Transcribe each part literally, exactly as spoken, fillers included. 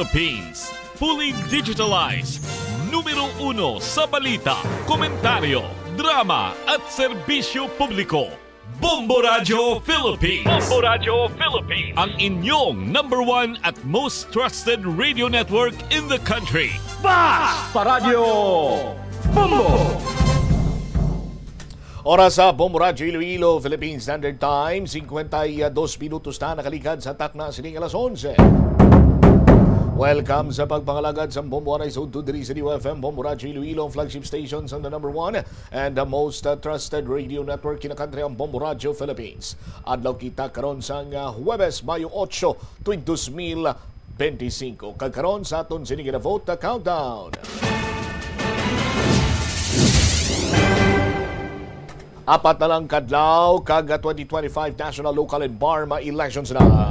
Philippines. Fully digitalized. Numero uno sa balita, komentaryo, drama at serbisyo publiko. Bombo Radio Philippines. Bombo Radio Philippines. Ang inyong number one at most trusted radio network in the country. Basta Radyo Bombo! Oras sa Bombo Radyo Iloilo, Philippine Standard Time, singkwenta y dos minutos na nakaligad sa takna sining alas onse. Welcome sa pagpangalagad sa Bombo Anay sa Udto diri sa D Y F M, Bombo Radyo Iloilo, ang flagship station sa the number one and the most, uh, trusted radio network kinakantri ang Bombo Radyo Philippines. Adlaw kita karon sang, uh, Huwebes, Mayo otso, tuig dos mil benti singko. Kag karon sa aton sini nga vote countdown. Apat na lang kadlaw kag twenty twenty-five national, local, and BARMM elections na.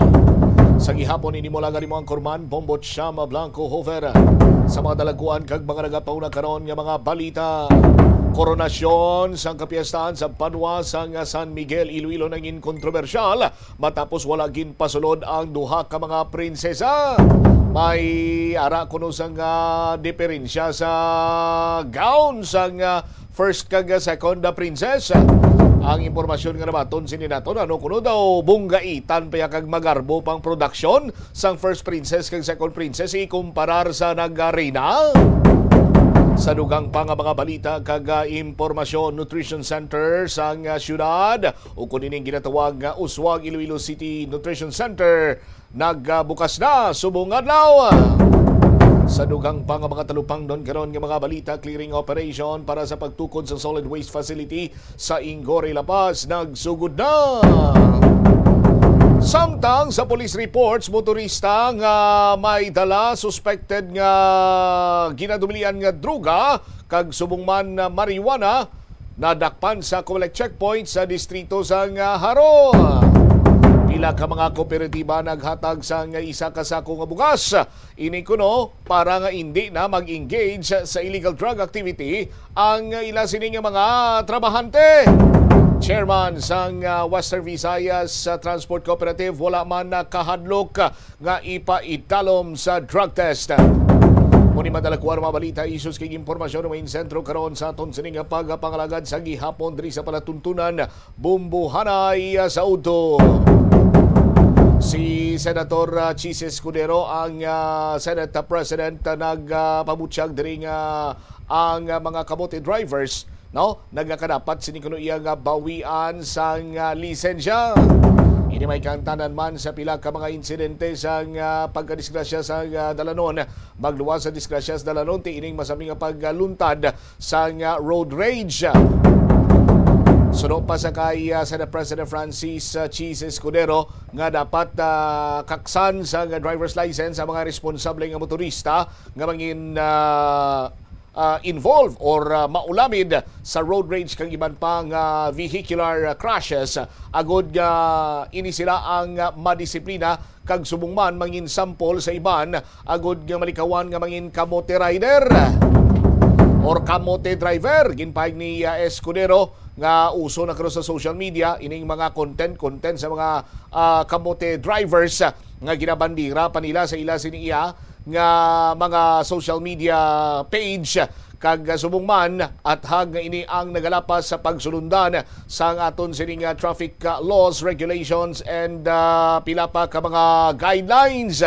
Sa gihapon ini mo lang ang imo anchorman, Bombo Chama Blanco Hover. Sa mga dalagkuan kag mga nagapauna karon nga mga balita, koronasyon sang kapiestahan sa banwa sang San Miguel, Iloilo nangin kontrobersyal matapos wala ginpasulod ang duha ka mga prinsesa. May ara kuno sang, ah, diferensya sa gown sang, ah, first kag second princess. Ang impormasyon nga nabaton sini naton, ano kuno daw bunggaitan pa ya kag magarbo pang production sang first princess kag second princess ikumparar sa nagarina. Sa dugang pa nga mga balita kag, ah, impormasyon, nutrition center sang, ah, syudad, ukon ining ginatawag nga Uswag Iloilo City Nutrition Center, nagbukas na subong adlaw. Sa dugang pa nga mga talupangnon karon nga mga balita, clearing operation para sa pagtukod sa solid waste facility sa Ingoray, La Paz nagsugod na. Samtang sa police reports, motorista nga may dala suspected nga ginadumilan nga droga kag subong man marijuana nadakpan sa Comelec checkpoint sa distrito sang, ah, Jaro. Pila ka mga kooperatiba naghatag sang isa ka sako nga bugas. Ini kuno para nga indi na mag-engage sa illegal drug activity ang ila sini nga mga trabahante. Chairman sang, ah, Western Visayas, ah, Transport Cooperative wala man nakahadlok nga ipaidalom sa drug test. Muni madala ko ang mga balita, issues kag impormasyon nga main sentro karon sa aton sini nga pagpangalagad sa gihapon diri sa palatuntunan, Bumbuhanay sa Udto. Si Senator, ah, Chiz Escudero ang, ah, Senate President, ah, nagpabutyag diri nga ang, ah, mga kamote drivers, no, nagakadapat sini kuno iya nga bawian sang, ah, lisensya. Ini may kaangtanan man sa pila ka mga insidente sang, ah, pagkadisgrasya sa, ah, dalanon. Magluwas sa disgrasya sa dalanon ti ining masami nga pagluntad sang, ah, road rage. Suno pa sa kay, ah, Senate President Francis, ah, Chiz Escudero nga dapat, ah, kaksan sang driver's license ang mga responsable nga motorista nga mangin, ah, ah, involve or, ah, maulamid sa road rage kag iban pa nga vehicular, ah, crashes, agod nga ini sila ang, ah, madisiplina kag subong man mangin sample sa iban agod nga malikawan nga mangin kamote rider or kamote driver. Ginpahayag ni, ah, Escudero nga uso na karon sa social media ining mga content, content sa mga, ah, kamote drivers, ah, nga ginabandera pa nila sa ila sini iya nga mga social media page, kag, ah, subong man, athag nga ini ang nagalapas sa pagsulundan sang aton sining, ah, traffic, ah, laws, regulations, and, ah, pila pa ka mga guidelines.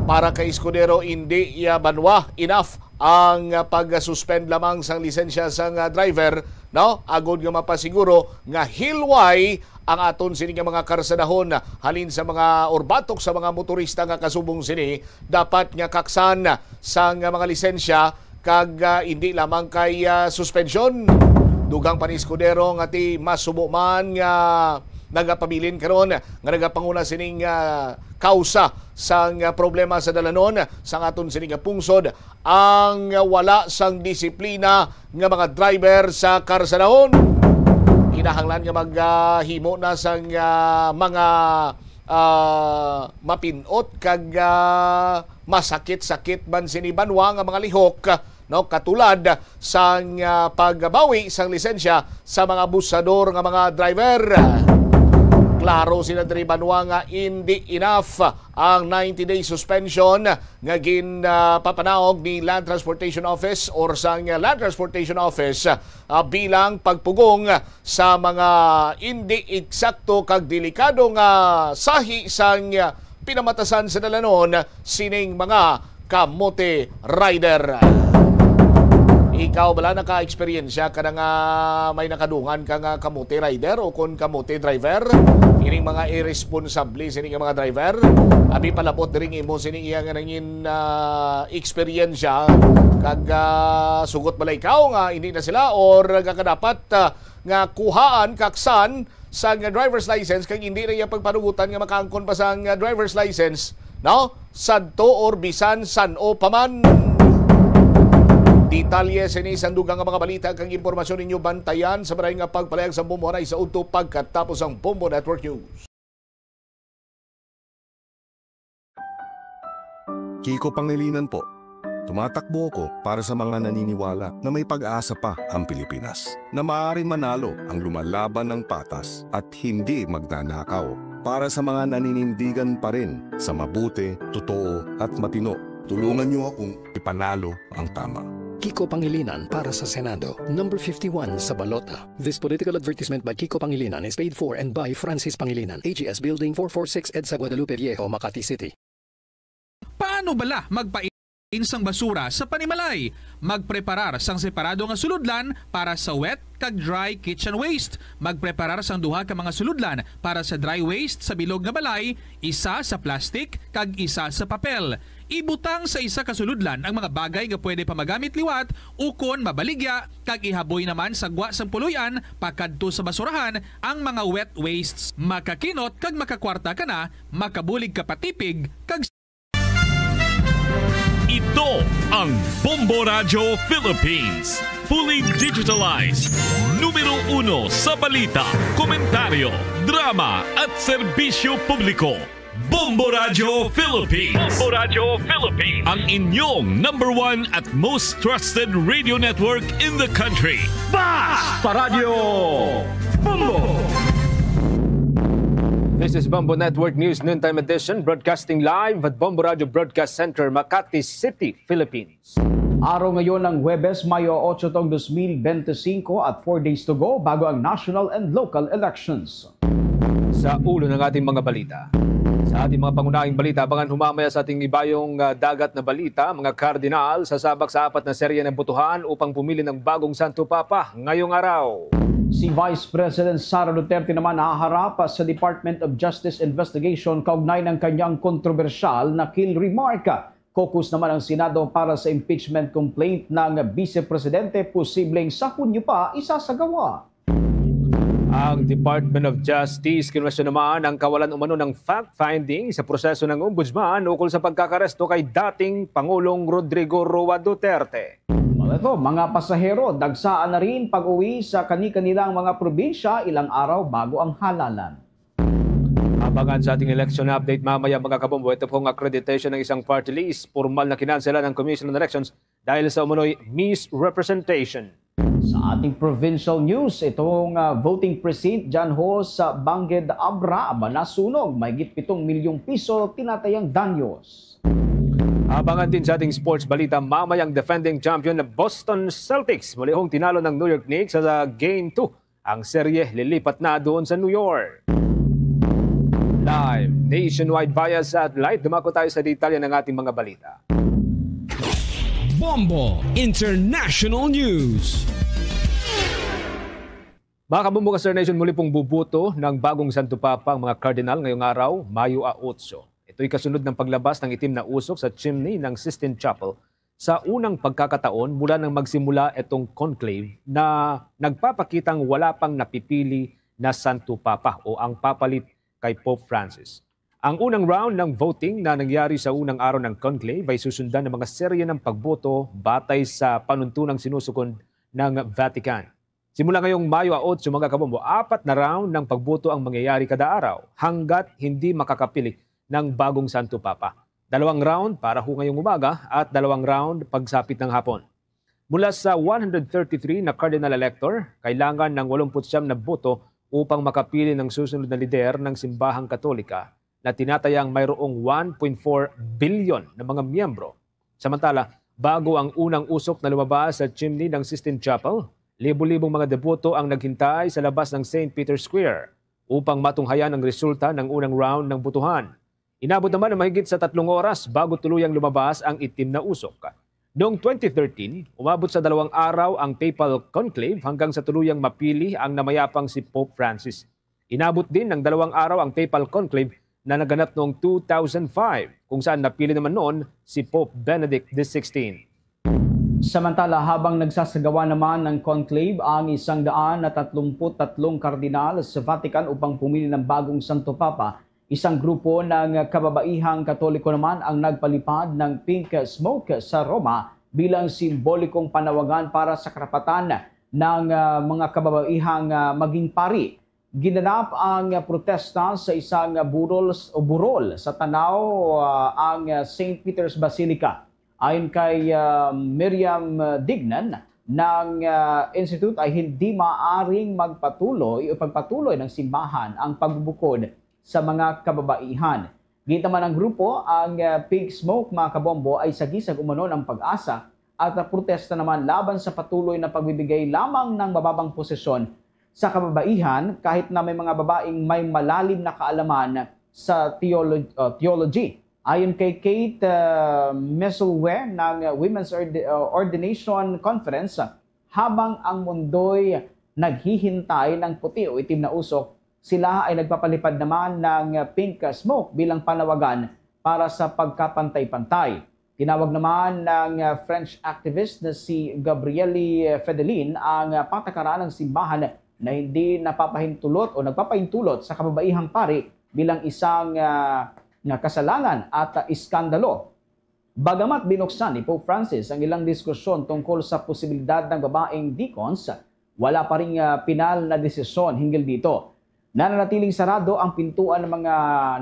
Para kay Escudero, indi iya banwa enough ang, ah, pag-suspend lamang sang lisensya sang, ah, driver, no? Agod nga mapasiguro nga hilway ang aton sini nga mga karsadahon halin sa mga, or batok sa mga motorista nga kasubong sini, dapat nga kaksan sang mga lisensya kag, ah, indi lamang kay, ah, suspensyon. Dugang pa ni Escudero nga ti masubo man nga nagapabilin karon nga nagapanguna sining, ah, kausa sang, ah, problema sa dalanon sang aton sini nga pungsod ang wala sang disiplina nga mga driver sa karsadahon. Kinahanglan nga maghimo na sang, ah, mga, ah, mapin-ot kag, ah, masakit-sakit man sini banwa nga mga lihok, no, katulad sang, ah, pagbawi sang lisensya sa mga abusador nga mga driver. Klaro sila diri, banwa, nga indi enough ang ninety-day suspension nga ginpapanaog ni Land Transportation Office or sang Land Transportation Office, ah, bilang pagpugong sa mga indi eksakto kag delikado nga sahi sang pinamatasan sa dalanon sining mga kamote rider. Ikaw bala naka-eksperyensya ka na nga may nakadungan ka nga kamote rider o kon kamote driver? Ining mga irresponsable sini nga mga driver. Abi, palabot diri ang imo sining iya nga nangin, ah, eksperyensya, kag, ah, sugot bala ikaw nga hindi na sila or nga kadapat, ah, nga kuhaan, kaksan sang driver's license kag hindi na iya pagpanugutan nga makaangkon pa sang driver's license, no? Sadto or bisan san-o pa man. Detalye sini sang dugang nga mga balita kag impormasyon ninyo bantayan sa maray nga pagpalayag sa Bombo anay sa udto pagkatapos ang Bombo Network News. Kiko Pangilinan po. Tumatakbo ako para sa mga naniniwala na may pag-asa pa ang Pilipinas, na maaaring manalo ang lumalaban ng patas at hindi magnanakaw, para sa mga naninindigan pa rin sa mabuti, totoo at matino. Tulungan niyo akong ipanalo ang tama. Kiko Pangilinan para sa Senado, number fifty-one sa balota. This political advertisement by Kiko Pangilinan is paid for and by Francis Pangilinan, A G S Building, four four six EDSA, Guadalupe Viejo, Makati City. Paano bala magpain sang basura sa panimalay? Magpreparar sang separado nga sulodlan para sa wet kag dry kitchen waste. Magpreparar sang duha ka mga sulodlan para sa dry waste sa bilog nga balay, isa sa plastic kag isa sa papel. Ibutang sa isa ka sulodlan ang mga bagay nga pwede pa magamit liwat ukon mabaligya, kag ihaboy naman sa gwa sang puloy-an pakadto sa basurahan ang mga wet wastes. Makakinot kag makakwarta ka na, makabulig ka pa tipig, kag Ito ang Bombo Radyo Philippines. Fully digitalized. Numero uno sa balita, komentaryo, drama at serbisyo publiko. Bombo Radyo Philippines. Bombo Radyo Philippines. Ang inyong number one at most trusted radio network in the country. Basta Radyo Bombo! This is Bombo Network News Noontime Edition, broadcasting live at Bombo Radyo Broadcast Center, Makati City, Philippines. Araw ngayon ng Huwebes, Mayo otso tong dos mil bente singko at four days to go bago ang national and local elections. Sa ulo ng ating mga balita. Sa ating mga pangunahing balita, abangan humamaya sa ating ibayong, ah, dagat na balita, mga kardinal, sasabak sa apat na serye ng botohan upang pumili ng bagong Santo Papa ngayong araw. Si Vice President Sara Duterte naman haharap sa Department of Justice investigation kaugnay ng kanyang kontrobersyal na kill remark. Caucus naman ang Senado para sa impeachment complaint ng Vice Presidente, posibleng sa Hunyo pa isasagawa. Ang Department of Justice kinwestiyon naman ang kawalan umano ng fact-finding sa proseso ng Ombudsman ukol sa pagkakaresto kay dating Pangulong Rodrigo Roa Duterte. Mga to, mga pasahero, dagsaan na rin pag-uwi sa kani-kanilang mga probinsya ilang araw bago ang halalan. Abangan sa ating election update mamaya, mga kabombo. Ito pong accreditation ng isang party list. Formal na kinansela ng Commission on Elections dahil sa umunoy misrepresentation. Sa ating provincial news, itong, ah, voting precinct dyan ho sa Banged Abra, nasunog, mahigit pitong milyong piso tinatayang danyos. Abangan din sa ating sports balita mamaya ang defending champion na Boston Celtics. Muli hong tinalo ng New York Knicks sa Game two. Ang serye lilipat na doon sa New York. Live, nationwide via satellite, dumako tayo sa detalye ng ating mga balita. Bombo International News. Mga kabombo ka Star Nation, muli pong bubuto ng bagong Santo Papa ang mga Cardinal ngayong araw, Mayo a otso. Ito'y kasunod ng paglabas ng itim na usok sa chimney ng Sistine Chapel sa unang pagkakataon mula nang magsimula itong conclave na nagpapakitang wala pang napipili na Santo Papa o ang papalit kay Pope Francis. Ang unang round ng voting na nangyari sa unang araw ng conclave ay susundan ng mga serye ng pagboto batay sa panuntunang sinusugon ng Vatican. Simula ngayong Mayo a otso, mga kabombo, apat na round ng pagboto ang mangyayari kada araw hanggat hindi makakapili ng bagong Santo Papa. Dalawang round para ho ngayong umaga at dalawang round pagsapit ng hapon. Mula sa one hundred thirty-three na cardinal elector, kailangan ng walumput siyam na boto upang makapili ng susunod na lider ng Simbahang Katolika na tinatayang mayroong one point four bilyon na mga miyembro. Samantala, bago ang unang usok na lumabas sa chimney ng Sistine Chapel, libo-libong mga deboto ang naghintay sa labas ng Saint Peter's Square upang matunghayan ang resulta ng unang round ng botohan. Inabot naman ang mahigit sa tatlong oras bago tuluyang lumabas ang itim na usok. Noong twenty thirteen, umabot sa dalawang araw ang papal conclave hanggang sa tuluyang mapili ang namayapang si Pope Francis. Inabot din ng dalawang araw ang papal conclave na naganap noong two thousand five, kung saan napili naman noon si Pope Benedict the sixteenth. Samantala, habang nagsasagawa naman ng conclave ang isang daan na tatlumpu't tatlong kardinal sa Vatican upang pumili ng bagong Santo Papa, isang grupo ng kababaihang Katoliko naman ang nagpalipad ng pink smoke sa Roma bilang simbolikong panawagan para sa karapatan ng, ah, mga kababaihang, ah, maging pari. Ginanap ang protesta sa isang burol o burol sa tanaw, ah, ang Saint Peter's Basilica. Ayon kay, ah, Miriam Dignan ng, ah, Institute, ay hindi maaring magpatuloy o pagpatuloy ng simbahan ang pagbubukod sa mga kababaihan. Giit naman ang grupo, ang, ah, Pink Smoke, mga kabombo, ay sagisag umano ng PAGASA at protesta naman laban sa patuloy na pagbibigay lamang ng mababang posisyon sa kababaihan kahit na may mga babaeng may malalim na kaalaman sa theolo-, uh, theology. Ayon kay Kate, uh, Mesulwe ng Women's Ord-, uh, Ordination Conference, habang ang mundo'y naghihintay ng puti o itim na usok, sila ay nagpapalipad naman ng pink smoke bilang panawagan para sa pagkapantay-pantay. Tinawag naman ng, ah, French activist na si Gabrielle Fedelin ang, ah, patakaran ng simbahan na hindi napapahintulot o nagpapahintulot sa kababaihang pari bilang isang, ah, nga kasalanan at, ah, iskandalo. Bagamat binuksan ni Pope Francis ang ilang diskusyon tungkol sa posibilidad ng babaeng deacons, wala pa ring, ah, pinal na desisyon hinggil dito. Nananatiling sarado ang pintuan ng mga,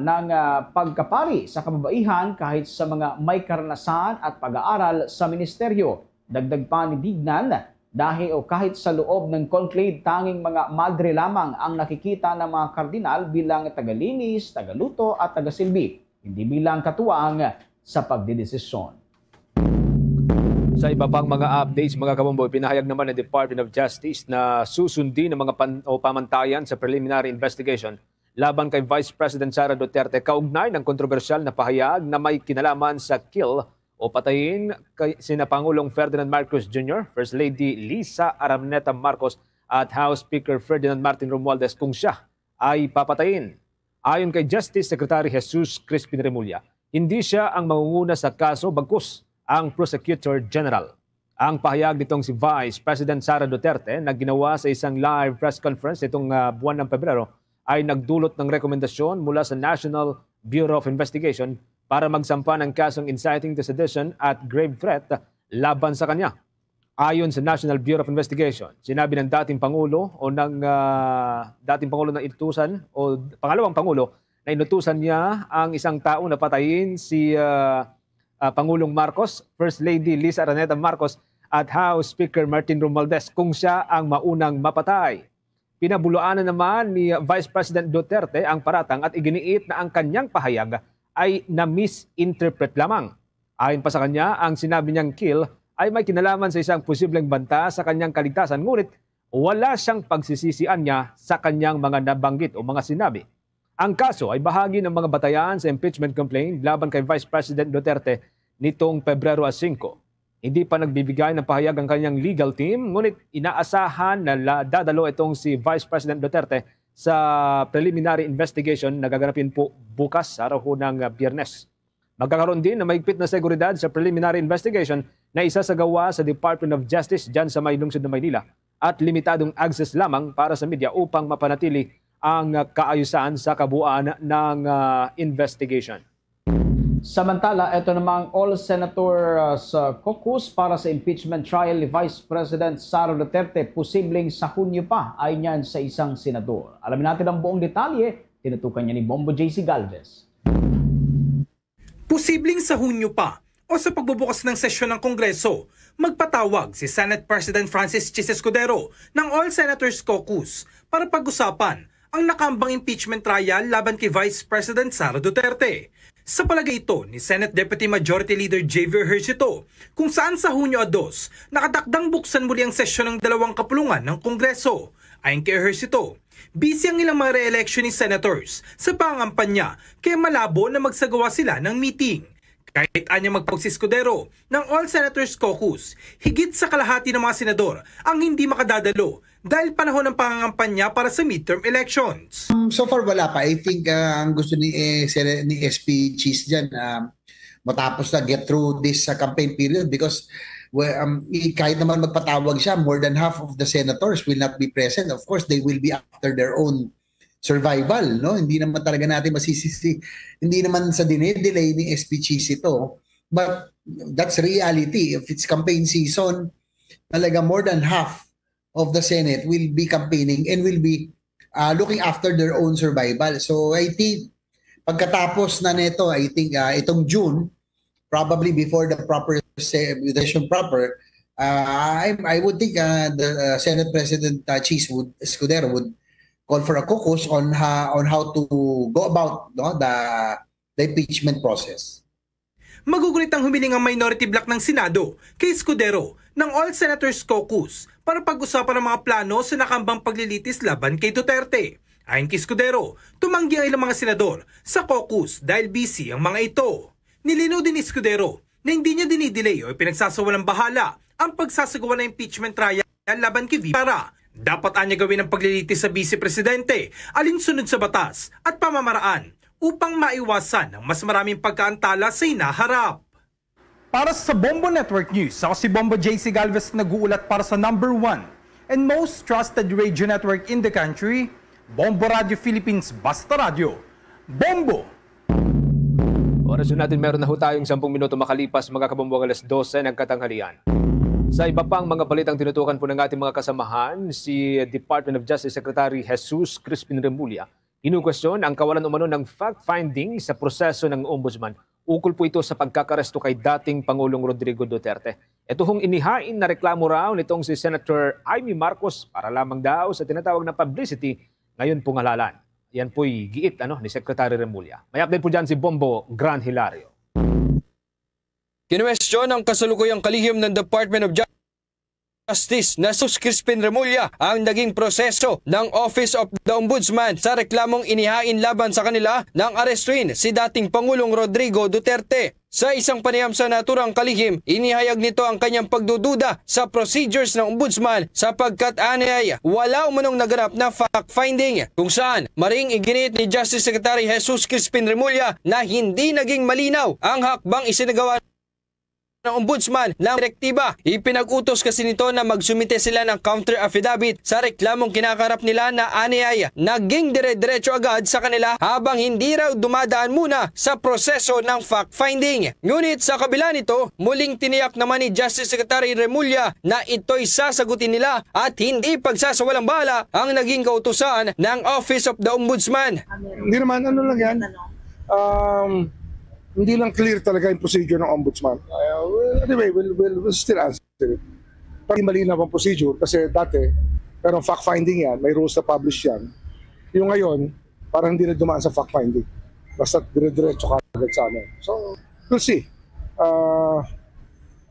ng, ah, pagkapari sa kababaihan kahit sa mga may karanasan at pag-aaral sa ministeryo. Dagdag pa ni Dignan, dahil o kahit sa loob ng conclave, tanging mga madre lamang ang nakikita ng mga kardinal bilang tagalinis, tagaluto, at tagasilbi, hindi bilang katuwang sa pagdedesisyon. Sa iba pang mga updates, mga kabombo, ipinahayag naman ng Department of Justice na susundin ang mga pan-, o pamantayan sa preliminary investigation laban kay Vice President Sara Duterte kaugnay ng kontrobersyal na pahayag na may kinalaman sa kill o patayin kay sina Pangulong Ferdinand Marcos Junior, First Lady Lisa Araneta Marcos at House Speaker Ferdinand Martin Romualdez kung siya ay papatayin. Ayon kay Justice Secretary Jesus Crispin Remulla, hindi siya ang mangunguna sa kaso bagkus ang Prosecutor General. Ang pahayag nitong si Vice President Sara Duterte na ginawa sa isang live press conference nitong, ah, buwan ng Pebrero ay nagdulot ng rekomendasyon mula sa National Bureau of Investigation para magsampa ng kasong inciting to sedition at grave threat laban sa kanya. Ayon sa National Bureau of Investigation, sinabi ng dating Pangulo o ng, ah, dating Pangulo na inutusan o pangalawang Pangulo na inutusan niya ang isang tao na patayin si, ah, ah, Pangulong Marcos, First Lady Lisa Araneta Marcos at House Speaker Martin Romualdez kung siya ang maunang mapatay. Pinabulaanan naman ni Vice President Duterte ang paratang at iginiit na ang kanyang pahayag ay na-misinterpret lamang. Ayon pa sa kanya, ang sinabi niyang kill ay may kinalaman sa isang posibleng banta sa kanyang kaligtasan, ngunit wala siyang pagsisisian niya sa kanyang mga nabanggit o mga sinabi. Ang kaso ay bahagi ng mga batayan sa impeachment complaint laban kay Vice President Duterte nitong Pebrero singko. Hindi pa nagbibigay ng pahayag ang kanyang legal team, ngunit inaasahan na la-, dadalo itong si Vice President Duterte sa preliminary investigation na gaganapin po bukas, araw ho ng, ah, Biyernes. Magkakaroon din ng mahigpit na seguridad sa preliminary investigation na isasagawa sa Department of Justice dyan sa may lungsod ng Maynila at limitadong access lamang para sa media upang mapanatili ang, ah, kaayusan sa kabuuan ng, ah, investigation. Samantala, ito namang all-senators, ah, caucus para sa impeachment trial ni Vice President Sara Duterte posibleng sa Hunyo pa, ayon niyan sa isang senador. Alamin natin ang buong detalye, tinutukan niya ni Bombo J C Galvez. Posibleng sa Hunyo pa O sa pagbubukas ng sesyon ng Kongreso, magpatawag si Senate President Francis Chis Escudero ng All Senators Caucus para pag-usapan ang nakaambang impeachment trial laban kay Vice President Sara Duterte. Sa palagay ito ni Senate Deputy Majority Leader J V Ejercito, kung saan sa Hunyo a dos, nakatakdang buksan muli ang sesyon ng dalawang kapulungan ng Kongreso. Ayon kay Ejercito, busy ang ilang mga re-election ni senators sa pangangampanya kaya malabo na magsagawa sila ng meeting. Kahit anya magpausi si Escudero ng All Senators Caucus, higit sa kalahati ng mga senador ang hindi makadadalo dahil panahon ng pangangampanya para sa midterm elections. Um, so far wala pa. I think uh, ang gusto ni eh, Sir- ni S P Chis dyan, um, matapos na get through this uh, campaign period because well, um, i- kahit naman magpatawag siya, more than half of the senators will not be present. Of course, they will be after their own survival, no? Hindi naman talaga natin masisisi. Hindi naman sa dinedelay ni S P Chis ito. But that's reality. If it's campaign season, talaga more than half of the Senate will be campaigning and will be uh, looking after their own survival. So I think pagkatapos na nito, I think uh, itong June, probably before the proper se- session proper, uh, I, I would think uh, the uh, Senate President uh, Chis would, Escudero would call for a caucus on ha, on how to go about no, the, the impeachment process. Magugulit ang humiling ang minority bloc ng Senado kay Escudero ng All Senators Caucus para pag-usapan ang mga plano sa nakaambang paglilitis laban kay Duterte. Ayon kay Escudero, tumanggi ang ilang mga senador sa caucus dahil busy ang mga ito. Nilinaw din ni Escudero na hindi niya dinidelay o ipinagsasawalang bahala ang pagsasagawa ng impeachment trial laban kay V P Sara. Dapat anya gawin ang paglilitis sa Vice Presidente alinsunod sa batas at pamamaraan upang maiwasan ang mas maraming pagkaantala sa hinaharap. Para sa Bombo Network News, ako si Bombo J C Galvez nag-uulat para sa number one and most trusted radio network in the country, Bombo Radio Philippines, Basta Radio. Bombo! Oras natin, meron na ho tayong sampung minuto makalipas, mga kabombo, ang alas dose ng katanghalian. Sa iba pang mga balitang tinutukan po ng ating mga kasamahan, si Department of Justice Secretary Jesus Crispin Remulla kinukwestiyon ang kawalan umano ng fact-finding sa proseso ng Ombudsman ukol po ito sa pagkakaresto kay dating Pangulong Rodrigo Duterte. Ito hong inihain na reklamo raw nitong si Senator Imee Marcos para lamang daw sa tinatawag na publicity ngayon pong halalan. Yan po'y giit ano, ni Secretary Remulla. May update po dyan si Bombo Gran Hilario. Kinwestiyon ang kasalukuyang kalihim ng Department of Justice na Jesus Crispin Remulla ang naging proseso ng Office of the Ombudsman sa reklamong inihain laban sa kanila nang arestuhin si dating Pangulong Rodrigo Duterte. Sa isang panayam sa naturang kalihim, inihayag nito ang kanyang pagdududa sa procedures ng Ombudsman sapagkat anay wala umanong naganap na fact-finding kung saan maring iginiit ni Justice Secretary Jesus Crispin Remulla na hindi naging malinaw ang hakbang isinagawa ng Ombudsman ng direktiba. Ipinag-utos kasi nito na magsumite sila ng counter affidavit sa reklamong kinakarap nila na anay naging dire-diretso agad sa kanila habang hindi raw dumadaan muna sa proseso ng fact-finding. Ngunit sa kabila nito, muling tiniyak naman ni Justice Secretary Remulla na ito'y sasagutin nila at hindi pagsasawalang bala ang naging kautusan ng Office of the Ombudsman. Hindi naman, ano lang yan. Um, hindi lang clear talaga yung procedure ng ombudsman. Uh, well, anyway, we'll, we'll, we'll still answer it. Pag malinaw ang procedure, kasi dati, pero fact-finding yan, may rules na publish yan. Yung ngayon, parang hindi na dumaan sa fact-finding. Basta dire-diretso ka agad sa ano. So, we'll see. Uh,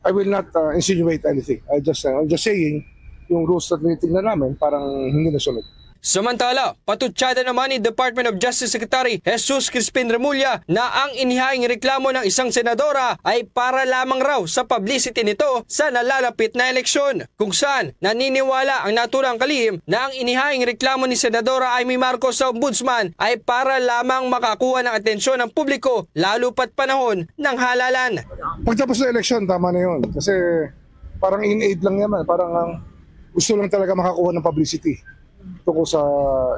I will not uh, insinuate anything. I just, uh, I'm just saying, yung rules na tinitingnan namin, parang hindi nasunod. Samantala, patutsada naman ni Department of Justice Secretary Jesus Crispin Remulla na ang inihaing reklamo ng isang senadora ay para lamang raw sa publicity nito sa nalalapit na eleksyon, kung saan naniniwala ang naturang kalihim na ang inihaing reklamo ni Senadora Imee Marcos sa Ombudsman ay para lamang makakuha ng atensyon ng publiko, lalo pat panahon ng halalan. Pagtapos ng eleksyon, tama na yun. Kasi parang in aid lang naman, parang ang gusto lang talaga makakuha ng publicity tungkol sa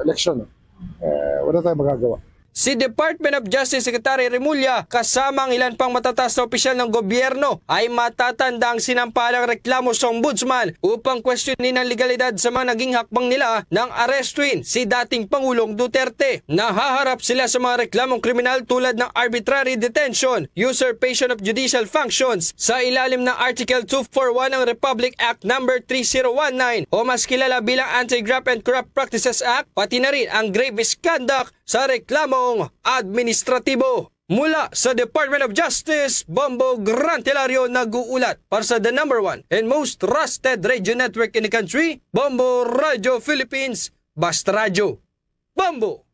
election. Eh, wala tayong magagawa. Si Department of Justice Secretary Remulla kasama ang ilan pang matataas na opisyal ng gobyerno ay matatanda ang sinampalang reklamo sa ombudsman upang kwestiyonin ang legalidad sa mga naging hakbang nila nang arestuhin si dating Pangulong Duterte. Nahaharap sila sa mga reklamong kriminal tulad ng arbitrary detention, usurpation of judicial functions sa ilalim ng Article two four one ng Republic Act Number three zero one nine o mas kilala bilang Anti-Graft and Corrupt Practices Act, pati na rin ang grave misconduct sa reklamong administratibo. Mula sa Department of Justice, Bombo Gran Hilario nag-uulat para sa the number one and most trusted radio network in the country, Bombo Radio Philippines, Basta Radyo. Bombo!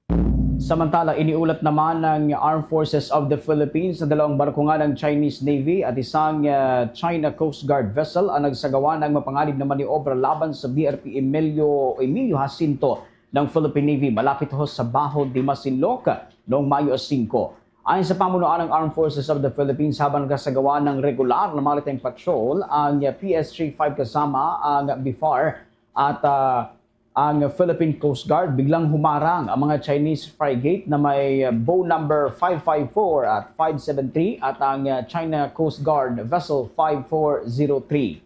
Samantala, iniulat naman ng Armed Forces of the Philippines na dalawang barko nga ng Chinese Navy at isang uh, China Coast Guard vessel ang nagsagawa ng mapanganib na maniobra laban sa B R P Emilio, Emilio Jacinto ng Philippine Navy malapit ho sa Baho de Masinloc noong Mayo singko. Ayon sa pamunuan ng Armed Forces of the Philippines, habang nakasagawa ng regular na maritime patrol ang P S three five kasama ang BFAR at ah, ang Philippine Coast Guard, biglang humarang ang mga Chinese frigate na may bow number five five four at five seven three at ang China Coast Guard Vessel five four zero three.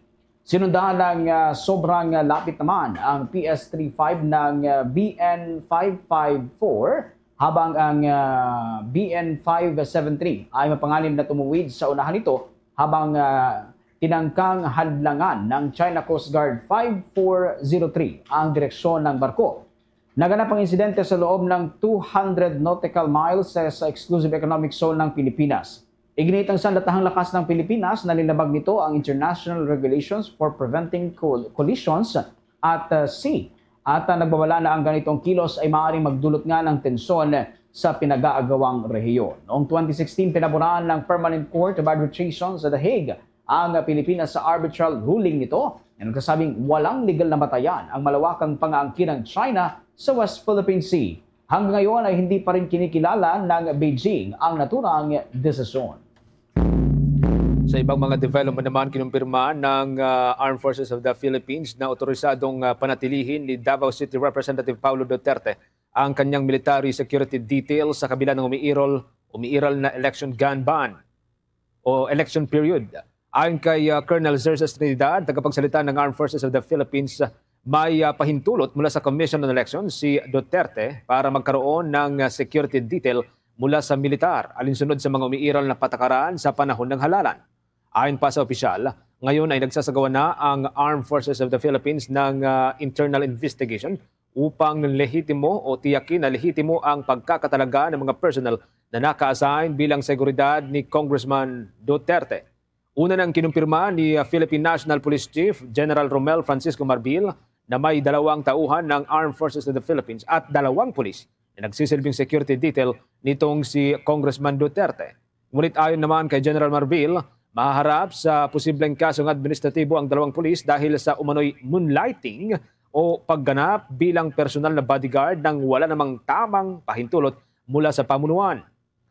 Sinundan ng ah, sobrang ah, lapit naman ang P S three five ng ah, B N five five four, habang ang ah, B N five seven three ay mapanganib na tumuwid sa unahan nito, habang ah, tinangkang hadlangan ng China Coast Guard five four zero three ang direksyon ng barko. Naganap ang insidente sa loob ng two hundred nautical miles sa, sa exclusive economic zone ng Pilipinas. Iginit ang sandatahang lakas ng Pilipinas na linabag nito ang International Regulations for Preventing Col- Collisions at uh, Sea. At uh, nagbabala na ang ganitong kilos ay maaaring magdulot nga ng tensyon sa pinag-aagawang rehiyon. Noong twenty sixteen, pinaboran ng Permanent Court of Arbitration sa The Hague ang Pilipinas sa arbitral ruling nito na nagsasabing walang legal na batayan ang malawakang pangaangkin ng China sa West Philippine Sea. Hanggang ngayon ay hindi pa rin kinikilala ng Beijing ang naturang desisyon. Sa ibang mga development naman, kinumpirma ng uh, Armed Forces of the Philippines na otorisadong uh, panatilihin ni Davao City Representative Paulo Duterte ang kanyang military security details sa kabila ng umiirol, umiiral na election gun ban o election period. Ayon kay uh, Colonel Xerxes Trinidad, tagapagsalita ng Armed Forces of the Philippines, may uh, pahintulot mula sa Commission on Elections si Duterte para magkaroon ng uh, security detail mula sa militar alinsunod sa mga umiiral na patakaran sa panahon ng halalan. Ayon pa sa opisyal, ngayon ay nagsasagawa na ang Armed Forces of the Philippines ng uh, internal investigation upang lehitimo o tiyakin na lehitimo ang pagkakatalaga ng mga personnel na naka-assign bilang seguridad ni Congressman Duterte. Una nang kinumpirma ni Philippine National Police Chief General Romel Francisco Marbil na may dalawang tauhan ng Armed Forces of the Philippines at dalawang pulis na nagsisilbing security detail nitong si Congressman Duterte. Ngunit ayon naman kay General Marbil, mahaharap sa posibleng kasong administratibo ang dalawang pulis dahil sa umano'y moonlighting o pagganap bilang personal na bodyguard nang wala namang tamang pahintulot mula sa pamunuan.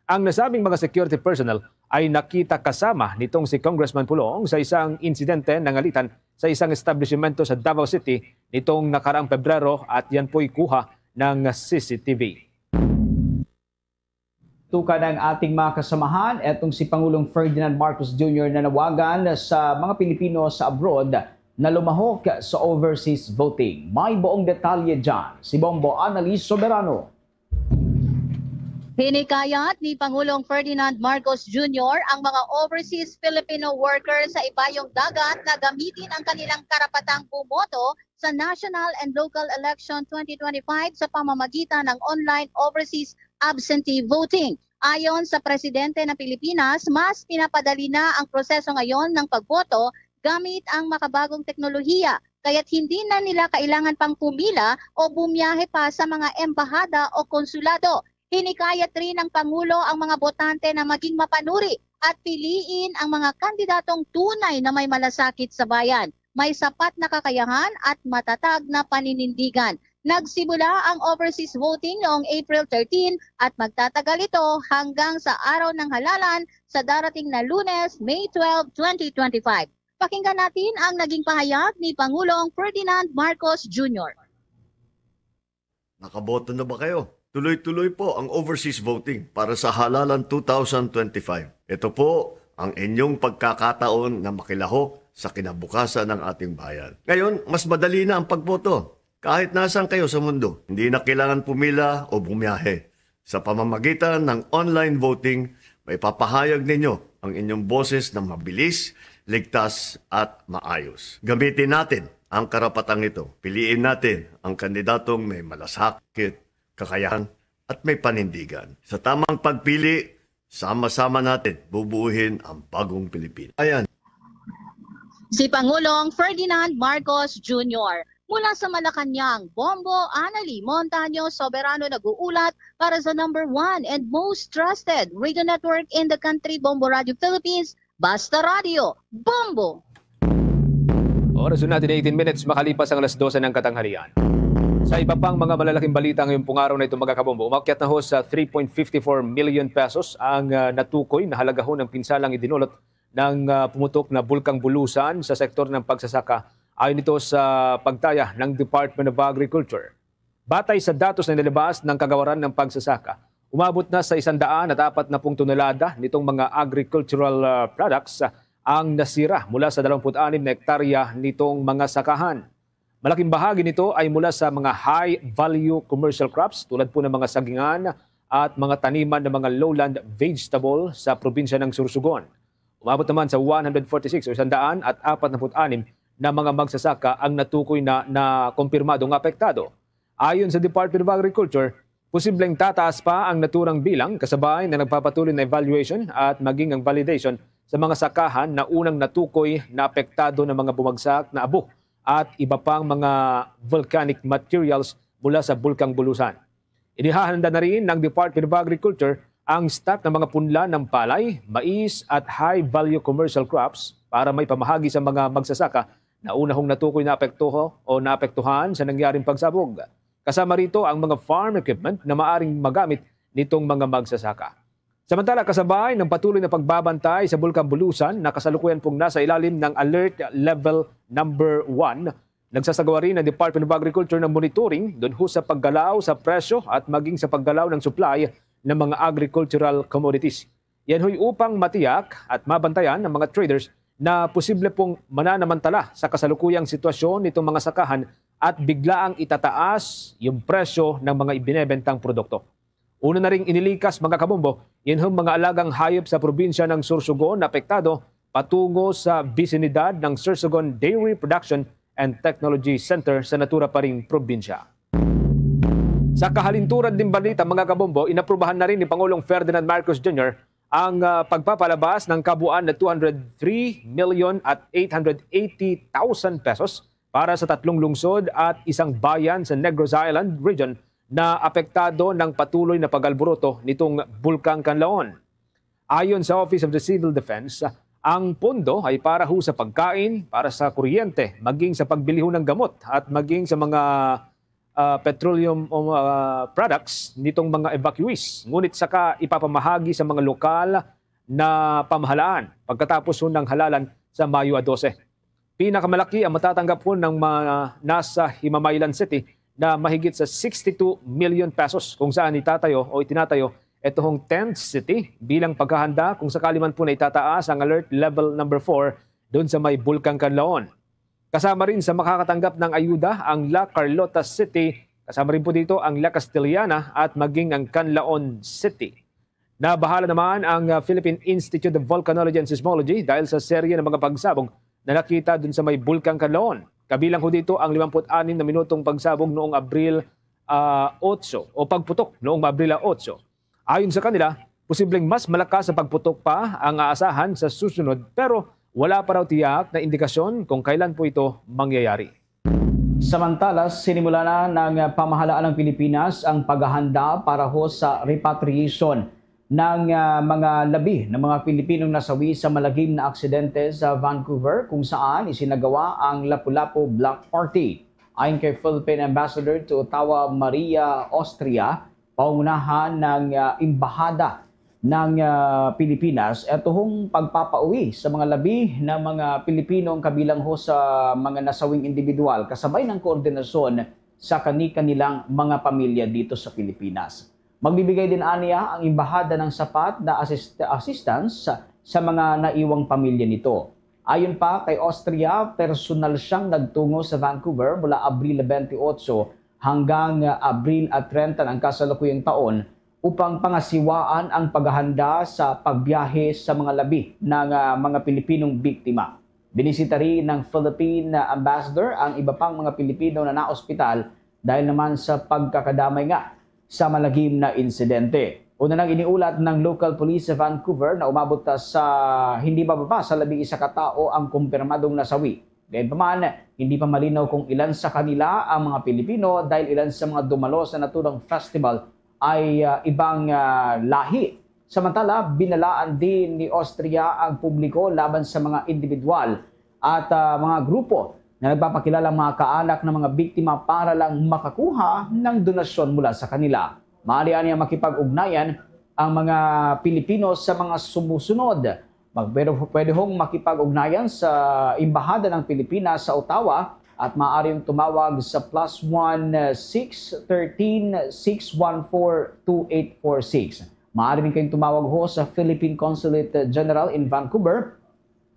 Ang nasabing mga security personnel ay nakita kasama nitong si Congressman Pulong sa isang insidente nangalitan sa isang establishmento sa Davao City nitong nakaraang Pebrero at yan po'y kuha ng C C T V. Tukan ang ating mga kasamahan, etong si Pangulong Ferdinand Marcos Junior nanawagan sa mga Pilipino sa abroad na lumahok sa overseas voting. May buong detalye dyan si Bombo Annalise Soberano. Hinikayat ni Pangulong Ferdinand Marcos Junior ang mga overseas Filipino workers sa ibayong dagat na gamitin ang kanilang karapatang bumoto sa national and local election twenty twenty-five sa pamamagitan ng online overseas absentee voting. Ayon sa presidente ng Pilipinas, mas pinapadali na ang proseso ngayon ng pagboto gamit ang makabagong teknolohiya, kaya't hindi na nila kailangan pang pumila o bumiyahe pa sa mga embahada o konsulado. Hinikayat rin ng Pangulo ang mga botante na maging mapanuri at piliin ang mga kandidatong tunay na may malasakit sa bayan, may sapat na kakayahan at matatag na paninindigan. Nagsimula ang overseas voting noong April thirteen at magtatagal ito hanggang sa araw ng halalan sa darating na Lunes, May twelve, twenty twenty-five. Pakinggan natin ang naging pahayag ni Pangulong Ferdinand Marcos Junior. Nakaboto na ba kayo? Tuloy-tuloy po ang overseas voting para sa halalan two thousand twenty-five. Ito po ang inyong pagkakataon na makilahok sa kinabukasan ng ating bayan. Ngayon, mas madali na ang pagboto. Kahit nasaan kayo sa mundo, hindi na kailangan pumila o bumiyahe. Sa pamamagitan ng online voting, maipapahayag ninyo ang inyong boses na mabilis, ligtas, at maayos. Gamitin natin ang karapatang ito. Piliin natin ang kandidatong may malasakit, kakayahan, at may panindigan. Sa tamang pagpili, sama-sama natin bubuuhin ang bagong Pilipinas. Ayan. Si Pangulong Ferdinand Marcos Junior. Mula sa Malacañang, Bombo Anali Montaño Soberano nag-uulat para sa number one and most trusted radio network in the country, Bombo Radio Philippines, Basta Radio, Bombo! Oras na natin eighteen minutes makalipas ang alas dose ng katanghalian. Sa iba pang mga malalaking balita ngayong pungaraw na ito, mga kabombo, umakyat na ho sa three point fifty four million pesos ang ah, natukoy na halagahon ng pinsalang idinulot ng ah, pumutok na Bulkang Bulusan sa sektor ng pagsasaka, ayon ito sa pagtaya ng Department of Agriculture. Batay sa datos na nilabas ng Kagawaran ng Pagsasaka, umabot na sa isandaan at apat na pung tonelada nitong mga agricultural ah, products ang nasira mula sa dalawampu't anim na hektarya nitong mga sakahan. Malaking bahagi nito ay mula sa mga high-value commercial crops tulad po ng mga sagingan at mga taniman ng mga lowland vegetable sa probinsya ng Sorsogon. Umabot naman sa one hundred forty-six o isandaan at apat na put anim na mga magsasaka ang natukoy na nakumpirmadong apektado. Ayon sa Department of Agriculture, posibleng tataas pa ang naturang bilang kasabay na nagpapatuloy na evaluation at maging ang validation sa mga sakahan na unang natukoy na apektado ng mga bumagsak na abo at iba pang mga volcanic materials mula sa Bulkang Bulusan. Inihahanda na rin ng Department of Agriculture ang stock ng mga punla ng palay, mais at high-value commercial crops para maipamahagi sa mga magsasaka na unahong natukoy na apektuho o naapektuhan sa nangyaring pagsabog. Kasama rito ang mga farm equipment na maaring magamit nitong mga magsasaka. Samantala, kasabay ng patuloy na pagbabantay sa Bulkang Bulusan na kasalukuyan pong nasa ilalim ng Alert Level Number One, nagsasagawa rin ang Department of Agriculture ng monitoring doon ho sa paggalaw sa presyo at maging sa paggalaw ng supply ng mga agricultural commodities. Yan ho'y upang matiyak at mabantayan ng mga traders na posible pong mananamantala sa kasalukuyang sitwasyon nitong mga sakahan at biglaang itataas yung presyo ng mga ibinebentang produkto. Una na ring inilikas, mga kabombo, yan hong mga alagang hayop sa probinsya ng Sorsogon na apektado patungo sa bisinidad ng Sorsogon Dairy Production and Technology Center sa natura pa ring probinsya. Sa kahalinturan din balita, mga kabombo, inaprubahan na rin ni Pangulong Ferdinand Marcos Junior ang ah, pagpapalabas ng kabuuan na two hundred three million at eight hundred eighty thousand pesos para sa tatlong lungsod at isang bayan sa Negros Island Region na apektado ng patuloy na pag-alboroto nitong Bulkang Kanlaon. Ayon sa Office of the Civil Defense, ang pondo ay para ho sa pagkain, para sa kuryente, maging sa pagbili ho ng gamot at maging sa mga ah, petroleum um, ah, products nitong mga evacuees. Ngunit saka ipapamahagi sa mga lokal na pamahalaan pagkatapos ho ng halalan sa Mayo a dose. Pinakamalaki ang matatanggap po ng mga nasa Himamaylan City na mahigit sa sixty-two million pesos, kung saan itatayo o itinatayo ito hong tent city bilang paghahanda kung sakali man po na itataas ang alert level number four doon sa may Bulkang Kanlaon. Kasama rin sa makakatanggap ng ayuda ang La Carlota City, kasama rin po dito ang La Castellana at maging ang Canlaon City. Nabahala naman ang ah, Philippine Institute of Volcanology and Seismology dahil sa serye ng mga pagsabog na nakita dun sa may Bulkang Kanlaon. Kabilang ho dito ang limampu't anim na minutong pagsabog noong Abril ah, otso o pagputok noong Abril otso. Ayon sa kanila, posibleng mas malakas sa pagputok pa ang aasahan sa susunod, pero wala pa raw tiyak na indikasyon kung kailan po ito mangyayari. Samantala, sinimula na ng pamahalaan ng Pilipinas ang paghahanda para ho sa repatriation ng ah, mga labi ng mga Pilipinong nasawi sa malagim na aksidente sa Vancouver, kung saan isinagawa ang Lapu-Lapu Block Party. Ayon kay Philippine Ambassador to Ottawa, Maria Austria, pangunahan ng ah, Embahada ng ah, Pilipinas, ito hong pagpapauwi sa mga labi na mga Pilipinong kabilang ho sa mga nasawing individual, kasabay ng koordinasyon sa kani-kanilang mga pamilya dito sa Pilipinas. Magbibigay din aniya ang embahada ng sapat na assist-, assistance sa, sa mga naiwang pamilya nito. Ayon pa kay Austria, personal siyang nagtungo sa Vancouver mula Abril twenty-eight hanggang, ah, Abril at treinta ng kasalukuyang taon upang pangasiwaan ang paghahanda sa pagbiyahe sa mga labi ng, ah, mga Pilipinong biktima. Binisita rin ng Philippine Ambassador ang iba pang mga Pilipino na naospital dahil naman sa pagkakadamay nga sa malagim na insidente. Una nang iniulat ng local police sa Vancouver na umabot ta sa hindi mababa sa labing isa ka tao ang kumpirmadong nasawi. Gayunpaman, hindi pa malinaw kung ilan sa kanila ang mga Pilipino dahil ilan sa mga dumalo sa naturang festival ay, ah, ibang, ah, lahi. Samantala, binalaan din ni Austria ang publiko laban sa mga individual at, ah, mga grupo na nagpapakilala ang mga kaanak ng mga biktima para lang makakuha ng donasyon mula sa kanila. Maaari niya makipag-ugnayan ang mga Pilipino sa mga sumusunod. Mag-, pwede, pwede hong makipag-ugnayan sa Embahada ng Pilipinas sa Ottawa at maaari tumawag sa plus one six thirteen six one four two eight four six. Maaari rin kayong tumawag ho sa Philippine Consulate General in Vancouver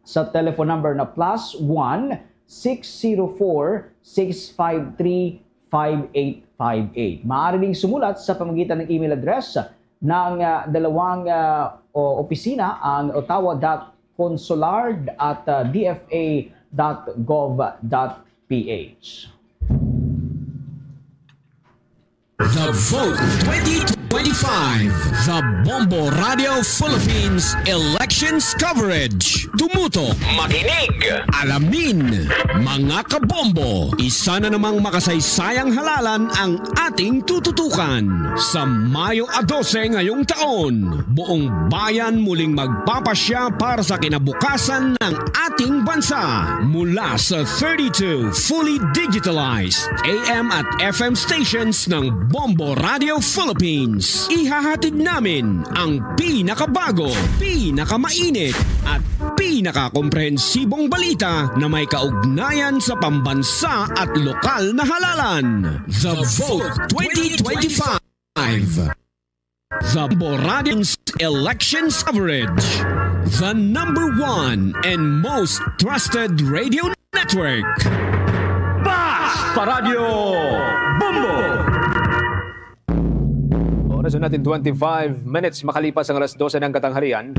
sa telephone number na plus one six zero four six five three five eight five eight. Maaari ding sumulat sa pamagitan ng email address ng, ah, dalawang, ah, o-, opisina, ang ottawa dot consular at, ah, D F A dot gov dot P H. The Vote twenty twenty-five, the Bombo Radio Philippines Elections Coverage. Tumuto, makinig, alamin, mga kabombo. Isa na namang makasaysayang halalan ang ating tututukan. Sa Mayo a dose ngayong taon, buong bayan muling magpapasya para sa kinabukasan ng ating bansa. Mula sa thirty-two fully digitalized A M at F M stations ng Bombo Radio Philippines, ihahatid namin ang pinakabago, pinakamainit, at pinakakomprehensibong balita na may kaugnayan sa pambansa at lokal na halalan. The Vote twenty twenty-five. The Boradins Elections Coverage. The number one and most trusted radio network. Basta Radyo Bombo! Oras na natin, twenty-five minutes makalipas ang alas dose ng katanghalian.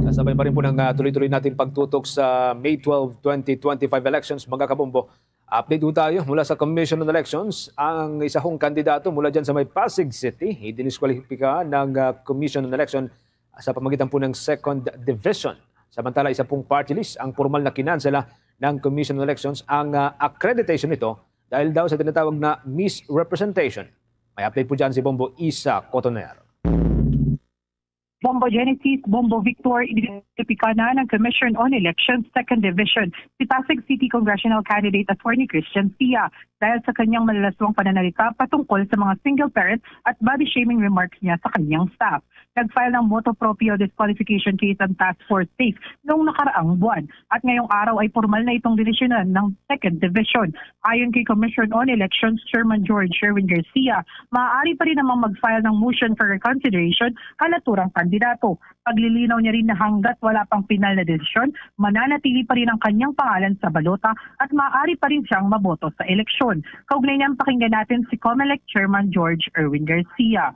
Kasabay pa rin po ng, ah, tuloy-tuloy natin pagtutok sa May twelve, twenty twenty-five elections, mga kabombo. Update po tayo mula sa Commission on Elections. Ang isa hong kandidato mula dyan sa may Pasig City, idiniskwalipika ng, ah, Commission on Election sa pamagitan po ng Second Division. Samantala, isa pong party list ang formal na kinansela ng Commission on Elections ang, ah, accreditation nito dahil daw sa tinatawag na misrepresentation. May update po dyan si Bombo Isa Cotoner. Bombo Genesis, Bombo Victor, idinipika na ng Commission on Elections Second Division si Pasig City Congressional Candidate Attorney Christian Sia dahil sa kanyang malalaswang pananalita patungkol sa mga single parent at body shaming remarks niya sa kanyang staff. Nag-file ng motu proprio disqualification case ang Task Force SAFE noong nakaraang buwan at ngayong araw ay formal na itong dinisyonan ng Second Division. Ayon kay Commission on Elections Chairman George Sherwin Garcia, maaari pa rin namang mag-file ng motion for reconsideration ang naturang kandidato. Paglilinaw niya rin na hanggat wala pang pinal na desisyon, mananatili pa rin ang kanyang pangalan sa balota at maaari pa rin siyang maboto sa eleksyon. Kaugnay niyan, pakinggan natin si Comelec Chairman George Erwin Garcia.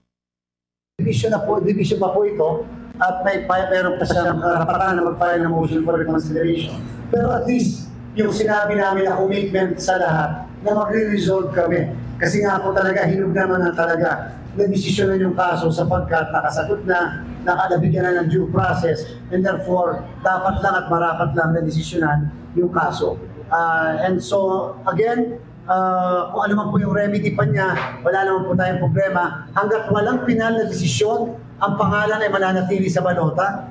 Division na po, division pa po ito at may, may meron pa siyang karapatan na mag-file ng motion for reconsideration. Pero at least, yung sinabi namin na commitment sa lahat na magre-resolve kami. Kasi nga po talaga, hinog naman na talaga na desisyonan yung kaso sapagkat nakasagot na, nakalabigyan na ng due process, and therefore, dapat lang at marapat lang na desisyonan yung kaso. Ah, and so, again, ah, kung ano man po yung remedy pa niya, wala naman po tayong problema. Hanggat walang pinal na desisyon, ang pangalan ay mananatili sa balota.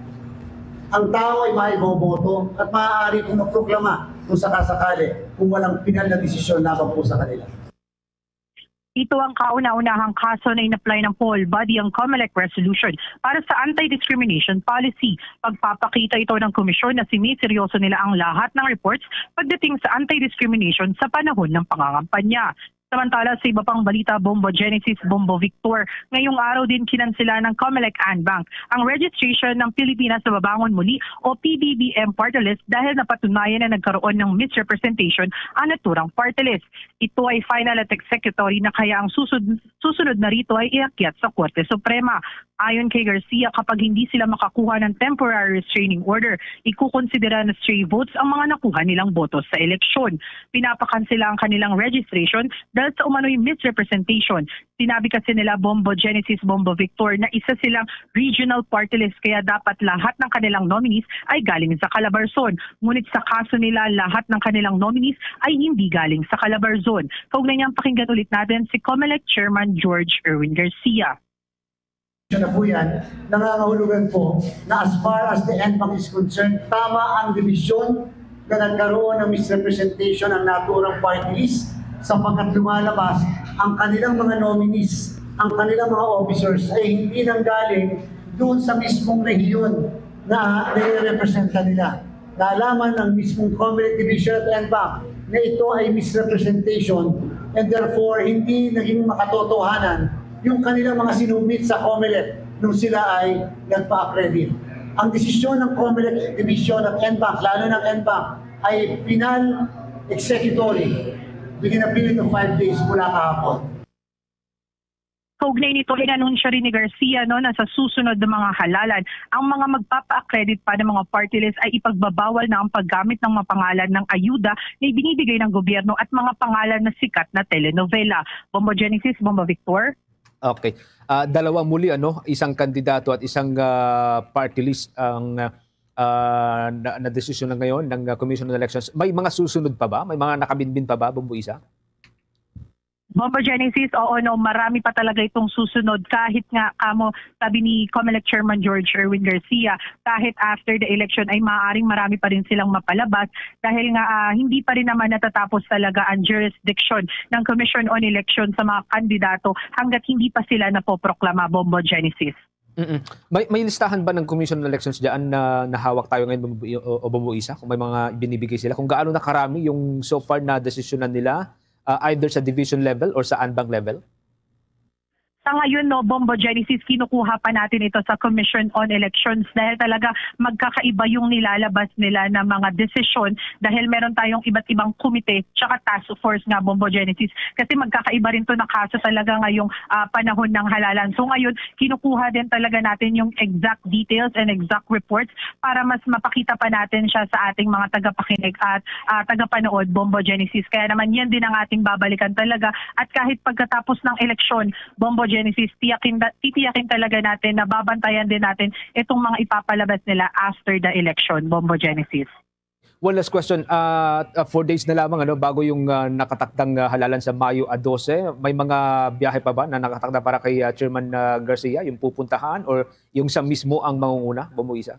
Ang tao ay maiboboto at maaari pong magproklama kung sakasakali kung walang pinal na desisyon laban po sa kanila. Ito ang kauna-unahang kaso na in-apply ng poll body ang Comelec resolution para sa anti-discrimination policy. Pagpapakita ito ng komisyon na siniseryoso nila ang lahat ng reports pagdating sa anti-discrimination sa panahon ng pangangampanya. Samantala, sa iba pang balita, Bombo Genesis, Bombo Victor, ngayong araw din kinansela ng Comelec Anbanc ang registration ng Pilipinas sa Babangon Muli o P B B M party list dahil napatunayan na nagkaroon ng misrepresentation ang naturang party list. Ito ay final at executory na, kaya ang susud- susunod na rito ay iakyat sa Korte Suprema. Ayon kay Garcia, kapag hindi sila makakuha ng temporary restraining order, ikukonsidera na stray votes ang mga nakuha nilang boto sa eleksyon. Pinapakansela ang kanilang registration dahil sa umano'y misrepresentation. Sinabi kasi nila, Bombo Genesis, Bombo Victor, na isa silang regional party list, kaya dapat lahat ng kanilang nominees ay galing sa Calabarzon. Ngunit sa kaso nila, lahat ng kanilang nominees ay hindi galing sa Calabarzon. Kaugnay niyang, pakinggan ulit natin si Comelec Chairman George Erwin Garcia. Na po yan, nangangahulugan po na as far as the Anbanc is concerned, tama ang debisyon na nagkaroon ng misrepresentation ang naturang party list, sapagkat lumalabas ang kanilang mga nominees, ang kanilang mga officers ay hindi nanggaling doon sa mismong rehiyon na nire-representa nila. Naalaman ng mismong Comelec Division at Anbanc na ito ay misrepresentation, and therefore hindi naging makatotohanan yung kanilang mga sinubmit sa Comelec nung sila ay nagpa-accredit. Ang desisyon ng Comelec Division at Anbanc, lalo ng Anbanc, ay final executory within a period of five days mula kahapon. Kaugnay nito, inanunsyo rin ni Garcia, no, na sa susunod na mga halalan, ang mga magpapa-accredit pa ng mga party list ay ipagbabawal na ang paggamit ng mga pangalan ng ayuda na ibinibigay ng gobyerno at mga pangalan na sikat na telenovela. Bombo Genesis, Bombo Victor. Okay. Ah, dalawa muli, ano, isang kandidato at isang ah, party list ang ah, na, na desisyon na ngayon ng ah, Commission on Elections. May mga susunod pa ba? May mga nakabinbin pa ba, Bombo Isa? Bombo Genesis, oo, no, marami pa talaga itong susunod. Kahit nga, kamo, sabi ni Comelec Chairman George Erwin Garcia, kahit after the election ay maaaring marami pa rin silang mapalabas dahil nga ah, hindi pa rin naman natatapos talaga ang jurisdiction ng Commission on Election sa mga kandidato hanggat hindi pa sila napoproklama, Bombo Genesis. Mm-mm. May, may listahan ba ng Commission on Elections dyan na nahawak tayo ngayon, Bombo, o, o Bombo Isa, kung may mga binibigay sila? Kung gaano na karami yung so far na desisyonan nila, ah, either sa division level or sa Anbanc level? Sa ngayon, no, Bombo Genesis, kinukuha pa natin ito sa Commission on Elections dahil talaga magkakaiba yung nilalabas nila na mga desisyon dahil meron tayong iba't ibang komite tsaka task force nga, Bombo Genesis, kasi magkakaiba rin to na kaso talaga ngayong ah, panahon ng halalan. So ngayon, kinukuha din talaga natin yung exact details and exact reports para mas mapakita pa natin siya sa ating mga tagapakinig at ah, tagapanood, Bombo Genesis. Kaya naman, yan din ang ating babalikan talaga. At kahit pagkatapos ng eleksyon, Bombo Genesis, tiyakin, titiyakin talaga natin na babantayan din natin itong mga ipapalabas nila after the election, Bombo Genesis. One last question. Ah, ah, four days na lamang, ano, bago yung ah, nakatakdang ah, halalan sa Mayo a dose. May mga biyahe pa ba na nakatakda para kay ah, Chairman ah, Garcia, yung pupuntahan or yung siya mismo ang mangunguna, Bombo Isa?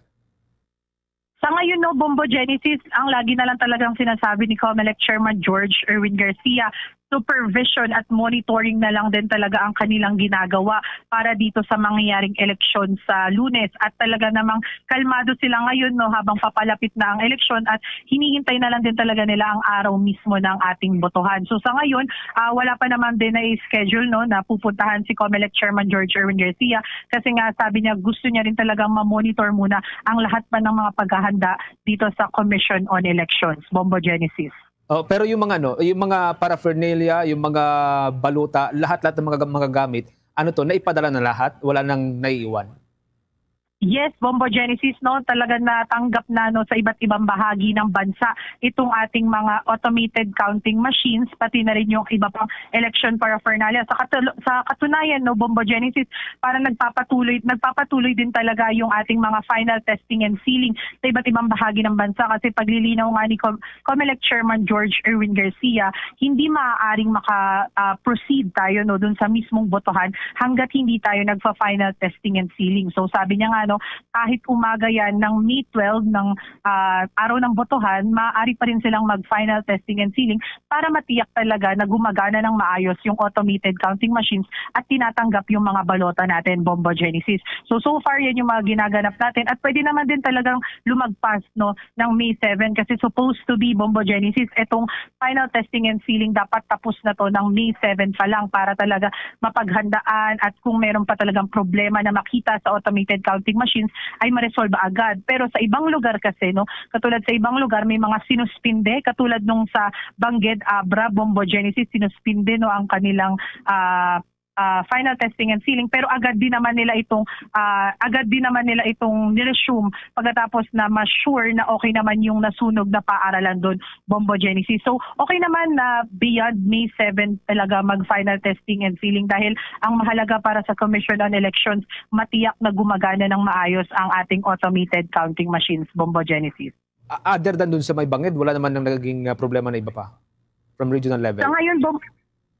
Sa ngayon, no, Bombo Genesis, ang lagi na lang talagang sinasabi ni Comelec Chairman George Erwin Garcia, supervision at monitoring na lang din talaga ang kanilang ginagawa para dito sa mangyayaring eleksyon sa Lunes. At talaga namang kalmado sila ngayon, no, habang papalapit na ang eleksyon, at hinihintay na lang din talaga nila ang araw mismo ng ating botohan. So sa ngayon, ah, wala pa naman din na schedule, no, na pupuntahan si Comelec Chairman George Erwin Garcia kasi nga, sabi niya, gusto niya rin talagang ma-monitor muna ang lahat pa ng mga paghahanda dito sa Commission on Elections. Bombo Genesis. Oh, pero yung mga ano, yung mga paraphernalia, yung mga baluta, lahat-lahat ng mga magagamit, ano to, naipadala na lahat, wala nang naiiwan. Yes, Bombo Genesis, no, talaga natanggap na, no, sa iba't ibang bahagi ng bansa itong ating mga automated counting machines, pati na rin yung iba pang election paraphernalia. Sa, katul- sa katunayan, no, Bombo Genesis, para nagpapatuloy, nagpapatuloy din talaga yung ating mga final testing and sealing sa iba't ibang bahagi ng bansa kasi paglilinaw nga ni Com- Comelec Chairman George Erwin Garcia, hindi maaaring maka-proceed tayo, no, dun sa mismong botohan hanggat hindi tayo nagpa-final testing and sealing. So sabi niya nga, no? Kahit umaga yan ng May twelve, ng ah, araw ng botohan, maaari pa rin silang mag-final testing and sealing para matiyak talaga na gumagana ng maayos yung automated counting machines at tinatanggap yung mga balota natin, Bombo Genesis. So, so far, yan yung mga ginaganap natin at pwede naman din talagang lumagpas, no, ng May seven kasi supposed to be, Bombo Genesis, itong final testing and sealing dapat tapos na to ng May seven pa lang para talaga mapaghandaan at kung meron pa talagang problema na makita sa automated counting machines ay maresolba agad. Pero sa ibang lugar kasi, no, katulad sa ibang lugar, may mga sinuspinde, katulad nung sa Bangged Abra, Bombo Genesis, sinuspinde, no, ang kanilang ah, ah, final testing and sealing, pero agad din naman nila itong ah, agad din naman nila itong niresume pagkatapos na ma-sure na okay naman yung nasunog na paaralan doon, Bombo Genesis. So, okay naman na beyond May seven talaga mag-final testing and sealing dahil ang mahalaga para sa Commission on Elections, matiyak na gumagana ng maayos ang ating automated counting machines, Bombo Genesis. Ah, other than dun sa may Banged, wala naman nang naging ah, problema na iba pa from regional level? Sa ngayon, Bom-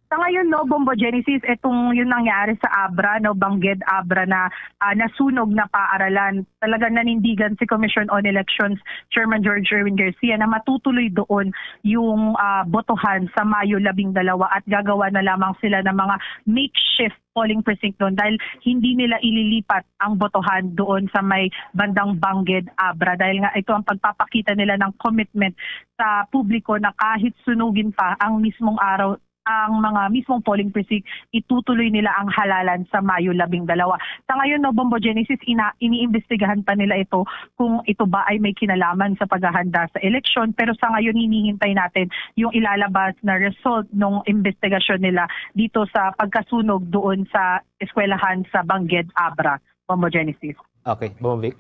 sa ngayon, no, Bombo Genesis, itong yung nangyari sa Abra, no, Bangged Abra na ah, nasunog na paaralan. Talagang nanindigan si Commission on Elections Chairman George Erwin Garcia na matutuloy doon yung ah, botohan sa Mayo labing dalawa at gagawa na lamang sila ng mga makeshift polling precinct doon dahil hindi nila ililipat ang botohan doon sa may bandang Bangged Abra dahil nga ito ang pagpapakita nila ng commitment sa publiko na kahit sunugin pa ang mismong araw ang mga mismong polling precinct, itutuloy nila ang halalan sa Mayo labing dalawa. Sa ngayon, no, Bombo Genesis, ina, iniimbestigahan pa nila ito kung ito ba ay may kinalaman sa paghahanda sa eleksyon. Pero sa ngayon, hinihintay natin yung ilalabas na result ng investigasyon nila dito sa pagkasunog doon sa eskwelahan sa Bangged Abra, Bombo Genesis. Okay, Bombo Vic?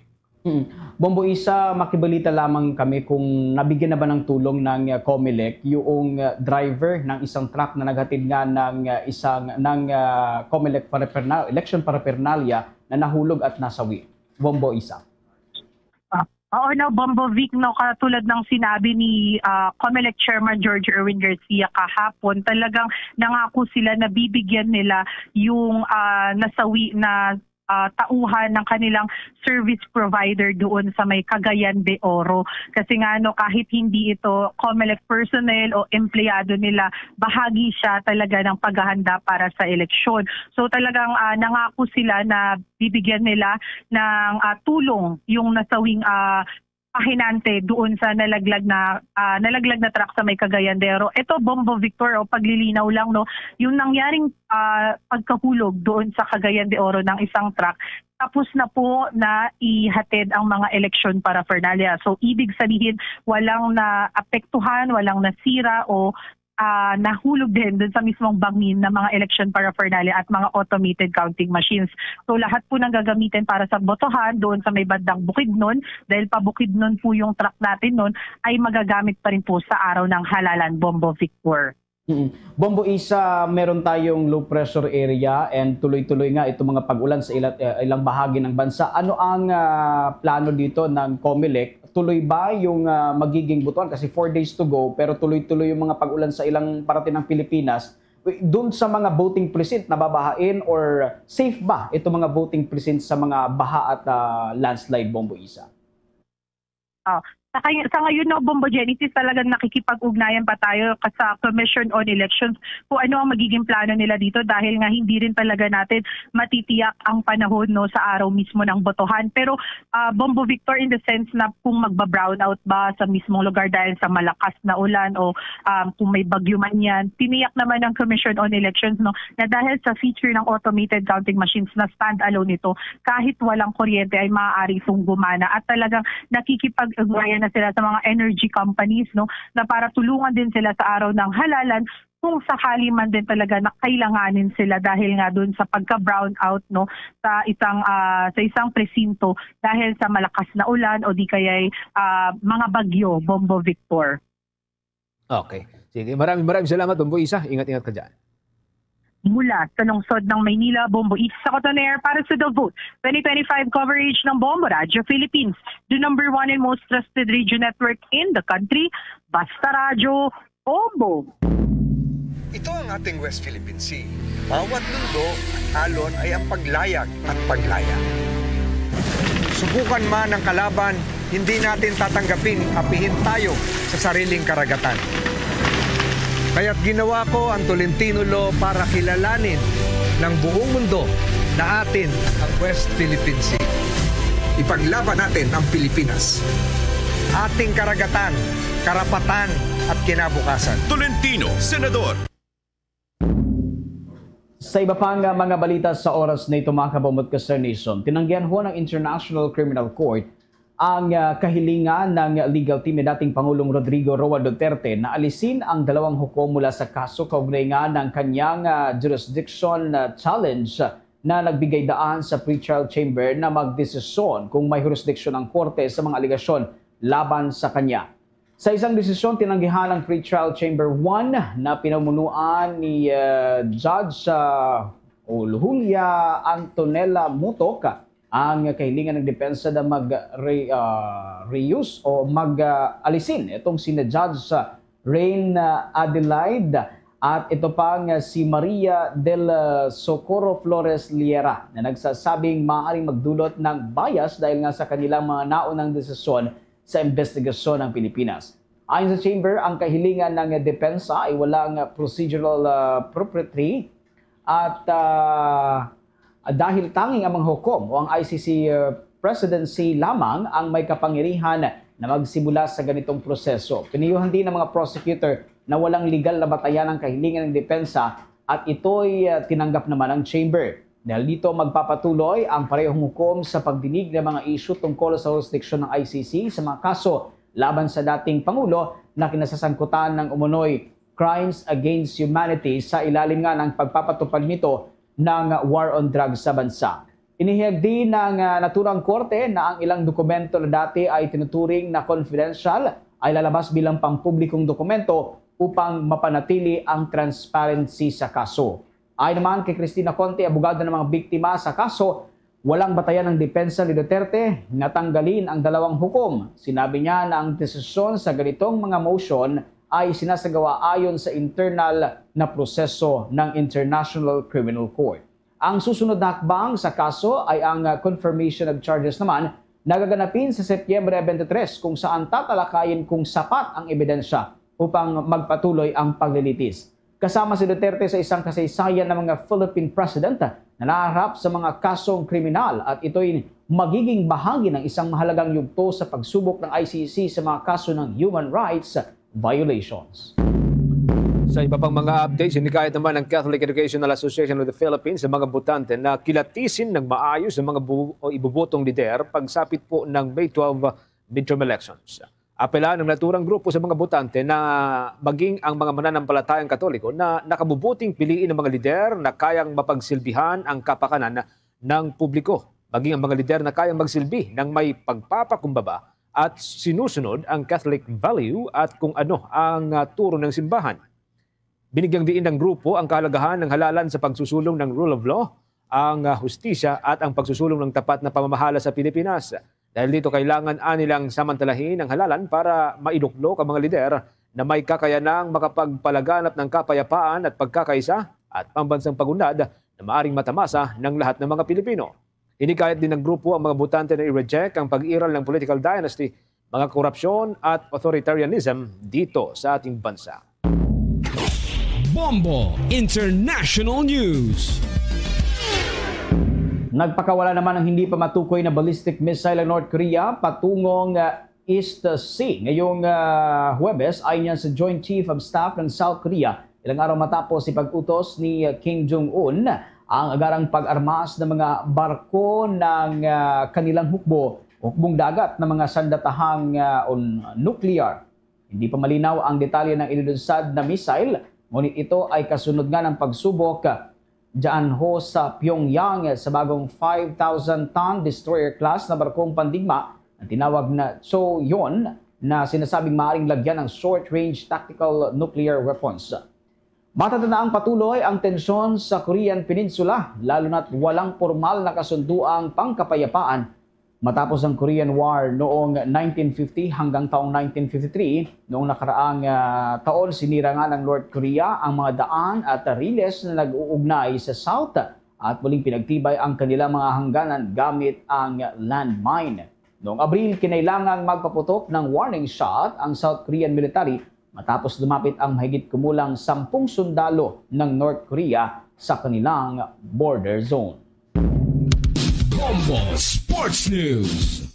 Mm. Bombo Isa, makibalita lamang kami kung nabigyan na ba ng tulong ng uh, Comelec yung uh, driver ng isang truck na naghatid nga ng uh, isang ng uh, Comelec paraphernalia, election paraphernalia na nahulog at nasawi. Bombo Isa. Ah, Oo, no, Bombo Vic, no, katulad ng sinabi ni ah, Comelec Chairman George Erwin Garcia kahapon, talagang nangako sila na bibigyan nila yung ah, nasawi na ah, tauhan ng kanilang service provider doon sa may Cagayan de Oro. Kasi nga, no, kahit hindi ito Comelec personnel o empleyado nila, bahagi siya talaga ng paghahanda para sa eleksyon. So talagang ah, nangako sila na bibigyan nila ng ah, tulong yung nasawing ah, pahinante doon sa nalaglag na ah, nalaglag na truck sa may Cagayan de Oro. Ito, Bombo Victor, o paglilinaw lang, no, yung nangyaring ah, pagkahulog doon sa Cagayan de Oro ng isang truck, tapos na po na ihatid ang mga eleksyon paraphernalia. So, ibig sabihin, walang naapektuhan, walang nasira o ah, nahulog din dun sa mismong bangin ng mga election paraphernalia at mga automated counting machines. So lahat po ng gagamitin para sa botohan doon sa may bandang Bukidnon, dahil pa Bukidnon po yung truck natin noon, ay magagamit pa rin po sa araw ng halalan, Bombo Victor. Mm. Bombo Isa, meron tayong low pressure area and tuloy-tuloy nga itong mga pag-ulan sa ila, eh, ilang bahagi ng bansa. Ano ang ah, plano dito ng Comelec? Tuloy ba yung ah, magiging butuan? Kasi four days to go, pero tuloy-tuloy yung mga pag-ulan sa ilang parte ng Pilipinas. Doon sa mga voting precinct, nababahain or safe ba itong mga voting precinct sa mga baha at ah, landslide, Bombo Isa? Ah, sa, kay- sa ngayon, no, Bombo Genesis, talagang nakikipag-ugnayan pa tayo ka- sa Commission on Elections kung ano ang magiging plano nila dito dahil nga hindi rin talaga natin matitiyak ang panahon, no, sa araw mismo ng botohan. Pero ah, Bombo Victor, in the sense na kung magba-brownout ba sa mismong lugar dahil sa malakas na ulan o um, kung may bagyo man yan, tiniyak naman ng Commission on Elections, no, na dahil sa feature ng automated counting machines na standalone ito, kahit walang kuryente ay maaari itong gumana at talagang nakikipag-ugnayan na sila sa mga energy companies, no, na para tulungan din sila sa araw ng halalan kung sakali man din talaga na kailanganin sila dahil nga doon sa pagka-brownout, no, sa isang ah, sa isang presinto dahil sa malakas na ulan o di kaya'y ah, mga bagyo, Bombo Victor. Okay. Sige, maraming maraming salamat, Bombo Isa. Ingat-ingat ka dyan. Mula sa lungsod ng Maynila, Bombo Isa Cotoner para sa The Vote twenty twenty-five coverage ng Bombo Radyo Philippines, the number one and most trusted radio network in the country. Basta Radyo, Bombo! Ito ang ating West Philippine Sea. Bawat mundo at alon ay ang paglayag at paglayag. Subukan man ng kalaban, hindi natin tatanggaping apihin tayo sa sariling karagatan. Kaya't ginawa ko ang Tolentino Law para kilalanin ng buong mundo na atin ang West Philippine Sea. Ipaglaban natin ang Pilipinas. Ating karagatan, karapatan at kinabukasan. Tolentino, Senador. Sa iba pang, ah, mga balita sa oras na ito, mga kabomot ka Star Nation, tinanggihan ho ng International Criminal Court ang, ah, kahilingan ng legal team ni dating Pangulong Rodrigo Roa Duterte na alisin ang dalawang hukom mula sa kaso kaugnay nga ng kanyang, ah, jurisdiction, ah, challenge na nagbigay daan sa pretrial chamber na magdesisyon kung may jurisdiction ang korte sa mga alegasyon laban sa kanya. Sa isang desisyon, tinanggihan ng Pretrial Chamber one na pinamunuan ni, ah, Judge, ah, Julia Antonella Mutok ang kahilingan ng depensa na mag re-, ah, reuse o mag, ah, alisin itong sina Judge, ah, Rain, ah, Adelaide at ito pang, ah, si Maria del, ah, Socorro Flores Liera na nagsasabing maaaring magdulot ng bias dahil nga sa kanilang mga naunang desisyon sa investigasyon ng Pilipinas. Ayon sa Chamber, ang kahilingan ng depensa ay walang procedural, ah, propriety at, ah, dahil tanging ang mga hukom o ang I C C, ah, presidency lamang ang may kapangyarihan na magsimula sa ganitong proseso. Pinayuhan din ng mga prosecutor na walang legal na batayan ang kahilingan ng depensa at ito'y, ah, tinanggap naman ng Chamber. Dahil dito, magpapatuloy ang parehong hukom sa pagdinig ng mga isyu tungkol sa jurisdiction ng I C C sa mga kaso laban sa dating Pangulo na kinasasangkutan ng umunoy crimes against humanity sa ilalim nga ng pagpapatupad nito ng war on drugs sa bansa. Inihayag din ng, ah, naturang korte na ang ilang dokumento na dati ay tinuturing na confidential ay lalabas bilang pampublikong dokumento upang mapanatili ang transparency sa kaso. Ayon naman kay Cristina Conte, abogado ng mga biktima sa kaso, walang batayan ang depensa ni Duterte na tanggalin ang dalawang hukom. Sinabi niya na ang desisyon sa ganitong mga motion ay sinasagawa ayon sa internal na proseso ng International Criminal Court. Ang susunod na hakbang sa kaso ay ang, ah, confirmation of charges naman na gaganapin sa Setyembre twenty-three, kung saan tatalakayin kung sapat ang ebidensya upang magpatuloy ang paglilitis. Kasama si Duterte sa isang kasaysayan ng mga Philippine president na naharap sa mga kasong kriminal at ito'y magiging bahagi ng isang mahalagang yugto sa pagsubok ng I C C sa mga kaso ng human rights violations. Sa iba pang mga updates, hinikayat naman ng Catholic Educational Association of the Philippines sa mga botante na kilatisin ng maayos ang mga bu- o ibubotong lider pagsapit po ng May twelve midterm elections. Apela ng naturang grupo sa mga botante na maging ang mga mananampalatayang Katoliko na nakabubuting piliin ang mga lider na kayang mapagsilbihan ang kapakanan ng publiko, maging ang mga lider na kayang magsilbi ng may pagpapakumbaba at sinusunod ang Catholic value at kung ano ang, ah, turo ng simbahan. Binigyang diin ng grupo ang kahalagahan ng halalan sa pagsusulong ng rule of law, ang, ah, hustisya at ang pagsusulong ng tapat na pamamahala sa Pilipinas. Dahil dito, kailangan anilang samantalahin ang halalan para mailuklok ang mga lider na may kakayanang makapagpalaganap ng kapayapaan at pagkakaisa at pambansang pag-unlad na maaring matamasa ng lahat ng mga Pilipino. Hinikayat din ng grupo ang mga botante na i-reject ang pag-iral ng political dynasty, mga korupsyon at authoritarianism dito sa ating bansa. Bombo International News. Nagpakawala naman ang hindi pa matukoy na ballistic missile ang North Korea patungong, ah, East Sea ngayong, ah, Huwebes, ayon sa Joint Chief of Staff ng South Korea, ilang araw matapos si pag-utos ni, ah, Kim Jong-un ang agarang pag-armas ng mga barko ng, ah, kanilang hukbo, hukbong dagat ng mga sandatahang, ah, o nuclear. Hindi pa malinaw ang detalye ng ililunsad na missile, ngunit ito ay kasunod nga ng pagsubok dyan ho sa Pyongyang sa bagong five thousand ton destroyer class na barkong pandigma na tinawag na Choyon na sinasabing maaaring lagyan ng short-range tactical nuclear weapons. Matanda na ang patuloy ang tensyon sa Korean Peninsula, lalo na't walang pormal na kasunduang pangkapayapaan matapos ang Korean War noong nineteen fifty hanggang taong nineteen fifty-three. Noong nakaraang, ah, taon, sinira nga ng North Korea ang mga daan at riles na nag-uugnay sa South at muling pinagtibay ang kanilang mga hangganan gamit ang landmine. Noong Abril, kinailangang magpaputok ng warning shot ang South Korean military matapos lumapit ang mahigit kumulang sampung sundalo ng North Korea sa kanilang border zone. Bombo Sports News.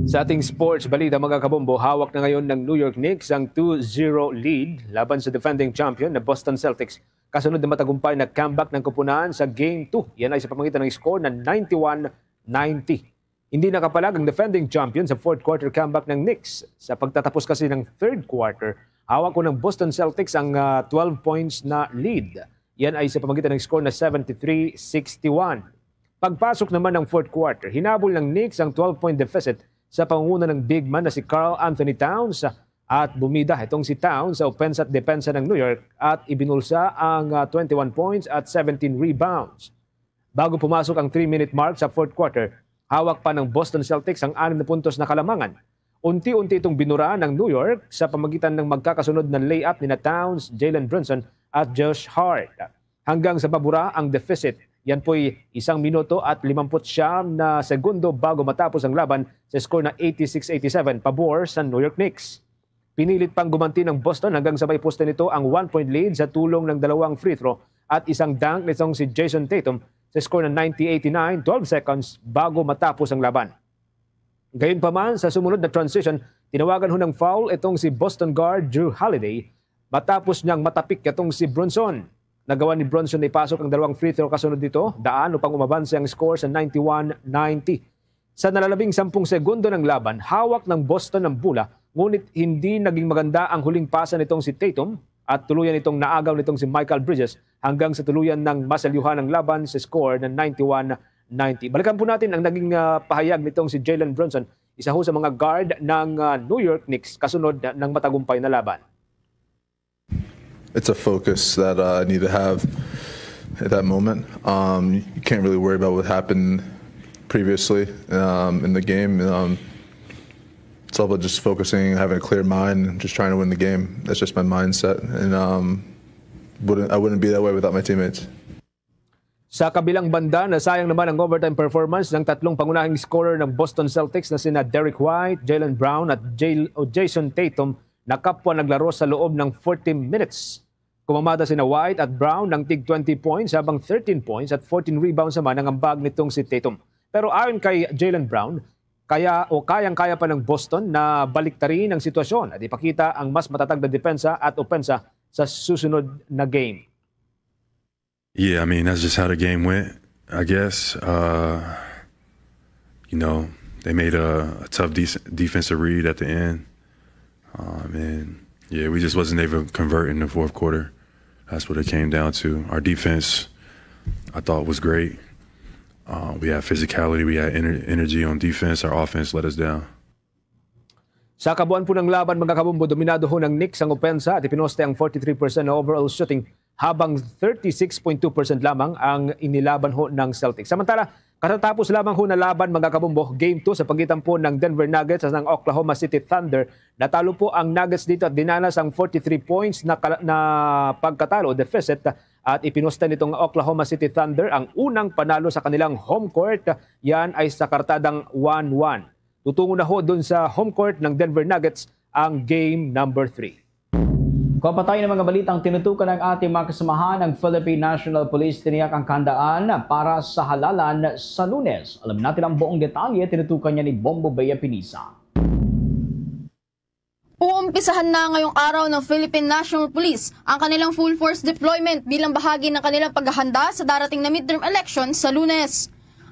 Sa ating sports balita, mga kabombo, hawak na ngayon ng New York Knicks ang two zero lead laban sa defending champion na Boston Celtics. Kasunod na matagumpay na comeback ng kupunan sa Game two. Yan ay sa pamagitan ng score na ninety-one ninety. Hindi nakapalag ang defending champion sa fourth quarter comeback ng Knicks. Sa pagtatapos kasi ng third quarter, hawak ko ng Boston Celtics ang ah, twelve points na lead. Yan ay sa pamagitan ng score na seventy-three sixty-one. Pagpasok naman ng fourth quarter, hinabol ng Knicks ang twelve-point deficit sa pangunguna ng big man na si Karl Anthony Towns at bumida itong si Towns sa opensa at depensa ng New York at ibinulsa ang ah, twenty-one points at seventeen rebounds. Bago pumasok ang three-minute mark sa fourth quarter, hawak pa ng Boston Celtics ang anim na puntos na kalamangan. Unti-unti itong binura ng New York sa pamagitan ng magkakasunod na layup ni na Towns, Jalen Brunson at Josh Hart. Hanggang sa mabura ang deficit, yan po'y isang minuto at limamput siyam na segundo bago matapos ang laban sa score na eighty-six eighty-seven pabor sa New York Knicks. Pinilit pang gumanti ng Boston hanggang sa maipusta nito ang one-point lead sa tulong ng dalawang free throw at isang dunk nitong si Jason Tatum sa score na ninety eighty-nine, twelve seconds bago matapos ang laban. Gayunpaman, sa sumunod na transition, tinawagan ho ng foul itong si Boston guard Jrue Holiday matapos niyang matapik itong si Brunson. Nagawa ni Brunson na ipasok ang dalawang free throw kasunod nito, daan upang umabanse ang score sa ninety-one ninety. Sa nalalabing sampung segundo ng laban, hawak ng Boston ang bola, ngunit hindi naging maganda ang huling pasa nitong si Tatum at tuluyan itong naagaw nitong si Mikal Bridges hanggang sa tuluyan ng maselyuhan ang laban sa score na ninety-one ninety. Balikan po natin ang naging ah, pahayag nitong si Jalen Brunson, isa ho sa mga guard ng ah, New York Knicks kasunod ng matagumpay na laban. It's a focus that uh, I need to have at that moment. Um, you can't really worry about what happened previously um, in the game. Um, it's all about just focusing, having a clear mind, and just trying to win the game. That's just my mindset, and um, wouldn't I wouldn't be that way without my teammates. Sa kabilang banda, nasayang naman ang overtime performance ng tatlong pangunahing scorer ng Boston Celtics na sina Derrick White, Jaylen Brown at Jay- o Jayson Tatum na kapwa naglaro sa loob ng forty minutes. Kumamada sina White at Brown ng tig twenty points habang thirteen points at fourteen rebounds naman ang ambag nitong si Tatum. Pero ayon kay Jaylen Brown, kaya o kayang-kaya pa ng Boston na baliktarin ang sitwasyon at ipakita ang mas matatag na depensa at opensa sa susunod na game. Yeah, I mean, that's just how the game went, I guess. Uh, you know, they made a, a tough de- defensive read at the end. Um, and yeah, we just wasn't able to convert in the fourth quarter. That's what it came down to. Our defense, I thought, was great. Uh, we had physicality, we had ener- energy on defense. Our offense let us down. Sa kabuuan po ng laban, mga kabombo, dominado ho ng Knicks ang opensa at ipinoste ang forty-three percent na overall shooting habang thirty-six point two percent lamang ang inilaban ho ng Celtics. Samantala, katatapos lamang ho na laban, mga kabombo, Game two sa pagitan po ng Denver Nuggets at ng Oklahoma City Thunder. Natalo po ang Nuggets dito at dinanas ang forty-three points na, kala- na pagkatalo o deficit at ipinoste nitong Oklahoma City Thunder ang unang panalo sa kanilang home court. Yan ay sa kartadang one one. Tutungo na ho dun sa home court ng Denver Nuggets ang game number three. Kapatay ng mga balitang tinutukan ng ating mga kasamahan, ang Philippine National Police tiniyak ang kahandaan para sa halalan sa Lunes. Alam natin ang buong detalye, tinutukan niya ni Bombo Bea Pinisa. Uumpisahan na ngayong araw ng Philippine National Police ang kanilang full force deployment bilang bahagi ng kanilang paghahanda sa darating na midterm election sa Lunes.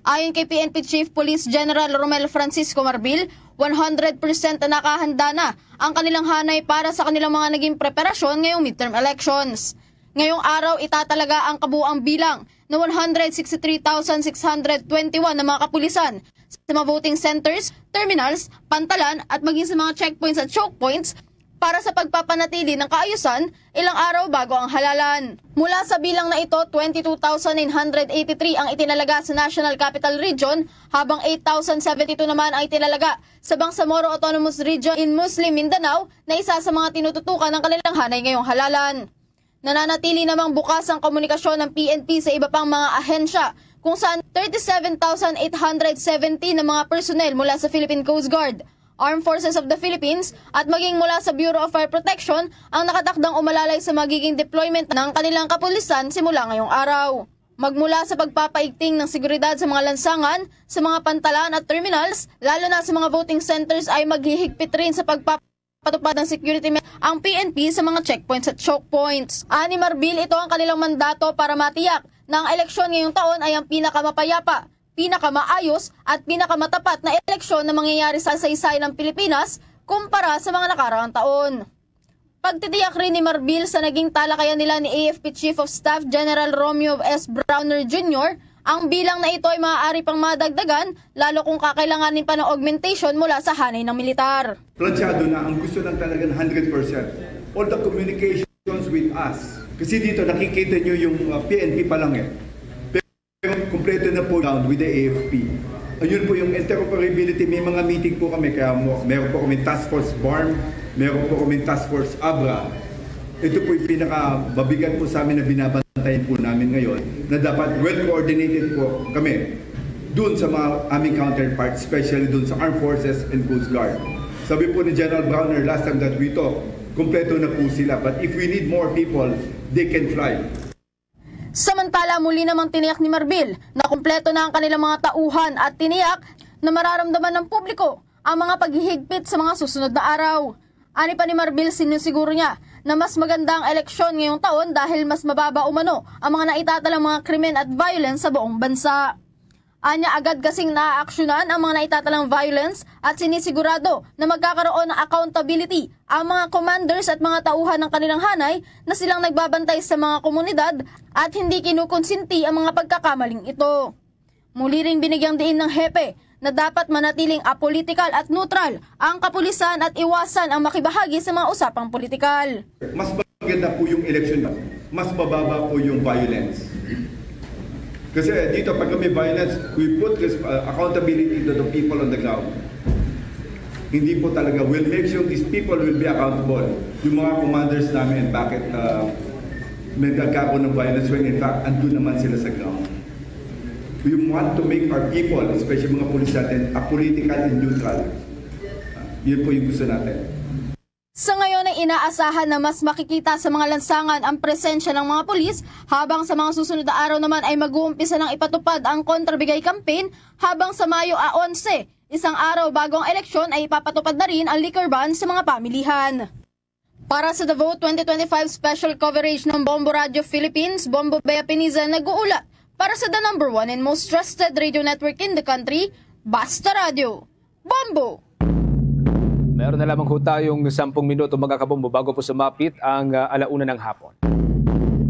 Ayon kay P N P Chief Police General Romel Francisco Marbil, one hundred percent na nakahanda na ang kanilang hanay para sa kanilang mga naging preparasyon ngayong midterm elections. Ngayong araw, itatalaga ang kabuuang bilang na one hundred sixty-three thousand six hundred twenty-one na mga kapulisan sa mga voting centers, terminals, pantalan at maging sa mga checkpoints at choke points para sa pagpapanatili ng kaayusan ilang araw bago ang halalan. Mula sa bilang na ito, twenty-two thousand nine hundred eighty-three ang itinalaga sa National Capital Region, habang eight thousand seventy-two naman ang itinalaga sa Bangsamoro Autonomous Region in Muslim Mindanao, na isa sa mga tinututukan ng kanilang hanay ngayong halalan. Nananatili namang bukas ang komunikasyon ng P N P sa iba pang mga ahensya, kung saan thirty-seven thousand eight hundred seventy na mga personnel mula sa Philippine Coast Guard, Armed Forces of the Philippines, at maging mula sa Bureau of Fire Protection ang nakatakdang umalalay sa magiging deployment ng kanilang kapulisan simula ngayong araw. Magmula sa pagpapaigting ng seguridad sa mga lansangan, sa mga pantalan at terminals, lalo na sa mga voting centers, ay maghihigpit rin sa pagpapatupad ng security me-, ang P N P sa mga checkpoints at choke points. Ani Marbil, ito ang kanilang mandato para matiyak na ang eleksyon ngayong taon ay ang pinakamapayapa, pinakamaayos at pinakamatapat na eleksyon na mangyayari sa saysay ng Pilipinas kumpara sa mga nakaraang taon. Pagtitiyak rin ni Marbil sa naging talakayan nila ni A F P Chief of Staff General Romeo S. Brawner Junior, ang bilang na ito ay maaari pang madagdagan, lalo kung kakailanganin pa ng augmentation mula sa hanay ng militar. Plansyado na, ang gusto lang talaga ng hundred percent. All the communications with us. Kasi dito nakikita nyo yung uh, P N P pa lang eh. Pero kompleto na po down with the A F P. Ayun po yung interoperability. May mga meeting po kami, kaya mo, meron po kami task force BARMM, meron po kami task force ABRA. Ito po yung pinakamabigat po sa amin na binabantayan po namin ngayon, na dapat well coordinated po kami doon sa mga aming counterparts, especially doon sa Armed Forces and Coast Guard. Sabi po ni General Brawner last time that we talked, kompleto na po sila. But if we need more people, they can fly. Samantala, muli namang tiniyak ni Marbil na kumpleto na ang kanilang mga tauhan at tiniyak na mararamdaman ng publiko ang mga paghihigpit sa mga susunod na araw. Ani pa ni Marbil, sinisiguro niya na mas maganda ang eleksyon ngayong taon dahil mas mababa umano ang mga naitatalang mga krimen at violence sa buong bansa. Anya, agad kasing naaaksyonan ang mga naitatalang violence at sinisigurado na magkakaroon ng accountability ang mga commanders at mga tauhan ng kanilang hanay na silang nagbabantay sa mga komunidad at hindi kinukonsinti ang mga pagkakamaling ito. Muli ring binigyang diin ng hepe na dapat manatiling apolitical at neutral ang kapulisan at iwasan ang makibahagi sa mga usapang politikal. Mas maganda po yung election, mas mababa po yung violence. Kasi dito, pag may violence, we put resp- uh, accountability to the people on the ground. Hindi po talaga, we'll make sure these people will be accountable. Yung mga commanders namin, bakit uh, may nagkakaroon ng violence when in fact, andun naman sila sa ground. We want to make our people, especially mga police natin, apolitical and neutral. Yun po yung gusto natin. Sa ngayon ay inaasahan na mas makikita sa mga lansangan ang presensya ng mga pulis, habang sa mga susunod na araw naman ay mag-uumpisa nang ipatupad ang kontrabigay campaign, habang sa Mayo a onse, isang araw bago ang eleksyon, ay ipapatupad na rin ang liquor ban sa mga pamilihan. Para sa The Vote twenty twenty-five Special Coverage ng Bombo Radio Philippines, Bombo Bea Pinizan nag-uulat para sa the number one and most trusted radio network in the country, Basta Radio. Bombo! Meron na lamang ho tayong sampung minuto, mga kabombo, bago po sumapit ang uh, alauna ng hapon.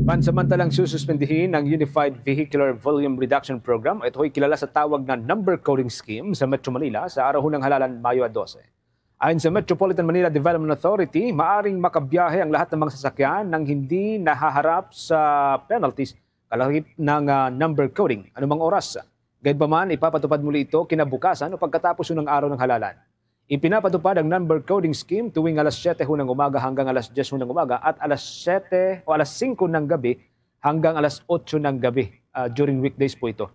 Pansamantalang sususpendihin ang Unified Vehicular Volume Reduction Program. Ito ay kilala sa tawag na Number Coding Scheme sa Metro Manila sa araw ng halalan, Mayo dose. Ayon sa Metropolitan Manila Development Authority, maaring makabiyahe ang lahat ng mga sasakyan nang hindi nahaharap sa penalties kalakip ng uh, number coding anumang oras. Gayunpaman, ipapatupad muli ito kinabukasan o pagkatapos ng araw ng halalan. Ipinapatupad ang number coding scheme tuwing alas siyete ho ng umaga hanggang alas diyes ho ng umaga at alas siyete o alas singko ng gabi hanggang alas otso ng gabi. Uh, during weekdays po ito.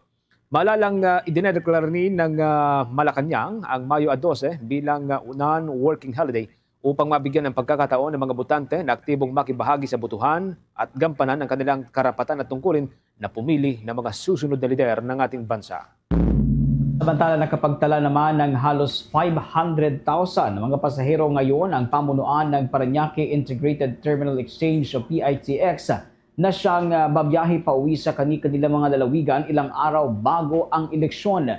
Maalalang uh, idinedeklara ni ng uh, Malacañang ang Mayo dose bilang uh, non-working holiday upang mabigyan ng pagkakataon ng mga botante na aktibong makibahagi sa botohan at gampanan ang kanilang karapatan at tungkulin na pumili ng mga susunod na lider ng ating bansa. Samantala, nakapagtala naman ng halos five hundred thousand na mga pasahero ngayon ang pamunuan ng Parañaque Integrated Terminal Exchange o P I T X na siyang uh, mabiyahe pa uwi sa kani-kanila mga lalawigan ilang araw bago ang eleksyon.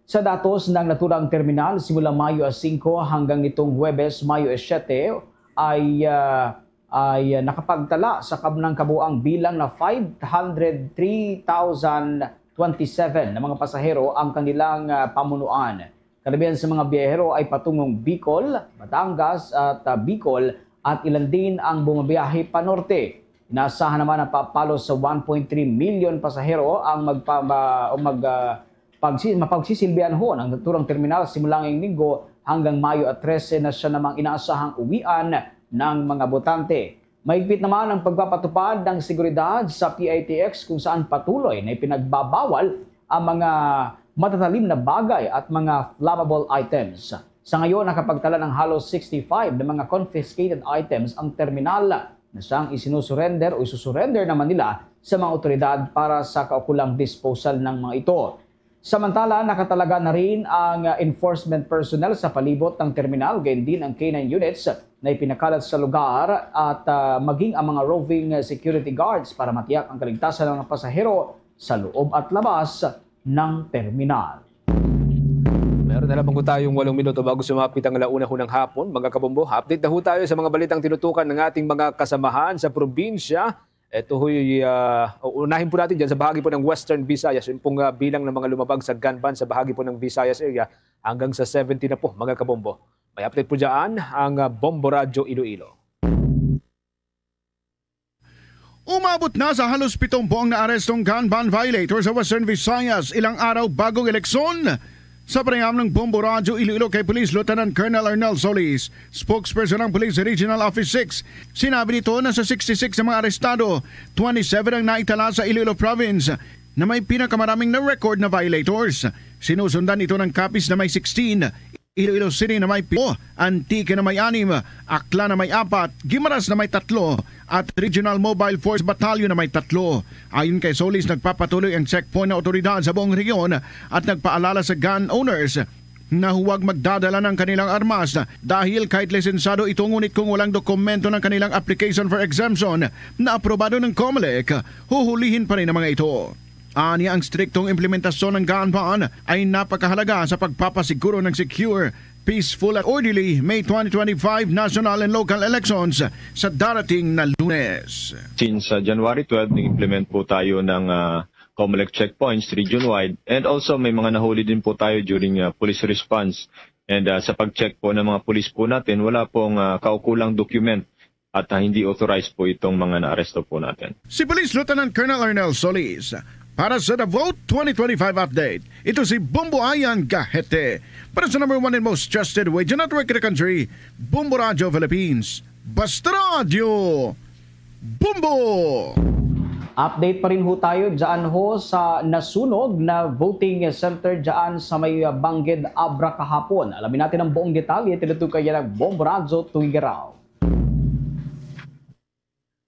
Sa datos ng naturang terminal, simula Mayo singko hanggang nitong Huwebes, Mayo siyete, ay uh, ay nakapagtala sa kabnang kabuang bilang na five hundred three thousand twenty-seven na mga pasahero ang kanilang uh, pamunuan. Karamihan sa mga biyahero ay patungong Bicol, Batangas at uh, Bicol at ilan din ang bumabiyahe pa norte. Inaasahan naman ang papalos sa one point three million pasahero ang magpa, uh, mag, uh, pagsi, mapagsisilbihan ho ng naturang terminal simula ngayong linggo hanggang Mayo at trese na siya namang inaasahang uwian ng mga botante. Mahigpit naman ang pagpapatupad ng seguridad sa P I T X, kung saan patuloy na ipinagbabawal ang mga matatalim na bagay at mga flammable items. Sa ngayon, nakapagtala ng halos sixty-five na mga confiscated items ang terminal na siyang isinusurrender o isusurrender naman nila sa mga otoridad para sa kaukulang disposal ng mga ito. Samantala, nakatalaga na rin ang enforcement personnel sa palibot ng terminal, gayon din ang K nine units na ipinakalat sa lugar at, ah, maging ang mga roving security guards para matiyak ang kaligtasan ng mga pasahero sa loob at labas ng terminal. Meron na lamang po tayong walong minuto bago sumapit ang alauna ho ng hapon. Mga kabombo, update na ho tayo sa mga balitang tinutukan ng ating mga kasamahan sa probinsya. Ito ho'y, ah, unahin po natin dyan sa bahagi po ng Western Visayas. Yung pong, ah, bilang ng mga lumabag sa gun ban sa bahagi po ng Visayas area hanggang sa seventy na po, mga kabombo. May update po dyan ang, ah, Bombo Radyo Iloilo. Umabot na sa halos pitong buang na arestong gun ban violator sa Western Visayas ilang araw bagong eleksyon. Sa panayam ng Bombo Radyo Iloilo kay Police Lieutenant Colonel Arnel Solis, spokesperson ng Police Regional Office six, sinabi nito na sa sixty-six na mga arestado, twenty-seven ang naitala sa Iloilo Province na may pinakamaraming na record na violators. Sinusundan ito ng Capiz na may sixteen, Iloilo City na may pito, Antique na may anim, Aklan na may apat, Guimaras na may tatlo, at Regional Mobile Force Battalion na may tatlo. Ayon kay Solis, nagpapatuloy ang checkpoint na otoridad sa buong rehiyon at nagpaalala sa gun owners na huwag magdadala ng kanilang armas dahil kahit lisensado ito, ngunit kung walang dokumento ng kanilang application for exemption na aprobado ng COMELEC, huhulihin pa rin ang mga ito. Anya, ang striktong implementasyon ng gun ban ay napakahalaga sa pagpapasiguro ng secure, peaceful at orderly May twenty twenty-five national and local elections sa darating na Lunes. Since, uh, January twelve, nag-implement po tayo ng, uh, COMELEC checkpoints region-wide, and also may mga nahuli din po tayo during, uh, police response. And, uh, sa pag-check po ng mga police po natin, wala pong, uh, kaukulang document at, ah, hindi authorized po itong mga naaresto po natin. Si Police Lieutenant Colonel Arnel Solis para sa The Vote twenty twenty-five Update. Ito si Bombo Ayan Gahete para sa number one and most trusted radio network in the country, Bombo Radyo Philippines. Basta Radyo, Bombo! Update pa rin ho tayo dyan ho sa nasunog na voting center dyan sa may, ah, Bangked Abra kahapon. Alamin natin ang buong detalye, tinutukan yan ng Bombo Radyo Tugigaraw.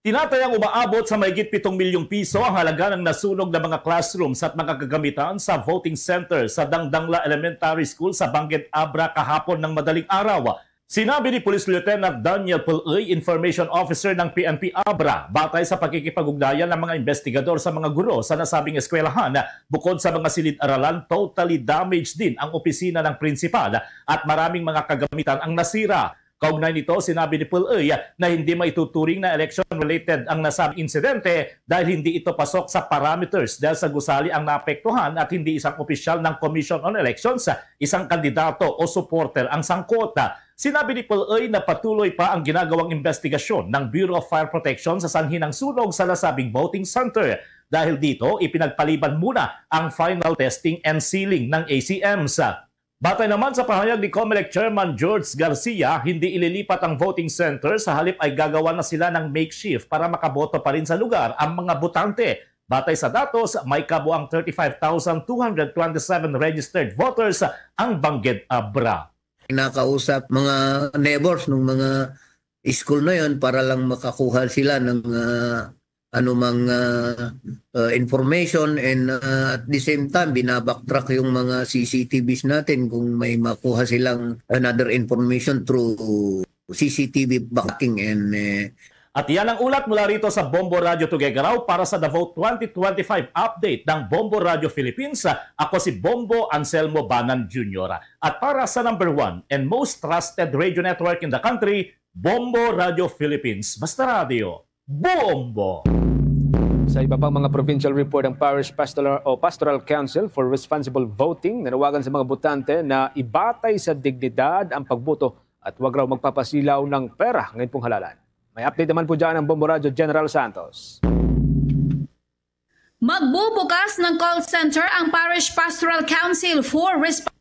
Tinatayang umaabot sa mahigit pitong milyong piso ang halaga ng nasunog na mga classrooms at mga kagamitan sa voting center sa Dangdangla Elementary School sa Bangked Abra kahapon ng madaling araw. Sinabi ni Police Lieutenant Daniel Puloy, Information Officer ng P N P Abra, batay sa pakikipag-ugnayan ng mga investigador sa mga guro sa nasabing eskwelahan, bukod sa mga silid-aralan, totally damaged din ang opisina ng prinsipal at maraming mga kagamitan ang nasira. Kaugnay nito, sinabi ni Puloy na hindi maituturing na election-related ang nasabing insidente dahil hindi ito pasok sa parameters dahil sa gusali ang naapektuhan at hindi isang opisyal ng Commission on Elections, isang kandidato o supporter ang sangkot. Sinabi ni Puloy na patuloy pa ang ginagawang investigasyon ng Bureau of Fire Protection sa sanhi ng sunog sa nasabing voting center. Dahil dito, ipinagpaliban muna ang final testing and sealing ng A C Ms. Batay naman sa pahayag ni COMELEC Chairman George Garcia, hindi ililipat ang voting center, sa halip ay gagawa na sila ng makeshift para makaboto pa rin sa lugar ang mga botante. Batay sa datos, may kabuang thirty-five thousand two hundred twenty-seven registered voters ang Bangked Abra. Nakausap mga neighbors ng mga school na yon para lang makakuha sila ng, ah, anumang, ah, ah, information, and, ah, at the same time, binabacktrack yung mga C C T Vs natin kung may makuha silang another information through C C T V backing and, eh, At yan ang ulat mula rito sa Bombo Radyo Tuguegarao para sa The Vote twenty twenty-five update ng Bombo Radyo Philippines. Ako si Bombo Anselmo Banan Junior. At para sa number one and most trusted radio network in the country, Bombo Radyo Philippines. Basta radyo, Bombo! Sa iba pang mga provincial report, ang Parish Pastoral o Pastoral Council for Responsible Voting nanawagan sa mga botante na ibatay sa dignidad ang pagboto at wag raw magpapasilaw ng pera ngayon pong halalan. May update naman po dyan ang Bombo Radyo General Santos. Magbubukas ng call center ang Parish Pastoral Council for Resp-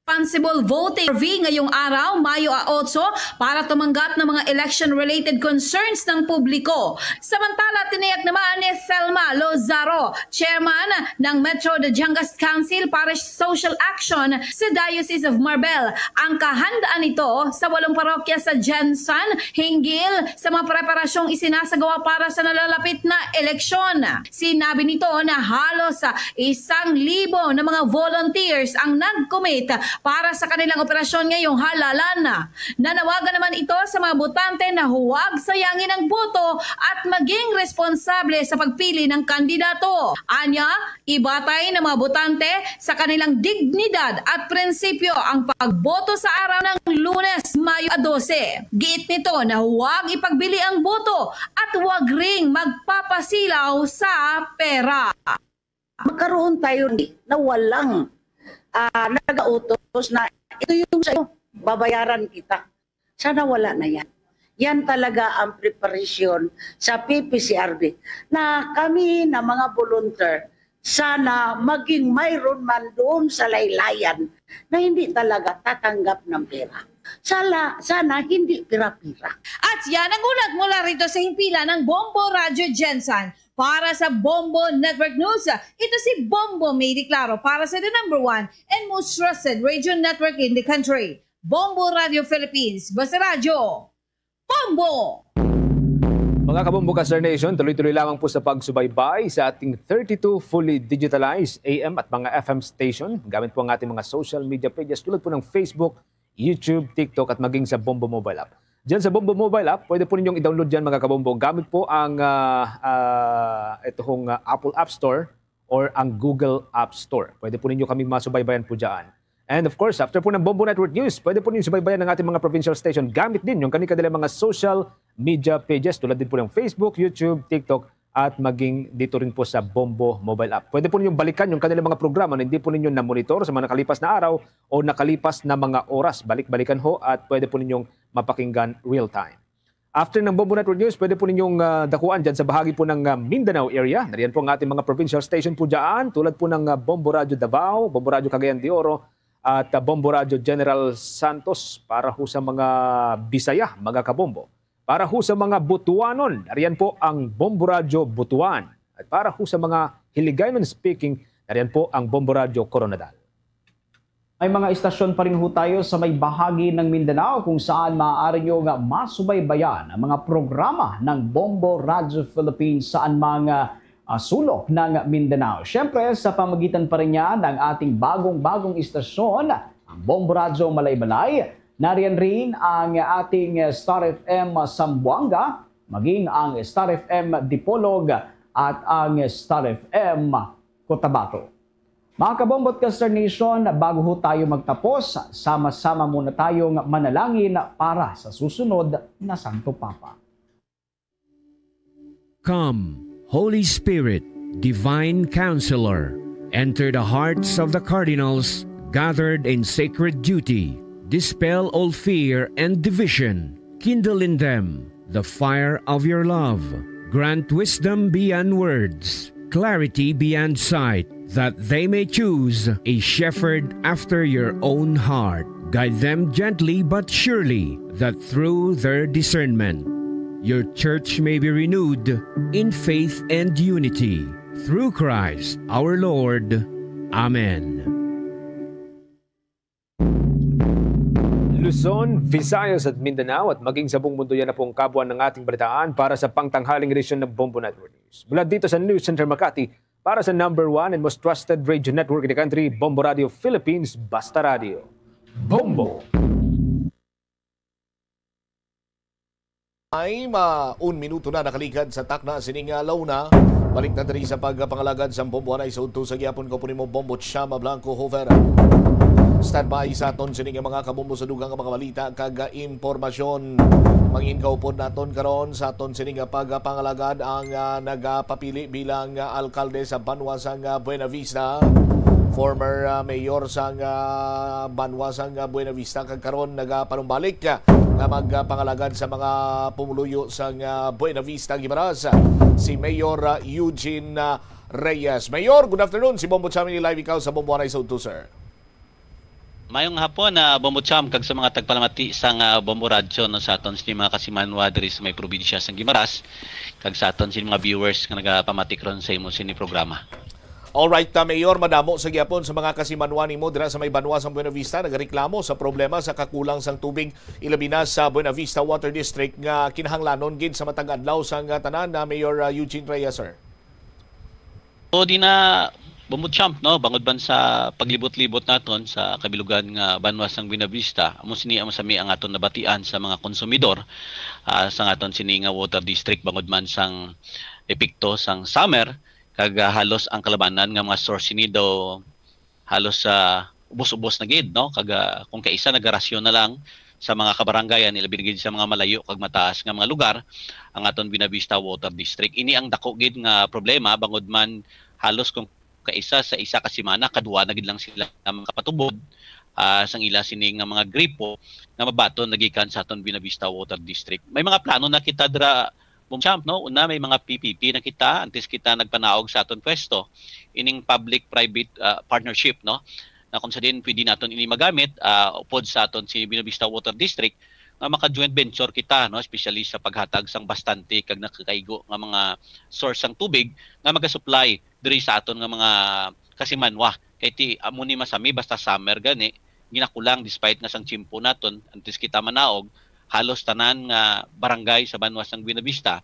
responsible voting survey ngayong araw, Mayo a otso, para tumanggat ng mga election-related concerns ng publiko. Samantala, tiniyak naman ni Thelma Lozaro, chairman ng Metro Batangas Council Parish Social Action sa Diocese of Marbel, ang kahandaan nito sa walong parokya sa Gensan hinggil sa mga preparasyong isinasagawa para sa nalalapit na eleksyon. Sinabi nito na halos, ah, isang libo na mga volunteers ang nag-commit para sa kanilang operasyon ngayong halalan. Nanawagan naman ito sa mga botante na huwag sayangin ang boto at maging responsable sa pagpili ng kandidato. Anya, ibatay ng mga botante sa kanilang dignidad at prinsipyo ang pagboto sa araw ng Lunes, Mayo dose. Giit nito na huwag ipagbili ang boto at huwag ring magpapasilaw sa pera. Magkaroon tayo ni, na walang, ah, nag-autos na ito yung sa'yo, babayaran kita. Sana wala na yan. Yan talaga ang preparation sa P P C R B, na kami na mga volunteer, sana maging mayroon man doon sa laylayan na hindi talaga tatanggap ng pera. Sala, sana hindi pira-pira. At yan ang ulat mula rito sa himpilan ng Bombo Radyo Gensan. Para sa Bombo Network News, ito si Bombo May Di Claro para sa the number one and most trusted radio network in the country, Bombo Radio Philippines. Basta radyo, Bombo! Mga Kabombo Caster Nation, tuloy-tuloy lamang po sa pagsubaybay sa ating thirty-two fully digitalized A M at mga F M station. Gamit po ang ating mga social media pages tulad po ng Facebook, YouTube, TikTok at maging sa Bombo Mobile App. Diyan sa Bombo Mobile App, pwede po ninyong i-download dyan, mga Kabombo. Gamit po ang, ah, ah, ito hong, ah, Apple App Store or ang Google App Store. Pwede po ninyo kami masubaybayan po dyan. And of course, after po ng Bombo Network News, pwede po ninyo subaybayan ang ating mga provincial station gamit din yung kani-kanilang mga social media pages tulad din po ng Facebook, YouTube, TikTok, at maging dito rin po sa Bombo Mobile App. Pwede po ninyong balikan yung kanilang mga programa na hindi po ninyo na-monitor sa mga nakalipas na araw o nakalipas na mga oras. Balik-balikan ho at pwede po ninyong mapakinggan real time. After ng Bombo Network News, pwede po ninyong, ah, dakuan dyan sa bahagi po ng, ah, Mindanao area. Nariyan po ang ating mga provincial station po dyan, tulad po ng, ah, Bombo Radyo Davao, Bombo Radyo Cagayan de Oro, at, ah, Bombo Radyo General Santos para ho sa mga Bisaya, mga kabombo. Para ho sa mga Butuanon, nariyan po ang Bombo Radyo Butuan. At para ho sa mga Hiligaynon speaking, nariyan po ang Bombo Radyo Koronadal. May mga istasyon pa rin ho tayo sa may bahagi ng Mindanao kung saan maaari nyo nga masubaybayan ang mga programa ng Bombo Radyo Philippines saan mang, ah, sulok ng Mindanao. Siyempre, sa pamagitan pa rin niya ng ating bagong-bagong istasyon, ang Bombo Radyo Malaybalay, nariyan rin ang ating Star F M Zamboanga, maging ang Star F M Dipolog at ang Star F M Cotabato. Mga Kabombo at Caster Nation, bago ho tayo magtapos, sama-sama muna tayong manalangin para sa susunod na Santo Papa. Come, Holy Spirit, Divine Counselor, enter the hearts of the cardinals gathered in sacred duty. Dispel all fear and division. Kindle in them the fire of your love. Grant wisdom beyond words, clarity beyond sight, that they may choose a shepherd after your own heart. Guide them gently but surely, that through their discernment, your church may be renewed in faith and unity. Through Christ our Lord. Amen. Luzon, Visayas at Mindanao at maging sa buong mundo, yan na po ang kabuuan ng ating balitaan para sa pangtanghaling edisyon ng Bombo Network News. Mula dito sa News Center Makati, para sa number one and most trusted radio network in the country, Bombo Radio Philippines, Basta Radio. Bombo! Ay, ma, un minuto na nakaligad sa takna sining, ah, launa. Balik na diri sa pagpangalagad sa Bombo Anay sa udto sa gihapon. Kaupo nimo, Bombo Chama Blanco Hover. Standby sa aton sining mga kabombo sa dugang nga mga balita kag, ah, impormasyon. Mangin kaupod naton karon sa aton sining, ah, pagpangalagad ang, ah, nagapapili bilang, ah, alkalde sa banwa sang, ah, Buenavista. Former, ah, mayor sang, ah, banwa sang, ah, Buenavista kag karon nagapanumbalik, ah, nga magpangalagad sa mga pumuluyo sang, ah, Buenavista, Guimaras, ah, si Mayor, ah, Eugene, ah, Reyes. Mayor, good afternoon. Si Bombo Chami live ikaw sa Bombo Anay sa udto, sir. Mayong hapon na Bombo Champ kag sa mga tagpalamati sang ah, Bombo Radyo, no, sa aton sini mga kasimanwa diri sa may probinsya sang Guimaras, kag sa aton sini mga viewers nga nagapamati karon sa imo sini programa. Alright, uh, Mayor, madamo sa gyapon sa mga kasimanwa nimo dira sa may banwa sa Buena Vista nagareklamo sa problema sa kakulang sang tubig, ilabi na sa Buena Vista Water District nga kinahanglanon gid sa matag adlaw sang uh, tanan na Mayor uh, Eugene Reyes, sir. So di na Bombo Champ, no, bangod man sa paglibot-libot naton sa kabilugan nga banwa sang Buena Vista, amo sini ang masami ang aton nabatian sa mga konsumidor ah, sa aton sini nga water district bangod man sang epekto sang summer kag ah, halos ang kalabanan nga mga source sini daw halos sa ubos-ubos na gid, no? Kag ah, kung kaisa nagarasyon na lang sa mga kabarangayan, ilabi na gid sa mga malayo kag mataas nga mga lugar, ang aton Buena Vista Water District. Ini ang dako gid nga problema bangod man halos kung kaisa sa isa ka semana, kadua na gid lang sila makapatubod ah, sang ila sini nga mga gripo nga mabaton nagikan sa aton Buena Vista Water District. May mga plano na kita dira Bombo Champ, no? Una, may mga P P P na kita antes kita nagpanaog sa aton pwesto, ining public-private ah, partnership, no, na kung sa din pwede naton ini magamit ah, upod sa aton si Buena Vista Water District nga maka-joint venture kita, no, especially sa paghatag sang bastante kag nakakaigo nga mga source sang tubig nga magasupply diri sa aton nga mga kasimanwa. Kay ti amo ni masami basta summer gani, ginakulang despite nga sang tiyempo naton antes kita manaog, halos tanan nga barangay sa banwa sang Buena Vista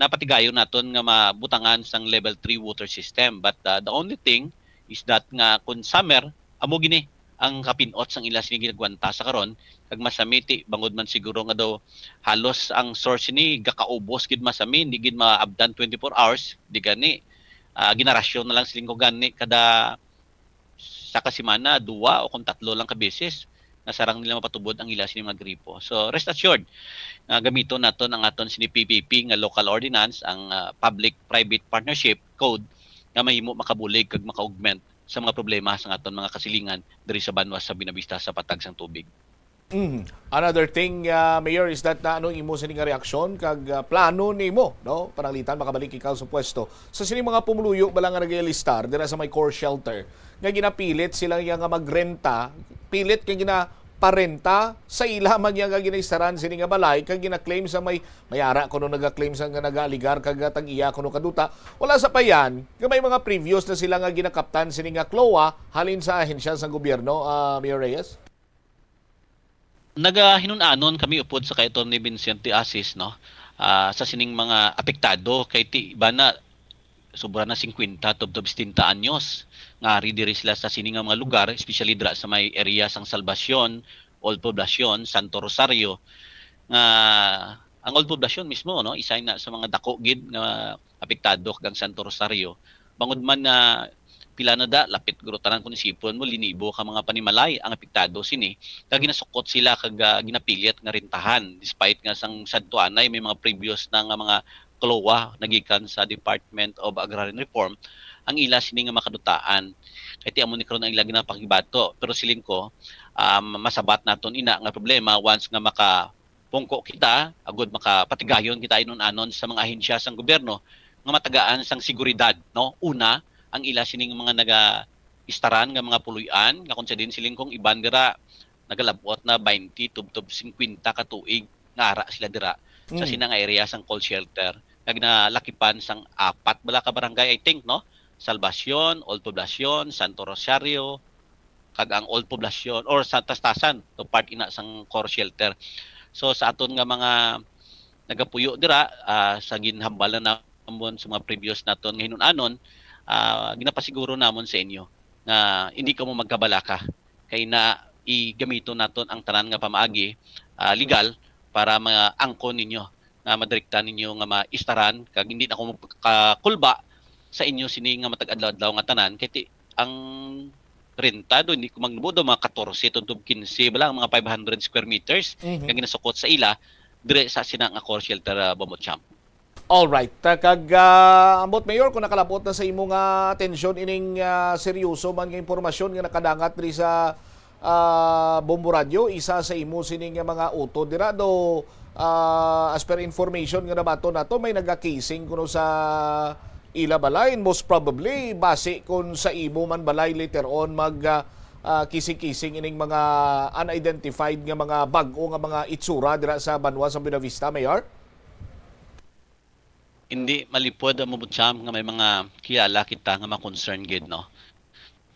napatigayon naton nga mabutangan sang level three water system. But uh, the only thing is that nga kung summer, amo gini ang kapinot sang ila sini ginagwanta sa karon, kag masamiti bangod man siguro nga daw halos ang source ni gakaubos gid masami, hindi gid maabtan twenty-four hours, di gani ah, ginarasyon na lang siling ko gani kada sa ka semana, duwa o kung tatlo lang ka beses nga sarang nila mapatubod ang ila sini mga gripo. So rest assured nga gamiton naton ang aton sini P P P nga local ordinance, ang ah, public private partnership code nga mahimo makabulig kag maka-augment sa mga problema sa aton mga kasilingan diri sa banwa sa Buena Vista sa patag sang tubig. Mm. Another thing, uh, Mayor, is that na ano imo sini nga reaksyon kag uh, plano nimo, no? Pananglitan makabalik ikaw sa pwesto. Sa sini mga pumuluyo bala nga nagalistar dira sa may core shelter nga ginapilit sila nga magrenta, pilit nga ginaparenta sa ila man nga ginaistaran sini nga balay kag gina-claim sa may may ara kuno naga-claim sa nga nagaaligar kag tag-iya kuno kaduta. Wala sa payan nga may mga previous na sila nga ginakaptan sini nga CLOA halin sa ahensya sa gobyerno, uh, Mayor Reyes. Nagahinun-anon kami upod sa kay Attorney Vincent de Asis, no, ah, sa sining mga apektado kay ti iba na sobra na singkwenta tubtob setenta anyos nga ari diri sila sa sini nga mga lugar, especially dira sa may area sang Salvacion, Old Poblacion, Santo Rosario, nga ang Old Poblacion mismo, no, isa na sa mga dako gid nga apektado kag ang Santo Rosario. Bangod man na pila na da, lapit guro tanan kung isipon mo, linibo ka mga panimalay ang apektado sini, kag ginasukot sila kag ah, ginapilit nga rentahan, despite nga sang sadto anay may mga previous na nga mga CLOA nagikan sa Department of Agrarian Reform ang ila sini nga makadutaan. Kay ti amo ni karon ang ila ginapakibato, pero siling ko, um, masabat naton ina nga problema once nga maka pungko kita, agud makapatigayon kita inun-anon sa mga ahensya sang gobyerno nga matagaan sang seguridad, no? Una, ang ila sining mga nagaistaran nga mga puloy-an, nga kung sa din siling kong iban dira nagalabot na twenty tubtob fifty ka tuig nga ara sila dira sa Mm. sina nga area sang call shelter nga ginalakipan sang apat bala ka barangay, I think, no? Salvacion, Old Poblacion, Santo Rosario, kag ang Old Poblacion or sa Tastasan, to part ina sang core shelter. So sa aton nga mga nagapuyo dira, ah, sa ginhambal na namon sa mga previous naton nga hinun-anon, ah, ginapasiguro namon sa inyo nga hindi kamo magkabalaka kay na igamiton naton ang tanan nga pamaagi ah, legal para maangkon ninyo nga madirekta ninyo nga maistaran kag hindi na ko magkakulba sa inyo sini nga matag adlaw-adlaw nga tanan kay ti, ang renta do hindi ko magnubo do mga katorse tubtob kinse bala ang mga five hundred square meters Mhm. nga ginasukot sa ila dire sa sina nga core shelter uh, Bombo Champ. Alright. Ta- Kag ah, ambot Mayor, kung nakalabot na sa imo nga atensyon ining ah, seryoso man nga impormasyon nga nakadangat diri sa ah, Bombo Radio, isa sa imo sini nga mga utod dira do ah, as per information nga nabaton nato may nagakising kuno sa ila balay, most probably base kun sa imo man balay later on mag ah, ah, kising-kising ining mga unidentified nga mga bag-o nga mga itsura dira sa banwa sa Buenavista, Mayor? Hindi malipod ang Bubucham nga may mga kilala kita nga mga concern gid, no,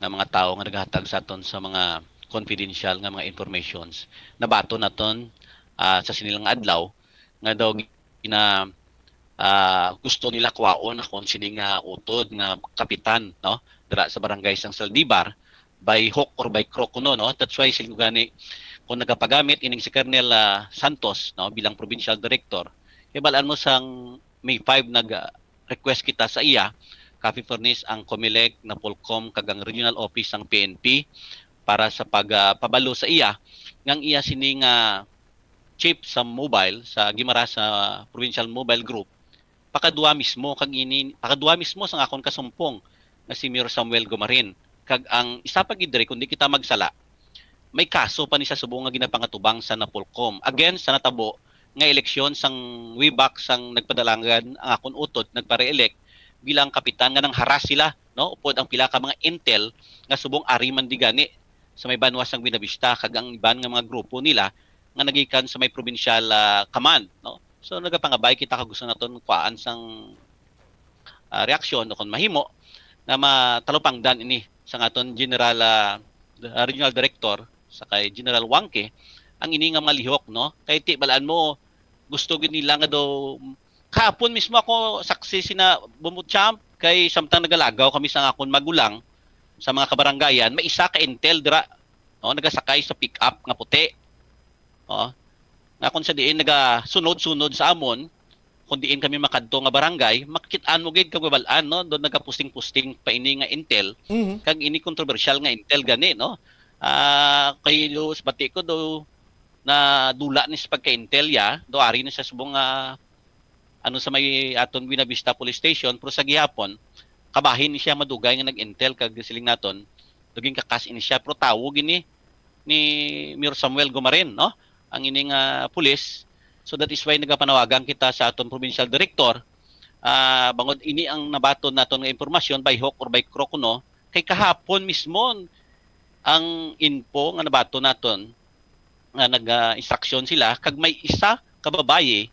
nga mga tawo nga naghatag sa aton sa mga confidential nga mga informations. Nabaton naton, ah, sa sini nga adlaw nga daw gina ah, gusto nila kwaon akon sini nga utod nga kapitan, no, dira sa barangay sang Saldibar, by hook or by crook kuno, no. That's why siling ko gani, kung nagapagamit ining si Colonel, ah, Santos, no, bilang provincial director, kay balaan mo sang May five nag, ah, request kita sa iya, copy furnish ang Comelec, Napolcom, kag ang regional office sang P N P para sa pag, ah, pabalo sa iya ngang iya sini nga chief sa mobile, sa Guimaras, sa Provincial Mobile Group, pakadua mismo kag ini, pakadua mismo sang akon kasumpong nga si Mayor Samuel Gomarin. Kag ang isa pa gid diri, kung di kita magsala, may kaso pa ni sa subong nga ginapangatubang sa Napolcom against sa natabo nga eleksyon sang way back sang nagpadalangan ang akon utod, nagpa-re-elect bilang kapitan, nga nang-harass sila, no, upod ang pila ka mga intel nga subong ari man di gani sa may banwa sang Buenavista kag ang iban nga mga grupo nila nga nagikan sa may provincial, ah, command, no? So nagapangabay kita kag gusto naton kuhaan sang, ah, reaksyon o kon mahimo nga matalupangdan ini sang aton General, ah, Regional Director sa kay General Wangke ang ini nga mga lihok, no? Kay ti balaan mo, gusto gid nila nga daw, kahapon mismo ako saksi sina Bumbutchamp, kay samtang nagalagaw kami sa akon magulang sa mga kabarangayan, may isa ka intel dira, no, nagasakay sa pick-up nga puti. Oh. Nga kung sa diin nagasunod-sunod sa amon, kung diin kami makadto nga barangay, makit-an mo gid kag mabal-an, no? Doon nagapusting-pusting pa ini nga intel, Mhm. kag ini kontrobersyal nga intel gani, no? Ah, kay do, sa bati ko do, na dula ni sa pagka-intel ya, do ari ni sa subong nga ano sa may aton Buenavista Police Station, pero sa gihapon, kabahin ni siya madugay nga nag-intel kag siling naton, duging kakas ini siya, pero tawo gini ni Mayor Samuel Gomarin, no? Ang ini nga pulis. So that is why nagapanawagan kita sa aton provincial director, ah, bangod ini ang nabaton naton nga impormasyon by hook or by crook, no? Kay kahapon mismo ang info nga nabaton naton nga nag-instruction sila kag may isa ka babayi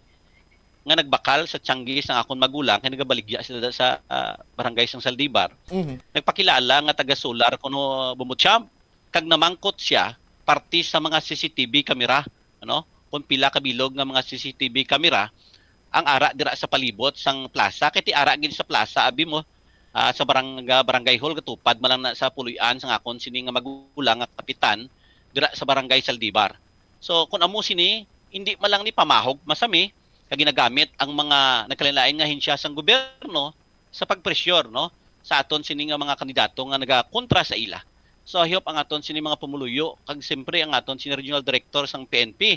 nga nagbakal sa tiyanggi sang akon magulang kay nagabaligya sila sa, ah, barangay sang Saldibar. Mhm. Nagpakilala nga taga Sular kuno, Bumutsyam, kag namangkot siya parte sa mga C C T V camera, ano, kung pila ka bilog nga mga C C T V camera ang ara dira sa palibot sang plaza. Kay ti ara gid sa plaza, abi mo, ah, sa barang-, barangay hall, gatupad man lang na sa puloy-an sang akon sini nga magulang nga kapitan dira sa barangay Saldibar. So, kung amo sini, hindi man lang ni pamahog masami, kag ginagamit ang mga nagkalain-lain nga ahensya sang gobyerno sa pagpresyur, no, sa aton sini nga mga kandidato nga nagakontra sa ila. So, I hope ang aton sini mga pumuluyo, kag siyempre ang aton sini regional director sang P N P,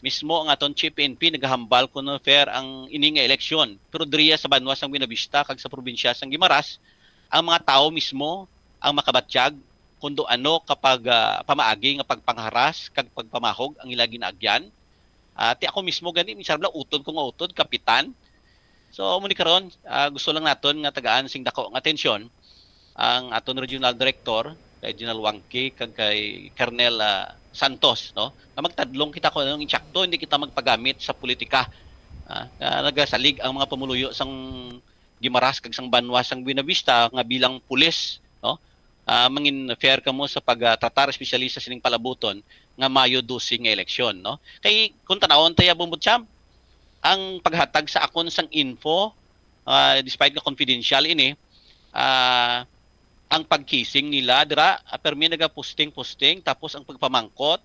mismo ang aton chief P N P, nagahambal kuno fair ang ini nga eleksyon. Pero diriya sa banwa sang Buenavista kag sa probinsya sang Guimaras, ang mga tawo mismo ang makabatyag kung do ano kapag, ah, pamaagi nga pagpangharas kag pagpamahog ang ila ginaagyan. Ah, ti ako mismo gani, minsan bala utod ko nga utod, kapitan. So, amo ni karon, ah, gusto lang naton nga tagaan sing dako nga atensyon ang aton regional director, kay General Wangki, kag kay Colonel, ah, Santos, no? Nga magtadlong kita kung anong insakto, hindi kita magpagamit sa politika. Ah, nga nagasalig ang mga pumuluyo sang Guimaras kag sang banwa sang Buenavista nga bilang pulis, no? Ah, mangin fair kamo sa pag, ah, tratar, especially sa sining palabuton nga Mayo dose nga eleksyon, no? Kay kung tanawon ta ya, Bumbutsyam, ang paghatag sa akon sang info, ah, despite nga confidential ini, ah, ang pagkising nila dira, ah, permi nagaposting-posting, tapos ang pagpamangkot,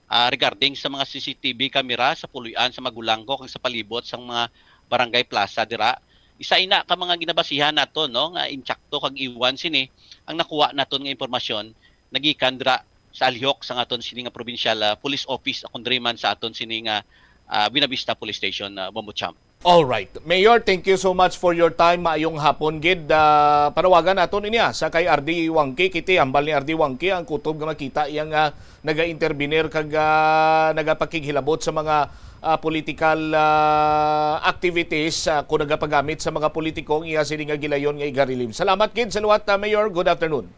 ah, regarding sa mga C C T V camera sa puloy-an sa magulang ko kag sa palibot sang mga barangay plaza dira. Isa ina ka mga ginabasihan naton, no, nga insakto kag iwan sini ang nakuha naton nga impormasyon nagikan dira sa alihok sang aton sini nga provincial, ah, police office, akon diri man sa aton sini nga, ah, Buenavista Police Station, ah, Bombo Champ. All right. Mayor, thank you so much for your time. Maayong hapon gid. Ah, panawagan naton niya sa kay R D Wangki. Kiti, hambal ni R D Wangki ang kutob nga makita iya nga naga-intervenir kag, ah, nagapakighilabot sa mga, ah, political, ah, activities, ah, kung nagapagamit sa mga politiko ang iya sini nga gilayon nga iga-relieve. Salamat gid sa liwat, ah, Mayor. Good afternoon.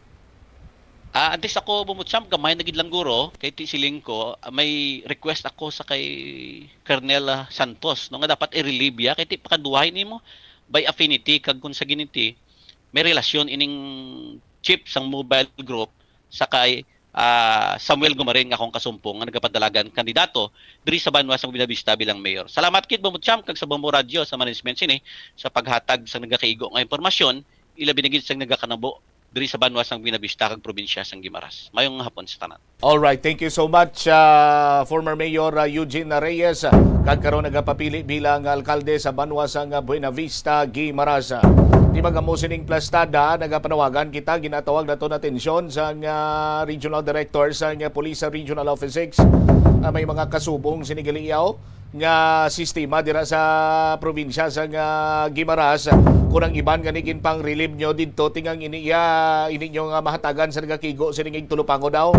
Ah, antes ako bumutyam, gamay na gid lang guro, kay ti siling ko, ah, may request ako sa kay Colonel, ah, Santos, no, nga dapat i-relieve ya, kay ti pakaduhay nimo by affinity, kag kung sa giniti, may relasyon ining chief sang mobile group sa kay, ah, Samuel Gumarin nga akong kasumpong nga nagapadalagan kandidato diri sa banwa sang Buenavista bilang mayor. Salamat gid, Bumutyam, kag sa Bombo Radyo sa management sini sa paghatag sa nagakaigo nga impormasyon, ilabi na gid sa nagakanabo diri sa banwa sang Buenavista kag probinsya sang Guimaras. Mayong hapon sa tanan. All right, thank you so much, ah, former Mayor, ah, Eugene Reyes, ah, kag karon nagapapili bilang alkalde sa banwa sang, ah, Buenavista, Guimaras. Ah, di ba nga mo sining plastada, nagapanawagan kita, ginatawag naton atensyon sang, ah, Regional Director sang, ah, Police sa Regional Office Six, ah, may mga kasubong sini gali yaw nga sistema dira sa probinsya sang Guimaras, kun ang iban nga ni ginpang-relieve nyo didto, tingang ini iya, ini nyo nga mahatagan sa nagakigo sini nga igtulupango daw.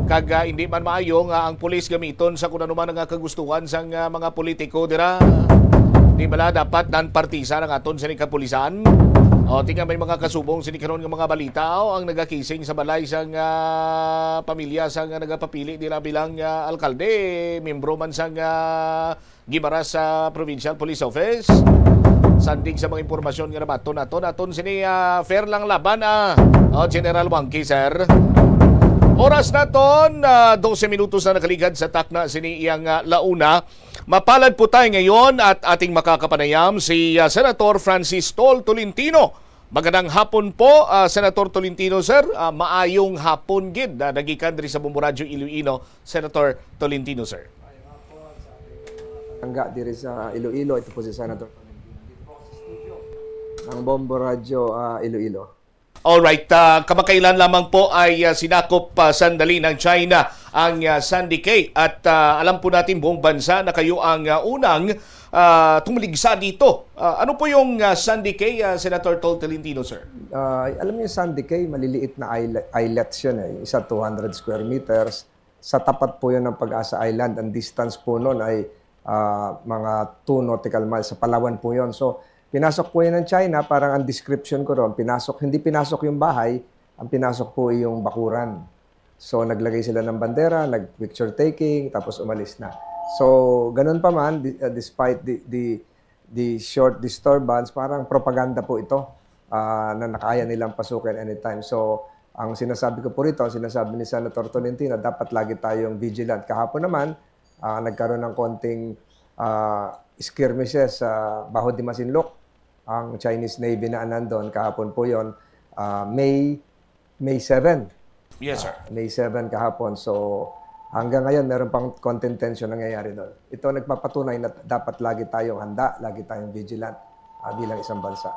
Kag, ah, hindi man maayo nga ang pulis gamiton sa kun ano man nga kagustuhan sang, ah, mga politiko dira. Di bala dapat non-partisan ang aton sini kapulisan? O, tinga may mga kasubong sini karon nga mga balita, o, ang nagakising sa balay sang, ah, pamilya sang, ah, nagapapili dira bilang, ah, alkalde, membro man sang, ah, Guimaras sa Provincial Police Office. Sandig sa mga impormasyon nga nabaton naton, aton sini, ah, fair lang laban, ah. O, General Wangki, sir. Oras naton, ah, dose minutos na nakaligad sa takna sini iyang, ah, launa. Mapalad po tayo ngayon at ating makakapanayam si, ah, Senator Francis Tol Tolentino. Magandang hapon po, ah, Senator Tolentino, sir. Ah, maayong hapon gid, ah, nagikan diri sa Bombo Radyo Iloilo, Senator Tolentino, sir. Tangga diri sa Iloilo, ito po si Senator Tolentino. Dito po sa studio ng Bombo Radyo, ah, Iloilo. Alright, ah, kamakailan lamang po ay, ah, sinakop, ah, sandali ng China ang, ah, Sandy K. At, ah, alam po natin buong bansa na kayo ang, ah, unang, ah, tumaligsa dito. Ah, ano po yung, ah, Sandy K, ah, Senator Tol Tolentino, sir? Ah, alam niyo, Sandy K, maliliit na isle-, islets yun eh. Isa two hundred square meters. Sa tapat po yun ng Pag-asa Island. Ang distance po nun ay, ah, mga two nautical miles. Sa Palawan po yun. So, pinasok po yun ng China. Parang ang description ko ron, pinasok, hindi pinasok yung bahay, ang pinasok po ay yung bakuran. So, naglagay sila ng bandera, nag-picture taking, tapos umalis na. So, ganun pa man, di-, uh, despite the, the, the short disturbance, parang propaganda po ito, ah, na nakaya nilang pasukin anytime. So, ang sinasabi ko po rito, ang sinasabi ni Senator Tolentino, dapat lagi tayong vigilant. Kahapon naman, ah, nagkaroon ng konting, ah, skirmishes sa Baho de Masinloc. Ang Chinese Navy na nandun, kahapon po yon, ah, May, May seven. Yes, sir. Ah, May seven kahapon. So, hanggang ngayon, meron pang konting tension nangyayari doon. Ito nagpapatunay na dapat lagi tayong handa, lagi tayong vigilant, ah, bilang isang bansa.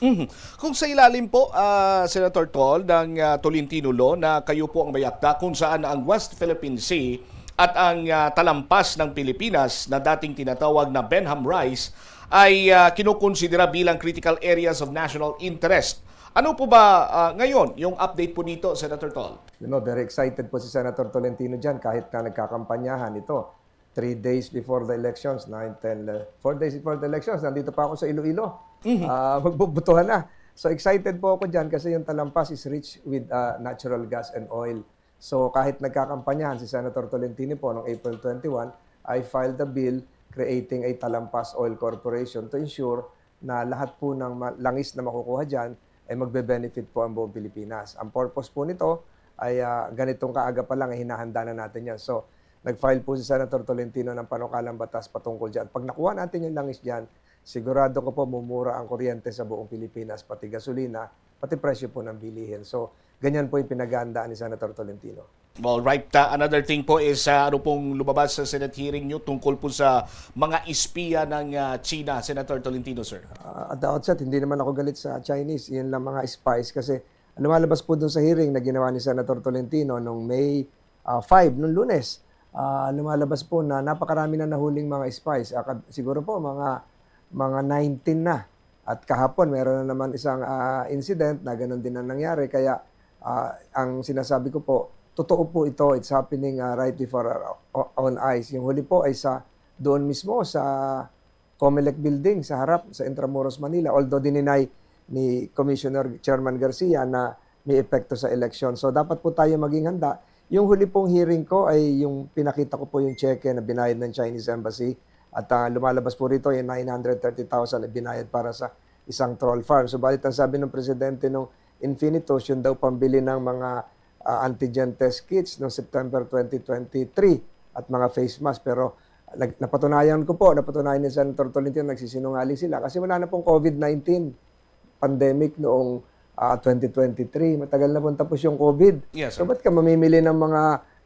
Mhm. Kung sa ilalim po, ah, Senator Tol, ng, ah, Tolentino Law na kayo po ang may akda kung saan ang West Philippine Sea at ang, ah, talampas ng Pilipinas na dating tinatawag na Benham Rice ay, ah, kinukonsidera bilang critical areas of national interest. Ano po ba, ah, ngayon yung update po dito, Senator Tol? Alam mo, very excited po si Senator Tolentino dyan kahit na nagkakampanyahan ito. Three days before the elections, nine, ten, uh, four days before the elections, nandito pa ako sa Iloilo. Mhm. Ah, magbubutuhan na. So excited po ako dyan kasi yung Talampas is rich with, uh, natural gas and oil. So kahit nagkakampanyahan si Senator Tolentino po noong April twenty-one, I filed the bill creating a Talampas Oil Corporation to ensure na lahat po ng ma-, langis na makukuha dyan ay magbe-benefit po ang buong Pilipinas. Ang purpose po nito ay, ah, ganitong kaaga pa lang ay hinahanda na natin yan. So, nag-file po si Senator Tolentino ng panukalang batas patungkol dyan. Pag nakuha natin yung langis dyan, sigurado ko po mumura ang kuryente sa buong Pilipinas, pati gasolina, pati presyo po ng bilihin. So, ganyan po yung pinaghahandaan ni Senator Tolentino. Well, right. Uh, another thing po is, uh, ano pong lumabas sa Senate hearing nyo tungkol po sa mga espiya ng, uh, China, Senator Tolentino, sir? Uh, at the outset, hindi naman ako galit sa Chinese. Yan lang mga spies kasi lumalabas po dun sa hearing na ginawa ni Senator Tolentino nung May, uh, five, nung Lunes. Uh, lumalabas po na napakarami na nahuling mga spies. Uh, kab-, siguro po mga, mga nineteen na. At kahapon, meron na naman isang, ah, incident na ganun din ang nangyari. Kaya, ah, ang sinasabi ko po, totoo po ito. It's happening, ah, right before our o-, own eyes. Yung huli po ay sa, doon mismo sa Comelec Building, sa harap, sa Intramuros, Manila. Although dininay ni Commissioner Chairman Garcia na may epekto sa eleksyon. So, dapat po tayo maging handa. Yung huli pong hearing ko ay yung pinakita ko po yung cheque na binayad ng Chinese Embassy at, ah, lumalabas po rito yung nine hundred thirty thousand na binayad para sa isang troll farm. Subalit ang sabi ng presidente nung Infinitus, yun daw pambili ng mga, ah, antigen test kits noong September twenty twenty-three at mga face mask. Pero nag-, napatunayan ko po, napatunayan ni Senator Tolentino, nagsisinungaling sila kasi wala na pong COVID nineteen pandemic noong, ah, twenty twenty-three. Matagal na pong tapos yung COVID. Yes, So, sir. Ba't ka mamimili ng mga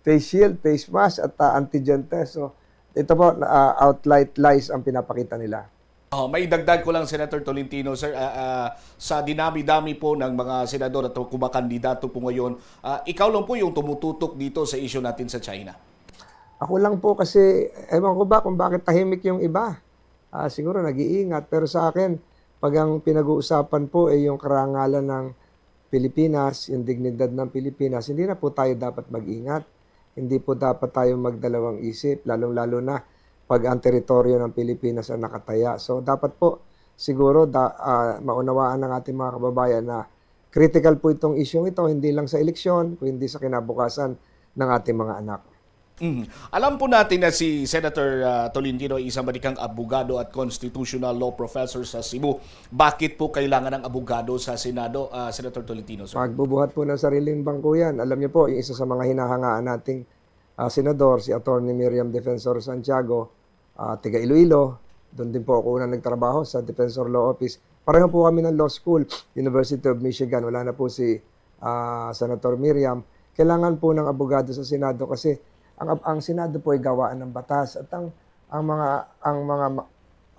face shield, face mask at, ah, antigen test? So, ito po, ah, outright lies ang pinapakita nila. Oh, may dagdag ko lang, Senator Tolentino, sir, ah, ah, sa dinami-dami po ng mga senador at kumakandidato po ngayon, ah, ikaw lang po yung tumututok dito sa issue natin sa China. Ako lang po kasi, ewan ko ba kung bakit tahimik yung iba. Ah, siguro nag-iingat. Pero sa akin, pag ang pinag-uusapan po ay yung karangalan ng Pilipinas, yung dignidad ng Pilipinas, hindi na po tayo dapat mag-ingat. Hindi po dapat tayo magdalawang isip, lalong-lalo na pag ang teritoryo ng Pilipinas ang nakataya. So, dapat po, siguro, da, ah, maunawaan ng ating mga kababayan na critical po itong isyung ito, hindi lang sa eleksyon, kundi sa kinabukasan ng ating mga anak. Mhm. Alam po natin na si Senator, ah, Tolentino ay isang batikang abogado at constitutional law professor sa Cebu. Bakit po kailangan ng abogado sa Senado, ah, Senator Tolentino, sir? Pagbubuhat po ng sariling bangko yan. Alam niyo po, yung isa sa mga hinahangaan nating, ah, senador, si Attorney Miriam Defensor Santiago, ah, taga Iloilo. Doon din po ako una nagtrabaho sa Defensor Law Office. Pareho po kami ng law school, University of Michigan. Wala na po si, ah, Senator Miriam. Kailangan po ng abogado sa Senado kasi ang, ang Senado po ay gawaan ng batas at ang, ang mga, ang mga ma-,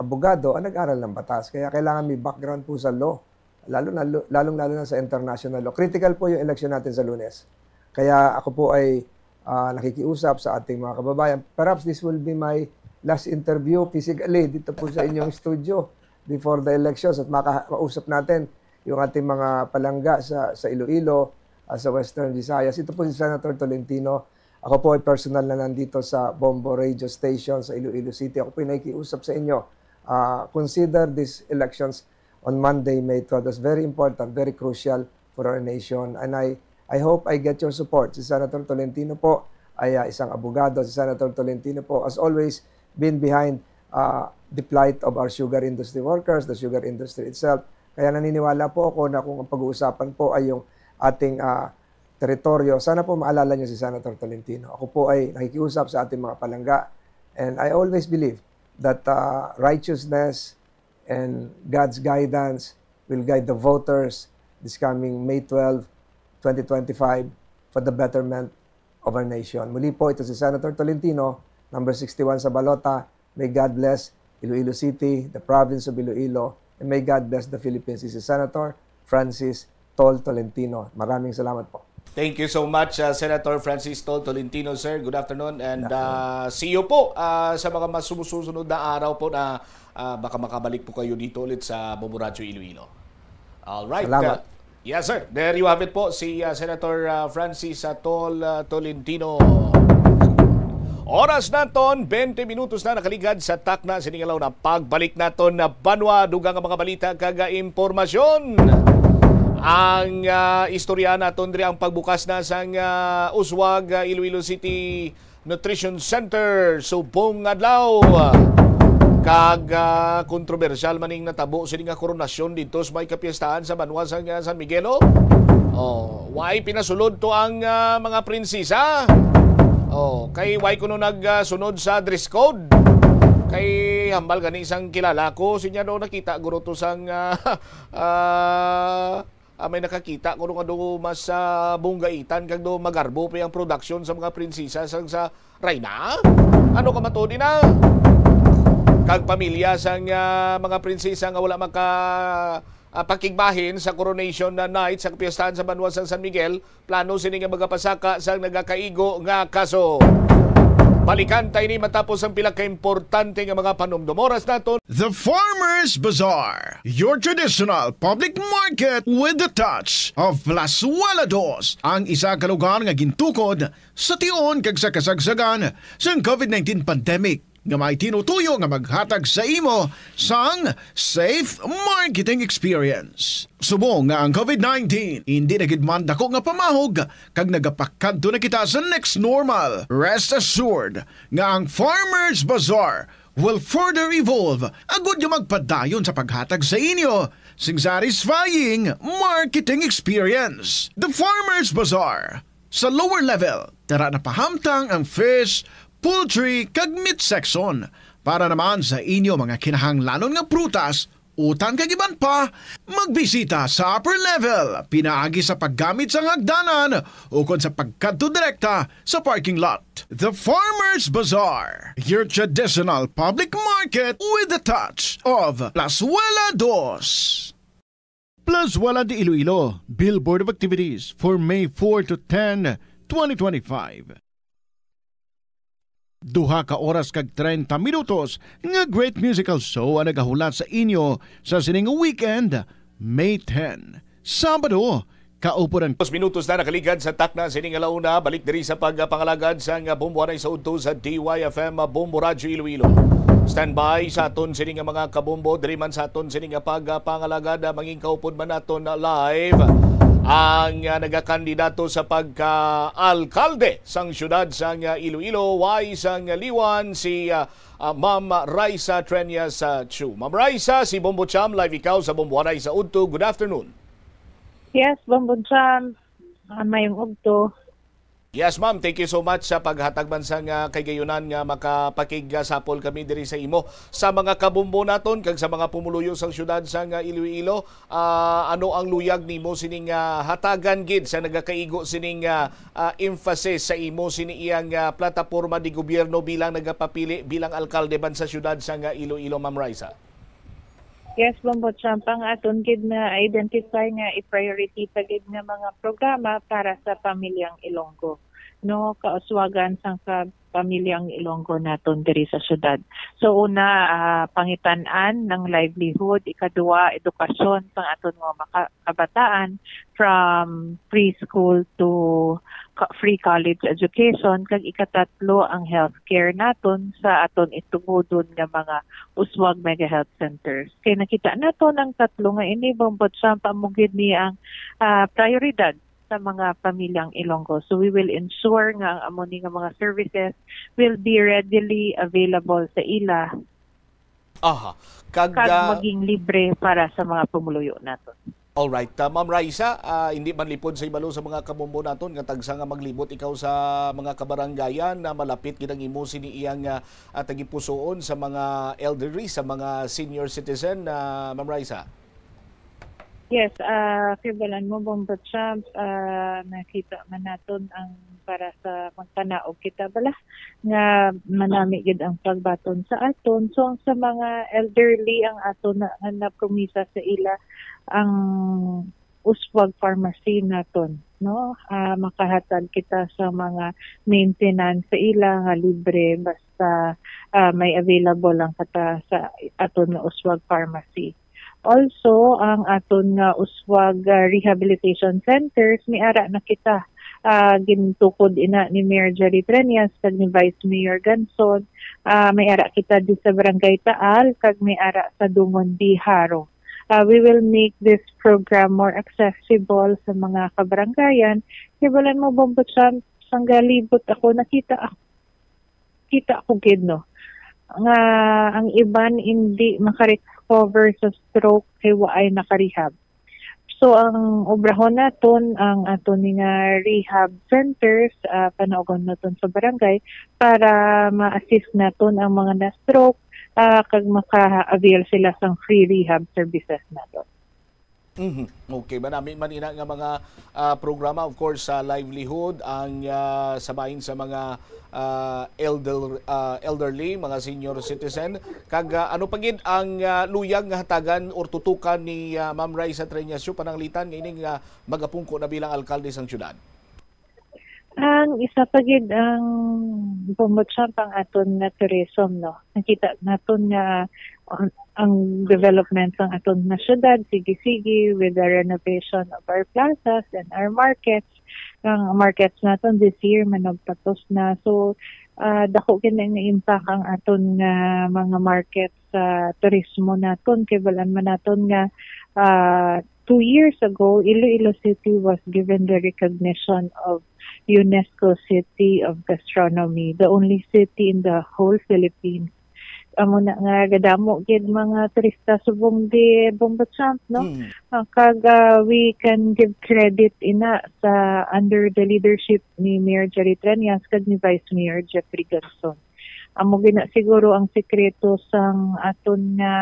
abogado ang nag-aral ng batas. Kaya kailangan may background po sa law, lalo na, lalong-lalo na sa international law. Critical po yung election natin sa Lunes. Kaya ako po ay, ah, nakikiusap sa ating mga kababayan. Perhaps this will be my last interview physically dito po sa inyong studio before the elections at maka-, mausap natin yung ating mga palangga sa, sa Iloilo, ah, sa Western Visayas. Ito po si Senator Tolentino. Ako po ay personal na nandito sa Bombo Radio Station sa Iloilo City. Ako po ay nakikiusap sa inyo. Ah, consider these elections on Monday, May twelve. That's very important, very crucial for our nation. And I, I hope I get your support. Si Senator Tolentino po ay, ah, isang abogado. Si Senator Tolentino po, as always, been behind, ah, the plight of our sugar industry workers, the sugar industry itself. Kaya naniniwala po ako na kung ang pag-uusapan po ay yung ating, ah, teritoryo, sana po maalala niyo si Senator Tolentino. Ako po ay nakikiusap sa ating mga palangga. And I always believe that, ah, righteousness and God's guidance will guide the voters this coming May twelve, twenty twenty-five, for the betterment of our nation. Muli po, ito si Senator Tolentino, number sixty-one sa balota. May God bless Iloilo City, the province of Iloilo, and may God bless the Philippines. This is Senator Francis Tol Tolentino. Maraming salamat po. Thank you so much, uh, Senator Francis Tol Tolentino, sir. Good afternoon. And, uh, see you po, uh, sa mga mas sumusunod na araw po na, uh, baka makabalik po kayo dito ulit sa Bombo Radyo Iloilo. All right. Salamat. Uh, yes, sir. There you have it po, si, uh, Senator, uh, Francis, uh, Tol, uh, Tolentino. Oras naton, twenty minutos na nakaligad sa takna sining adlaw na pagbalik naton na banwa, dugang nga mga balita kag, ah, impormasyon. Ang, ah, istorya naton diri ang pagbukas na sang, ah, Uswag, ah, Iloilo City Nutrition Center subong adlaw. Kag, ah, kontrobersyal man ning natabo sini nga koronasyon dito sa may kapiestahan sa banwa sang, ah, San Miguel, oh. Oh, why pinasulod to ang, ah, mga prinsesa? Oh, kay why kuno nag, ah, sunod sa dress code? Kay hambal gani sang kilala ko, sinya daw nakita guro to sang, ah, ah, ah, may nakakita ko nga do mas, ah, bunggaitan kag do magarbo pa ang production sa mga prinsesa sang sa Rayna? Ano ka matod ina? Kag pamilya sang, ah, mga prinsesa nga wala maka, ah, pakigbahin sa coronation na night sa kapiestahan sa banwa sa San Miguel, plano sini nga magapasaka sang nagakaigo nga kaso. Balikan ta ini matapos ang pila ka importante nga mga panumdom. Oras naton. The Farmers Bazaar, your traditional public market with the touch of Plazuela Dos, ang isa ka lugar nga gintukod sa tion kag sa kasagsagan sang COVID nineteen pandemic. nga may tinutuyo nga maghatag sa imo sang safe marketing experience. Subong nga ang COVID nineteen indi na gid man dako nga pamahog kag nagapakadto na kita sa next normal, rest assured nga ang Farmers Bazaar will further evolve agud nga magpadayon sa paghatag sa inyo sing satisfying marketing experience. The Farmers Bazaar. Sa lower level, tara na pahamtang ang fish, poultry, kag meat section. Para naman sa inyo mga kinahanglanon nga prutas, utan kag iban pa, magbisita sa upper level pinaagi sa paggamit sang hagdanan ukon sa pagkadto direkta sa parking lot. The Farmers Bazaar, your traditional public market with a touch of Plazuela Dos. Plazuela de Iloilo, Billboard of Activities for May four to ten, twenty twenty-five. Duha ka oras kag treinta minutos nga great musical show ang nagahulat sa inyo sa sining weekend, May ten, Sabado. Kaupo ang Dos minutos na nakaligad sa takna sini nga launa. Balik diri sa pagpangalagad sang Bombo Anay sa udto sa D Y F M Bombo Radyo Iloilo. Standby sa aton sini nga mga kabombo, diri man sa aton sini nga pagpangalagad, ah, mangin kaupod man naton live ang, ah, nagakandidato sa pagka-alkalde sang siyudad sang, ah, Iloilo, Wai sang Liwan, si, ah, ah, Ma'am Raisa Treñas, ah, Chu. Ma'am Raisa, si Bombo Cham, live ikaw sa Bombo Anay sa udto. Good afternoon. Yes, Bombo Cham. Ah, mayong udto. Yes, ma'am. Thank you so much sa paghatag man sang, ah, kahigayonan nga makapakigsapol kami diri sa imo. Sa mga kabombo naton kag sa mga pumuluyo sang siyudad sang, ah, Iloilo, ah, ano ang luyag nimo sining, ah, hatagan gid sa nagakaigo sining, ah, ah, emphasis sa imo sini iyang, ah, plataporma de gobyerno bilang nagapapili bilang alkalde man sa siyudad sang, ah, Iloilo, Ma'am Raisa? Yes, Bombo Champ, ang aton gid na identify nga i-priority pa gid nga mga programa para sa pamilyang Ilonggo, no, kauswagan sang ka-, pamilyang Ilonggo naton diri sa syudad. So, una, ah, pangitan-an ng livelihood, ikaduha, edukasyon sang aton mga maka-, kabataan from preschool to co-, free college education, kag ikatatlo, ang healthcare naton sa aton itugodon nga mga uswag mega health centers. Kay nakita naton ang tatlo nga ini, Bombo Champ, amo gid ni ang, ah, prioridad sa mga pamilyang Ilonggo. So we will ensure nga ang amo ni nga mga services will be readily available sa ila Aha. Kag, kag ah, maging libre para sa mga pumuluyo naton. Alright. Ah, Ma'am Raisa, ah, hindi man lipod sa ibalo sa mga kabombo naton nga tagsa nga maglibot ikaw sa mga kabarangayan na malapit gid ang imo sini iyang, ah, ah, tagipusoon sa mga elderly, sa mga senior citizen, ah, Ma'am Raisa? Yes, ah, kay balan mo, Bombo Champ, ah, nakita man naton ang para sa magpanaog kita bala nga manami gid ang pagbaton sa aton. So, ang sa mga elderly, ang aton na, nga napromisa sa ila ang uswag pharmacy naton, no? Ah, makahatag kita sa mga maintenance sa ila nga libre basta, ah, may available lang kata sa aton nga uswag pharmacy. Also, ang aton nga uswag, ah, rehabilitation centers, may ara na kita, ah, gintukod ina ni Mayor Jerry Treñas kag ni Vice Mayor Ganson. Ah, may ara kita di sa Barangay Taal kag may ara sa Dungon di Jaro. Ah, we will make this program more accessible sa mga kabarangayan. Kay balan mo, Bombo Champ, sanggalibot ako, nakita ako, kita ko gid, no, nga ang iban hindi makarecover sa stroke kay waay nakarehab. So, ang obrahon naton, ang aton ni nga rehab centers, ah, panaugon naton sa barangay para ma-assist naton ang mga na-stroke, ah, kag maka-avail sila sang free rehab services naton. Mhm. Okay, manami man ina nga mga, ah, programa, of course, sa livelihood, ang, ah, sa bahin sa mga, ah, elder-, ah, elderly, mga senior citizen, kag, ah, ano pa gid ang, ah, luyag nga hatagan or tutukan ni, ah, Ma'am Raisa Treñas Chu pananglitan nga ining, ah, magapungko na bilang alkalde sang syudad? Ang isa pa gid ang Bombo Champ ang aton nga tourism, no? Nakita naton nga ang, ang development sang aton nga syudad, sige-sige with the renovation of our plazas and our markets. Ang markets naton this year, manugpatos na. So, ah, dako gid na nga impact ang aton nga mga market sa turismo naton. Kay balan man naton nga, ah, two years ago, Iloilo City was given the recognition of UNESCO City of Gastronomy, the only city in the whole Philippines. Amo na nga gadamo gid mga turista subong di Bombo Champ, no? Mm. Ah, kag, ah, we can give credit ina sa under the leadership ni Mayor Jerry Treñas kag ni Vice Mayor Jeffrey Ganson. Amo gina siguro ang sekreto sang aton nga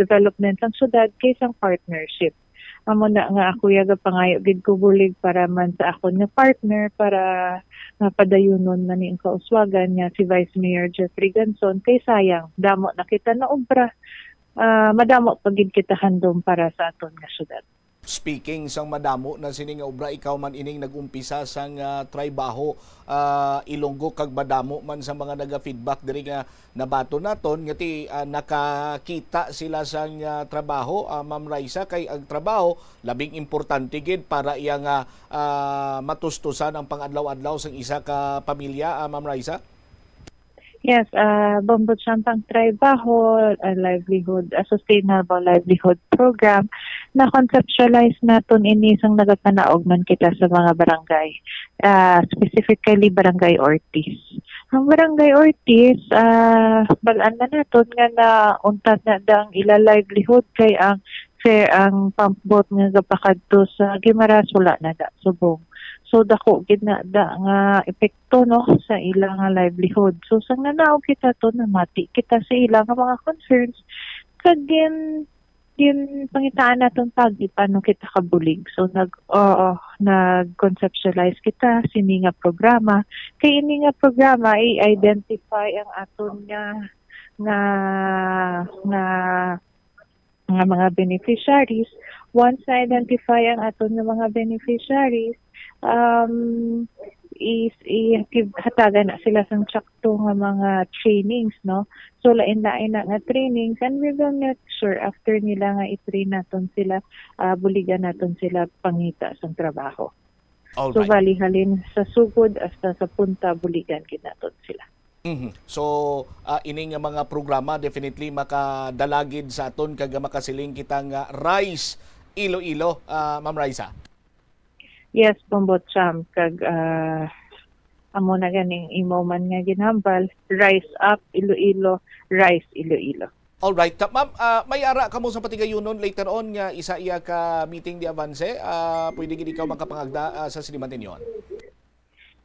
development sang syudad kay sang partnership. Amo na nga ako ya gapangayo gid ko bulig para man sa akon nga partner para nga padayunon man ni ang kauswagan nga si Vice Mayor Jeffrey Ganson kay sayang damo na kita na obra. Ah, madamo pa gid kita handom para sa aton nga syudad. Speaking sang madamo na sini nga obra, ikaw man ining nag-umpisa sang, ah, trabaho, ah, Ilonggo, kag madamo man sa mga naga-feedback diri nga nabaton naton nga ti, ah, nakakita sila sang, ah, trabaho, ah, Ma'am Raisa, kay ang trabaho labing importante gid para iya nga, ah, matustusan ang pang-adlaw-adlaw sang isa ka pamilya, ah, Ma'am Raisa? Yes, ah, Bombo Champ, ang trabaho, ah, livelihood, a sustainable livelihood program, na-conceptualize naton ini sang nagapanaog man kita sa mga barangay, ah, specifically Barangay Ortiz. Ang Barangay Ortiz, ah, balaan na naton nga nauntad na da ang ila livelihood kay ang fer-, ang pump boat nga gapakadto sa Guimaras wala na da subong. So, dako gid na da nga epekto, no, sa ila nga livelihood. So, sang nanaog kita to, namati kita sa ila nga mga concerns. Kag gin-, ginpangitaan naton pagi paano kita kabulig. So, nag-, oo, nag-conceptualize kita sini nga programa. Kay ini nga programa, i-identify ang aton nga, nga, nga, nga mga beneficiaries. Once na-identify ang aton nga mga beneficiaries, um, is, i-, hatagan na sila sang tsakto nga mga trainings, no? So, lain-lain na nga trainings, and we will make sure after nila nga i-train naton sila, ah, buligan naton sila pangita sang trabaho. So, Alright. bali, halin sa sugod hasta sa punta, buligan gid naton sila. Mhm. So, ah, ini nga mga programa definitely makadala gid sa aton kag makasiling kita nga Rise Iloilo, ah, Ma'am Raisa. Yes, Bombo Champ, kag, ah, amo na ganing imo man nga ginhambal, Rise Up Iloilo, Rise Iloilo. Alright. Ta-, ma'am, ah, may ara kamo sa patigayunon later on nga isa iya ka meeting di Avance? Ah, pwede gid ikaw makapangagda, ah, sa sinimantinyon?